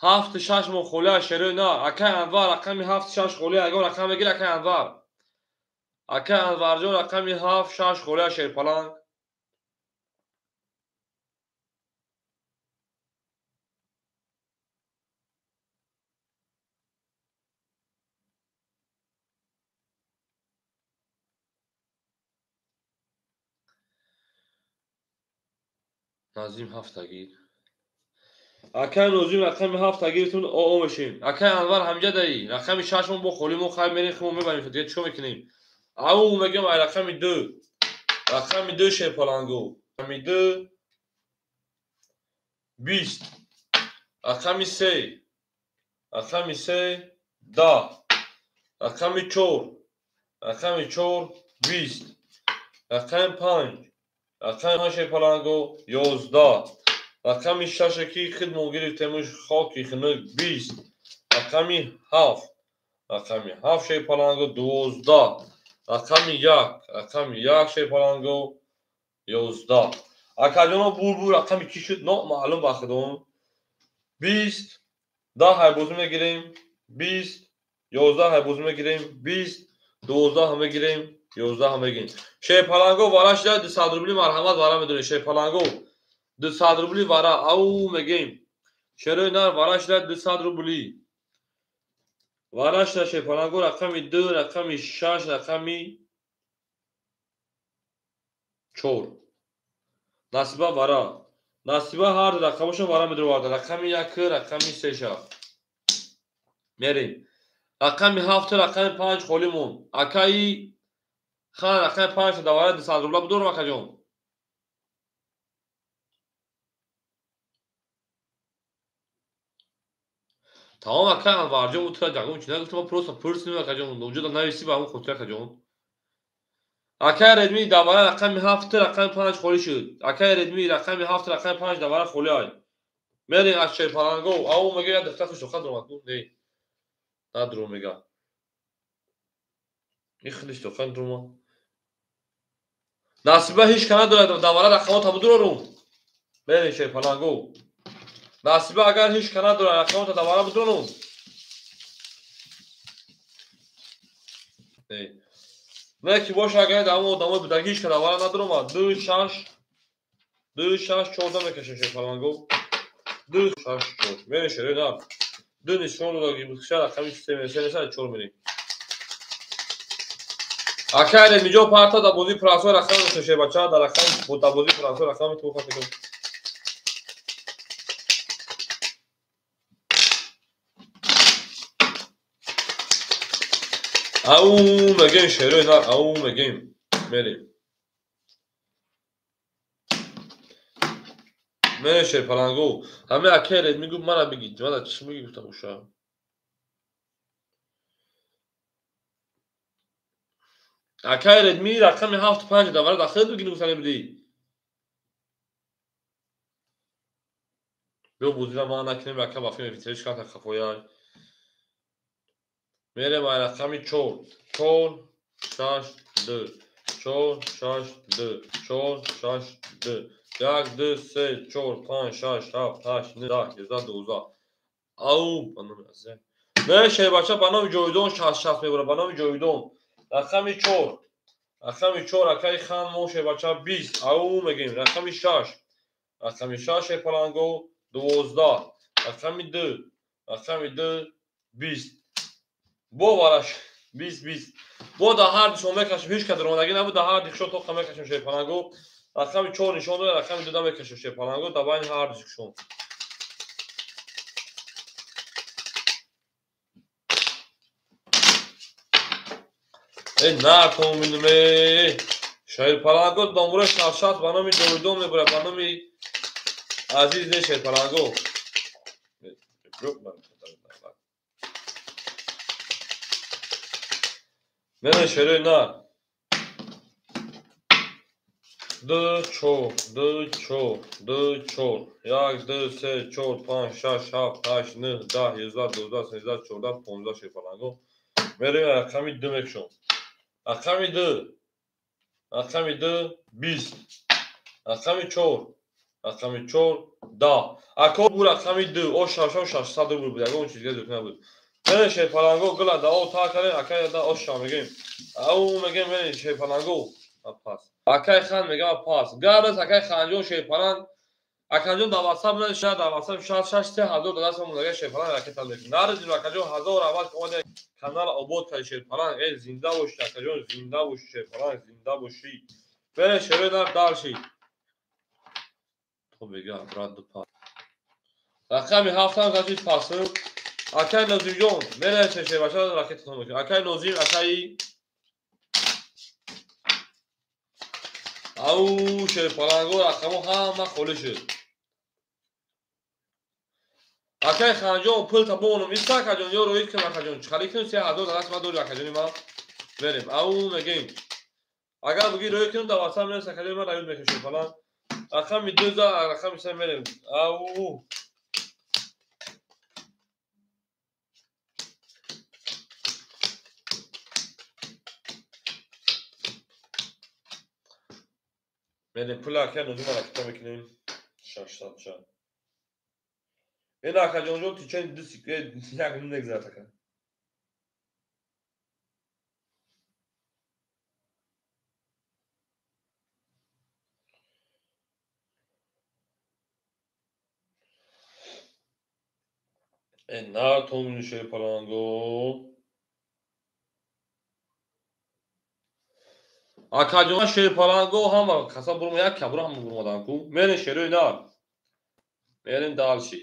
B: 7-6 мо холия шерӯи на. Акай Анвар рақами 7-6 холия, ягон рақам мегир акай Анвар. Акай Анварҷон рақами 7-6 холия шерпаланг. Назим 7 гир. Акай Нозим рақами 7 гиртун оо мешем. Акай Анвар ҳамҷа даи. Рақами 6 мо бо холӣ мо хайр мерем, химо мебарем. Дигар чикор мекунем? Ау мегем ай рақами 2. Рақами 2 шерпаланго. Рақами 2 20. Рақами 3. Рақами 3 10. Рақами 4. Рақами 4 20. Рақами 5. Рақами 5 шерпаланго 11. Рақами 6 ки хидмо гирифтемуш хоки хунук 20. Рақами 7. Рақами 7 шерпаланго 12. Рақами 1. Рақами 1 шерпаланго 11. Акаҷоно бурбур рақами ки шуд номаълум ба худом. 20 10 ҳайбозӣ мегирем, 20 11 ҳайбозӣ мегирем, 20 12 мегирем, 11 мегирем. Шерпаланго вара шуда 200 рубли марҳамат вара медонем. Шерпаланго 200 рубли вара ау мегем. Шерои нар вара шуда 200 рубли. Вара шуда шерпаланго рақами 2, рақами 6, рақами 4. Насиба вара. Насиба ҳар рақамошо вара медуроварда. Рақами 1, рақами 3. Мерем. Рақами 7, рақами 5 холӣ монд. Акаи хан рақами 5 давара 200 рубла будорам акаҷон. Тамом ака Анварҷон утра ҷагон чи нагуфтам, ман просто пурсидем акаҷон. Унҷо нависи ба ҳамон хотир акаҷон. Акаи Редми давара рақами 7, рақами 5 холӣ шуд. Акаи Редми рақами 7, рақами 5 давара холӣ ай. Мерем аз шерпаланго. Ау мега як духтар хуш сухан дуромад. Не. Надуром мега. Ин худиш сухан дурома. Насиба ҳеҷ ка надорад давара рақамота будурорум. Мерем шерпаланго. Насиба агар ҳеҷ ка надорад рақамота давара будурорум. Не. Не ки боша агар дамо одамои будаги ҳеҷ ка давара надурома. 2 6 2 6 14 мекашем шерпаланго. 2 6 4. Мерем шерои нар. 2 нишон додаги буд рақами 3 3 4 мерем. Акай Редмиҷо парта дар бозии прасо рақами шербача дар рақами дар бозии прасо рақами туха фикр. Ау мегем шерои нар, ау мегем. Мерем. Мерем шерпаланго. Ҳаме акай Редми гуфт мана бигӣ. Мана чӣ мегӣ гуфтам уша. Акай Редми рақами 7 5 давара дахил бигӣ гуфтане будӣ. Биё бозира ман накунем ака ба филм офицериш карта хафояй. Мерем ай рақами 4. 4 6 2 4 6 2 4 6 2 1 2 3 4 5 6 7 8 9 10 11 12. Ау ба номи азиз. Не шербача ба номи Ҷовидон 60 60 мебурад ба номи Ҷовидон. Рақами 4. Рақами 4 акаи хан мо шербача 20. Ау мегем. Рақами 6. Рақами 6 шерпаланго 12. Рақами 2. Рақами 2 20. Бо вараш 20 20. Бо дар ҳар дишон мекашем ҳеҷ кадр омадагӣ набуд дар ҳар дишон тоқа мекашем шерпаланго. Рақами 4 нишон дорад, рақами 2 мекашем шерпаланго дар байни ҳар дишон. Эй накун шерпаланго домбура 60 ба номи Ҷовидон мебурад ба номи Азиз не шерпаланго. Мене шерои нар. 2 4 2 4 2 4 1 2 3 4 5 6 7 8 9 10 11 12 13 14 15 шерпаланго. Мерем рақами 2 мекшом. Рақами 2. Рақами 2 20. Рақами 4. Рақами 4 10. Ако бу рақами 2 о 6 600 рубл буд. Ягон чиз зиёд набуд. Мене шерпаланго гула да о та кардем, акай да оша мегем. Ау мегем мене шерпаланго пас. Акай хан мегам пас. Гараз акай ханҷон шерпаланг. Аканҷон дар WhatsApp на дар WhatsApp 66 3000 даст монда шерпаланг ракета мекунад. Наризим акаҷон 1000 аввал омада канал обод кард шерпаланг. Эй зинда бошӣ акаҷон, зинда бошӣ шерпаланг, зинда бошӣ. Бере шерои нар дарши. То бега брат ду пас. Рақами 7 ҳам значит пас. Акай Нозимҷон, мерасе шербача ракета мекунад. Акай Нозим, акаи ау шерпаланго рақамо ҳама холӣ шуд. Акай ханҷон пул табонум иста акаҷон ё роид кун акаҷон. Чӣ харид кунем 3000 даст ма дори акаҷони ман. Мерем, ау мегем. Агар буги рӯй кунем, дар ватсап менавис, акаҷон, ман раюд мекунем шерпаланг. Рақами 2 за рақами 3 мерем. Ау. Мерем, пула ака нозима ракита мекунем. 600 ша. Ин акаҷонҷон тичани 2 секунд як минут мегзарад ака. Нар шерпаланго. Акаҷон шерпаланго ҳама каса бурма як кабура ҳама бурмадан ку. Мерем шерои нар. Мерем дальше.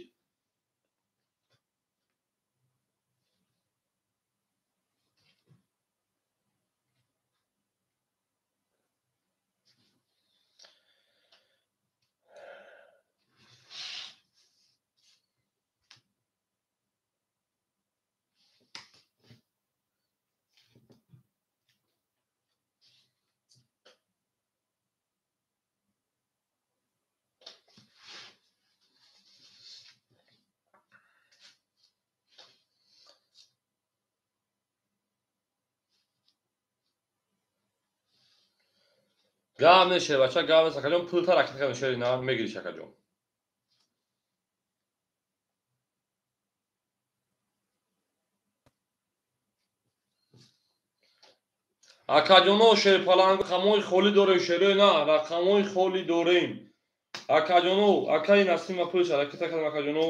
B: Гап нест шербача, гап нест акаҷон, пулта ракет кардем шери нар, мегириш акаҷон. Акаҷоно шерпаланг рақамҳои холӣ дорем, шерои нар, рақамҳои холӣ дорем. Акаҷоно, акаи Насима пулш ракета кардем акаҷоно.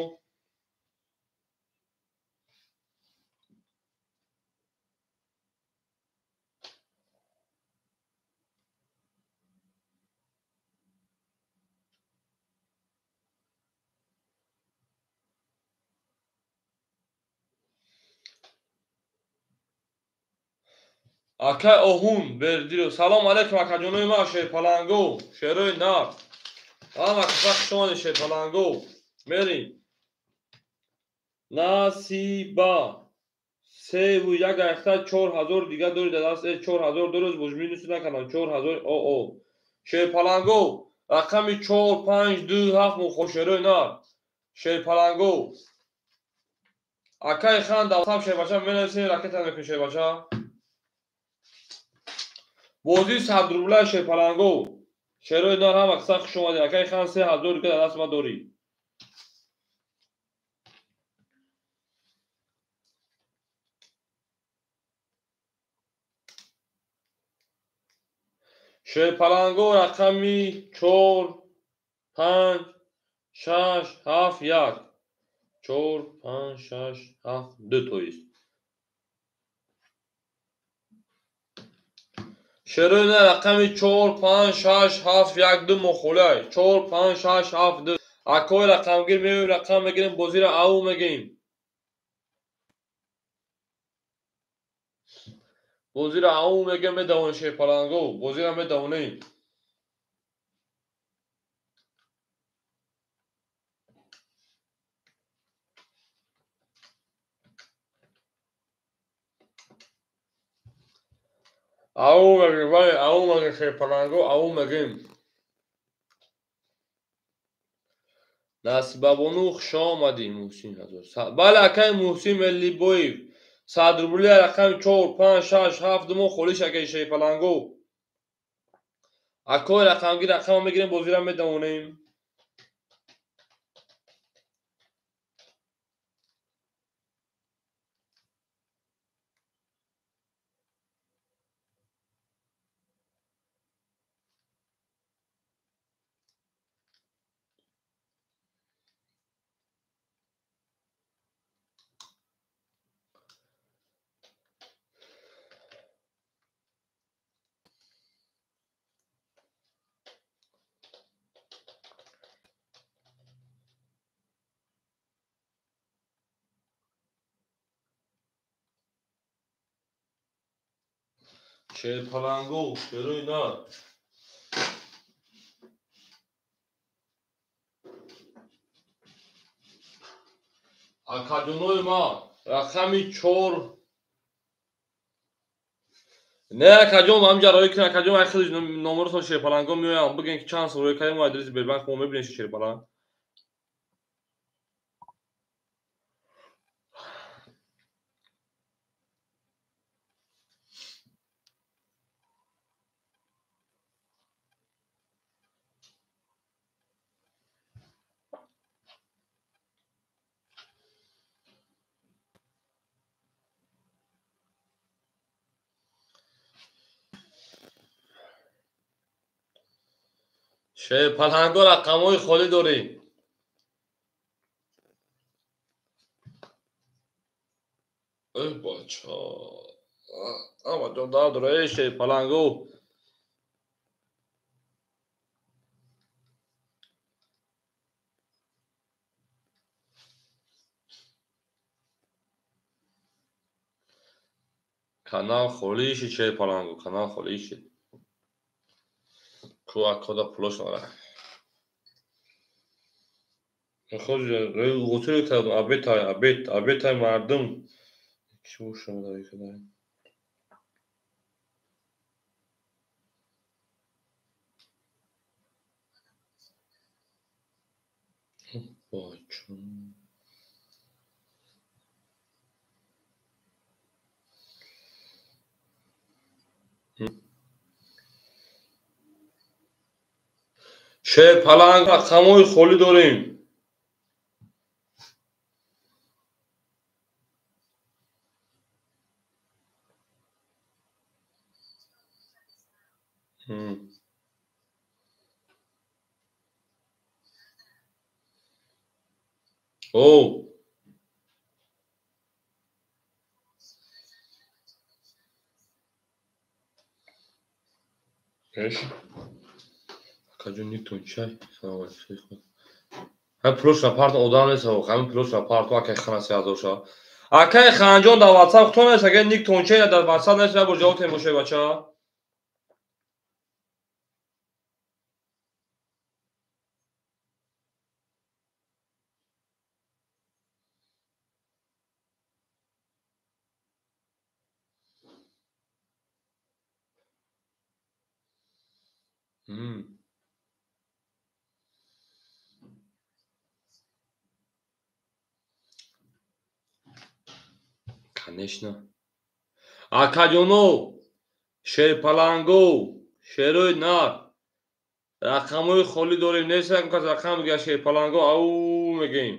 B: Акай Оҳун Бердиро. Салом алейкум акаҷонои ман шерпаланго, шерои нар. Ҳама каса хуш омадед шерпаланго. Мерем. Насиба. 3 1 дақиқа 4000 дига дори дар даст. 4000 дорӯз бош минус накардам. 4000 о. Шерпаланго рақами 4 5 2 7 мухо шерои нар. Шерпаланго. Акай хан дар WhatsApp шербача менависем, ракета мекунем шербача. Бозии 100 рубла шерпаланго. Шерои нар ҳама каса хуш омадед. Акай хан 3000 дига дар даст ма дорӣ. Шерпаланго рақами 4 5 6 7 1. 4 5 6 7 2 то есть. Шерои нар рақами 4 5 6 7 1 2 мохолай. 4 5 6 7 2. Акои рақамгир меоем, рақам мегирем, бозиро ау мегӯем. Бозиро ау мегӯем, медавонем шерпаланго, бозиро медавонем. Ау мегӯем, вале ау мегӯем шерпаланго, ау мегӯем. Насибабону хуш омадӣ Муҳсин ҳазор. Бале акаи Муҳсин Меллибоев. 100 рубли рақами 4 5 6 7 2 мо холиш акаи шерпаланго. Акои рақамгир рақам мегирем, бозиро медавонем. Шерпаланго, шерои нар. Акаҷонои ман рақами 4 Не акаҷон, ҳамҷа роӣ кун, акаҷон, ай хеле номеротон шерпаланго меоям, бигӯен ки чанд сол роӣ кардем, мо адреси Сбербанк мо мебинем шерпаланг. Шерпаланго рақамҳои холӣ дорӣ. Эй бача, ама ҷон дард дора, эй шерпаланго. Канал холӣ шид, шерпаланго, канал холӣ шид. Ку акода пулош ора. Ғутури кардам, абетай, абет, абетай мардум. Ки бошам дар кадай? Бача. Шерпаланг рақамҳои холӣ дорем. О, эш. Акаҷон, никтон чай? Салом алейкум. Ҳам пулошна партон одам нест, ҳамин пулошна партон акай хана 3000 ша. Акай Ханҷон дар WhatsApp хутон нест, агар никтон чай дар WhatsApp нест, я бо ҷавоб тем бошай бача. Конечно. Акаҷоно, шерпаланго, шерои нар, рақамҳои холӣ дорем, нест ягон кас рақам бигӯяд шерпаланго, ау мегӯем.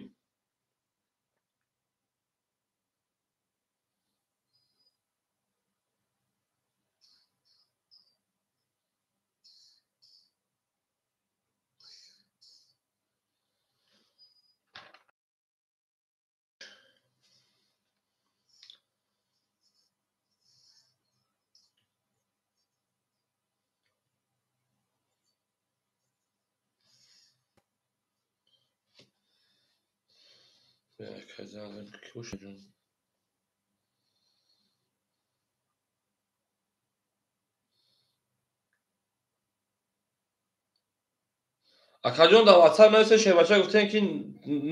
B: Акаҷон, дар WhatsApp нависта шербача, гуфтем ки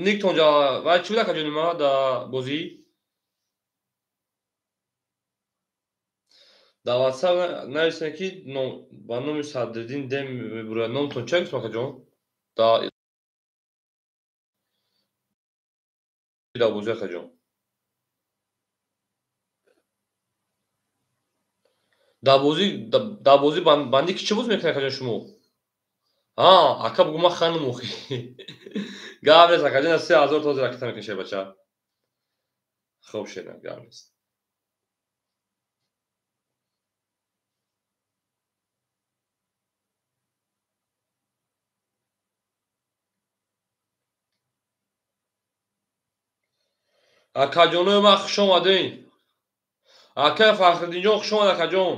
B: никтон ҷа вай чӣ буд, акаҷони ма, дар бозӣ? Дар WhatsApp навистем ки ба номи Садриддин Дем мебурад. Номтон чӣ гуфтем, акаҷон? Дар бозӣ, акаҷон. Дар бозӣ банди ки чӣ боз мекунед, акаҷон, шумо? А, ака бугу ман ханум охи. Гап нест, акаҷон, 3000 този ракета мекунед, шербача. Хуб, шерна, гап нест. Акаҷонои ман, хуш омадем. Ака Фахриддинҷон, хуш омад, акаҷон.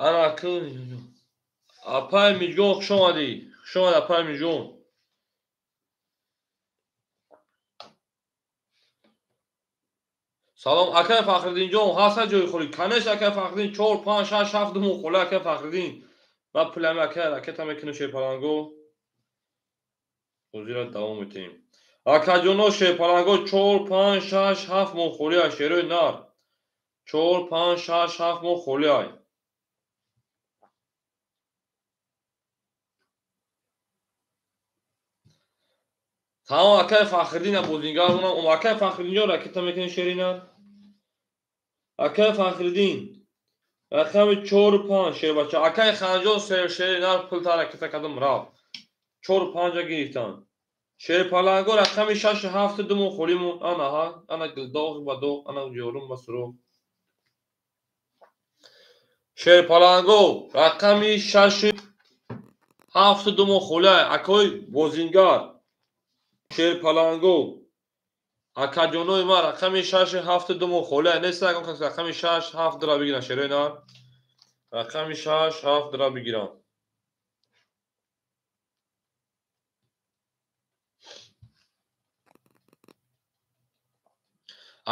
B: Ана акун апай Миҷгон, хуш омадӣ. Хуш омад, апай Миҷгон. Салом, акай Фахриддинҷон, ҳаста ҷои холӣ? Конечно, акай Фахриддин, 4, 5, 6, 7 ду моҳ холӣ, акай Фахриддин. Ма пулами акай ракета мекунем шерпаланго. Ҳозира давом метиҳем. Акаҷоно шерпаланго 4, 5, 6, 7 моҳ холӣ ай, шерои нар. 4, 5, 6, 7 моҳ холӣ ай. Тамом, акай Фахриддин бозингар монам. Акай Фахриддинҷон ракета мекунем шери нар. Акай Фахриддин рақами 4 5 шербача. Акай Ханҷон шери нар пулта ракета кардам рафт. 4 5 гирифтан. Шерпаланго рақами 6 7 ду моҳ холӣ монд. Ана ҳа, ана гилдоғ ба доғ, ана ҷорум ба суроғ. Шерпаланго рақами 6 7 ду моҳ холӣ. Акой бозингар. Шерпаланго акаҷонои ман рақами 6 7 ду моҳ холӣ. Нест ягон кас рақами 6 7 дра бигиран шерои нар. Рақами 6 7 дра бигиран.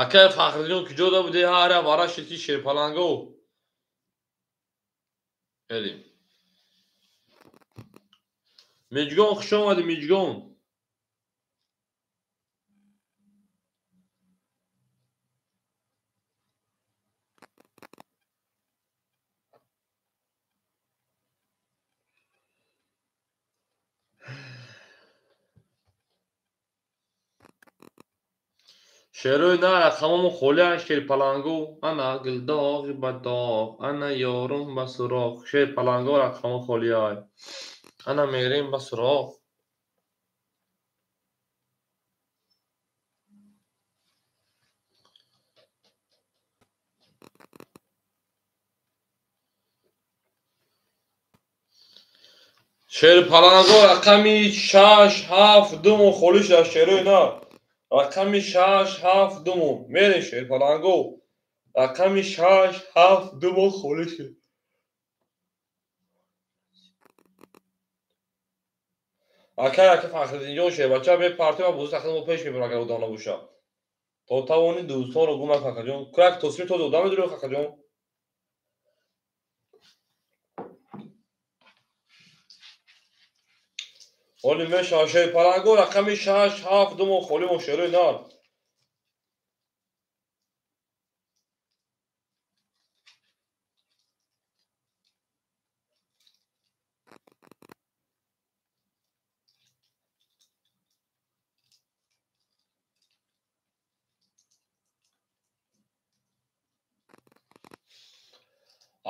B: Акай Фахриддин куҷо да буде? Ҳара вара шити шерпаланго. Элим. Миҷгон хуш омадӣ, Миҷгон. Шерои нар рақамомо холӣ ай шерпаланго. Ана гилдоғи ба доғ, ана ёрум ба суроғ. Шерпаланго рақамо холӣ ай. Ана мерем ба суроғ. Шерпаланго рақами 6 7 ду моҳ холӣ шуда шерои нар. Рақами 6 7 ду моҳ. Мерем шерпаланго. Рақами 6 7 ду моҳ холӣ шуд. Акай ака Фахриддинҷон шербача мепартем ва бозӣ тақрибан мо пеш мебарем агар одам набошад. То тавони дӯстонро гум накун акаҷон. Курак тосими тоза одам медорӣ акаҷон? Оли мешавад шерпаланго рақами 6 7 ду моҳ холӣ моҳ шерои нар.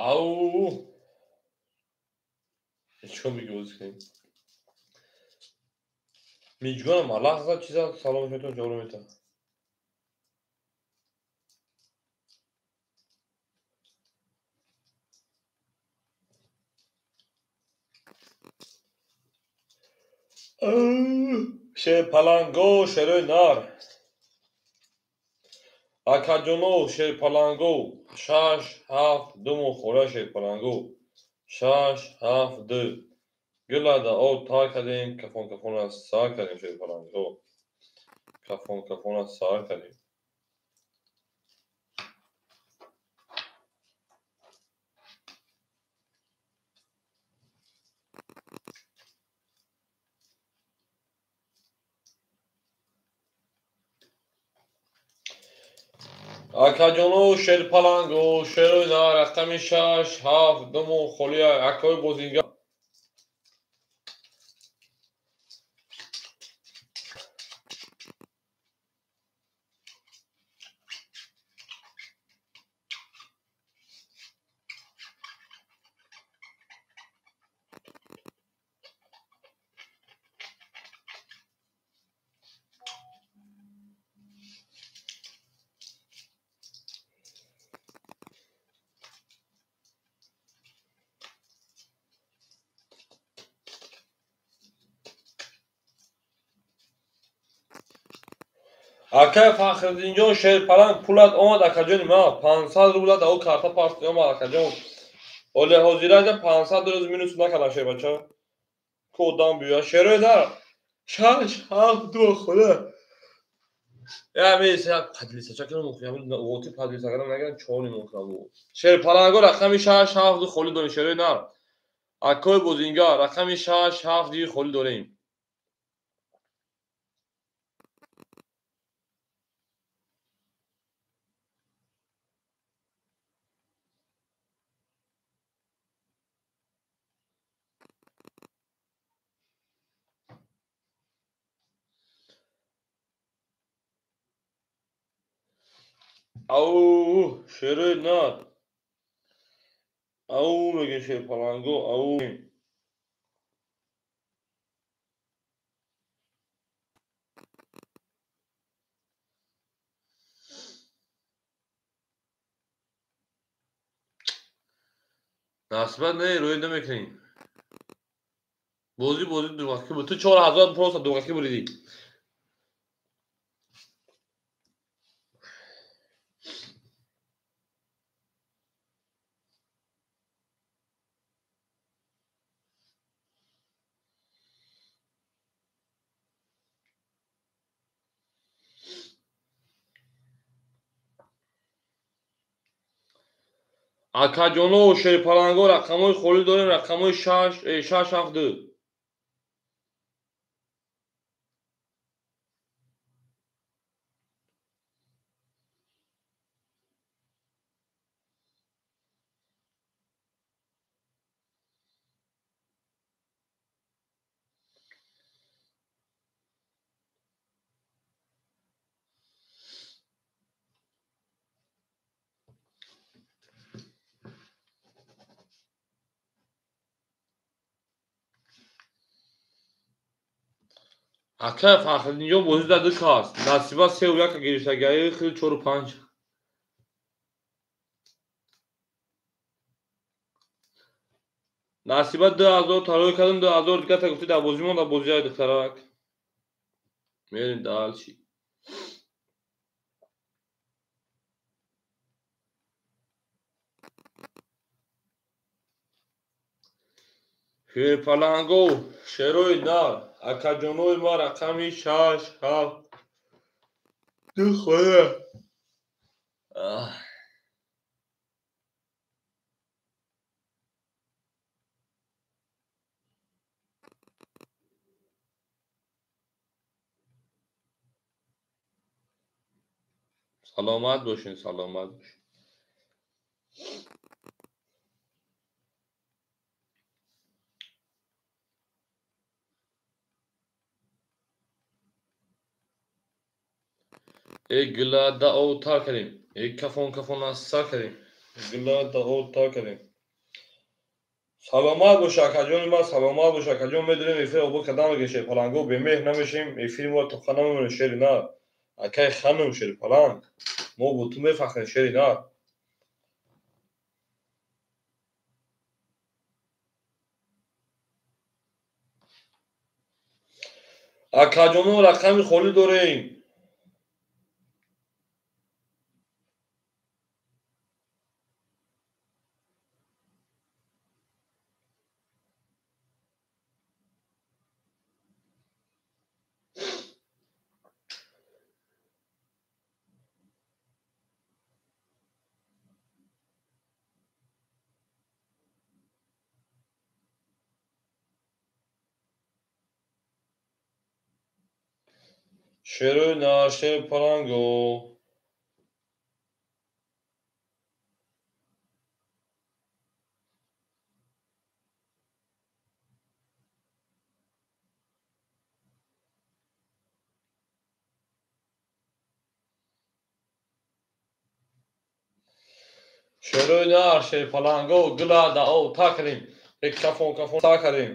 B: Ау! Чӣ мегӯ бозӣ кунем? Миҷгонам лаҳза чиза салом метавон ҷавоб метавон. Шерпаланго шерои нар. Акаҷоно шерпаланго 6 7 ду моҳ холӣ шерпаланго. 6 7 2. Гулада об тар кардем, кафон кафона сар кардем шерпаланго. Кафон кафона сар кардем. Акаҷоно шерпаланго шерои нар рақами 6 7 ду моҳ холӣ акои бозингар. Акай Фахриддинҷон шерпаланг пулат омад акаҷони ма 500 рубла да о карта парт омад акаҷон. Оле ҳозираҷа 500 рӯз минус накардам шербача. Ку одам биёя шерои нар 6 7 2 худа. Я подлисача кардам, оти подлиса кардам, нагирам чор ним кардам. Шер паланго рақами 6 7 2 холӣ дорем, шерои нар. Акои бозингар рақами 6 7 2 холӣ дорем. Ау, шерои нар. Ау, мегӯем шер паланго, ау. Насибат не, рӯй намекунем. Бозӣ дуғакӣ буд. Ту 4000 просто дуғакӣ буридӣ. Акаҷоно, шерпаланго рақамҳои холӣ дорем, рақамҳои 6 6 7 2. Ака Фахриддинҷон бозӣ дар ду кас. Насиба 3 1 гирифтагаи хел 4 5. Насиба 2000 тарой кардам, 2000 дига та гуфти дар бозӣ монда, бозиҳои духтарак. Мерем дальше. Шерпаланго, шерои нар, акаҷонои ма рақами 6 7 2 хоя. Саломат бошед, саломат бошед. Эй гула да ов тар кардем, эй кафон кафон аз сар кардем, гула да ов тар кардем. Саломат бош акаҷони ман, саломат бош акаҷон. Медонем эфир обод кардан мегӯем, шерпаланго бемеҳр намешем, эфири моро тоқа намемонем, шери нар. Акаи ханум шерпаланг, мо бо ту мефахрем, шери нар. Акаҷоно рақами холӣ дорем. Шерои нар, шерпаланго. Шерои нар, шерпаланго, гула да ов та кардем, як кафон кафон та кардем.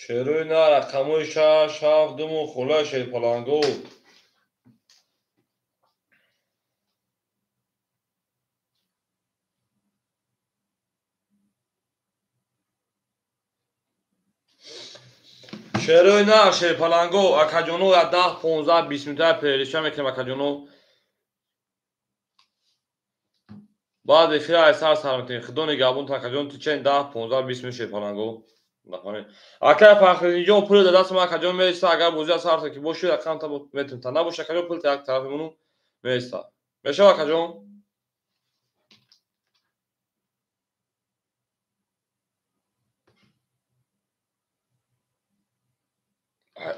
B: Шерои на рақамҳои шаш, ҳафт, думу хулаи шерпаланго. Шерои на шерпаланго, акаҷоно, я 10, 15, 20 минута переша мекунем, акаҷоно. Баъд эфира ай сар сар мекунем. Худо нигаҳбон, акаҷон, течение 10, 15, 20 минут шерпаланго. Акай Фахриддинҷон, пули дар дасти ман, акаҷон, мереса, агар бозӣ сар ки боши, рақам та метавонем, та набоши, акаҷон, пул як тарафи мону мереса. Мешава, акаҷон? Ай,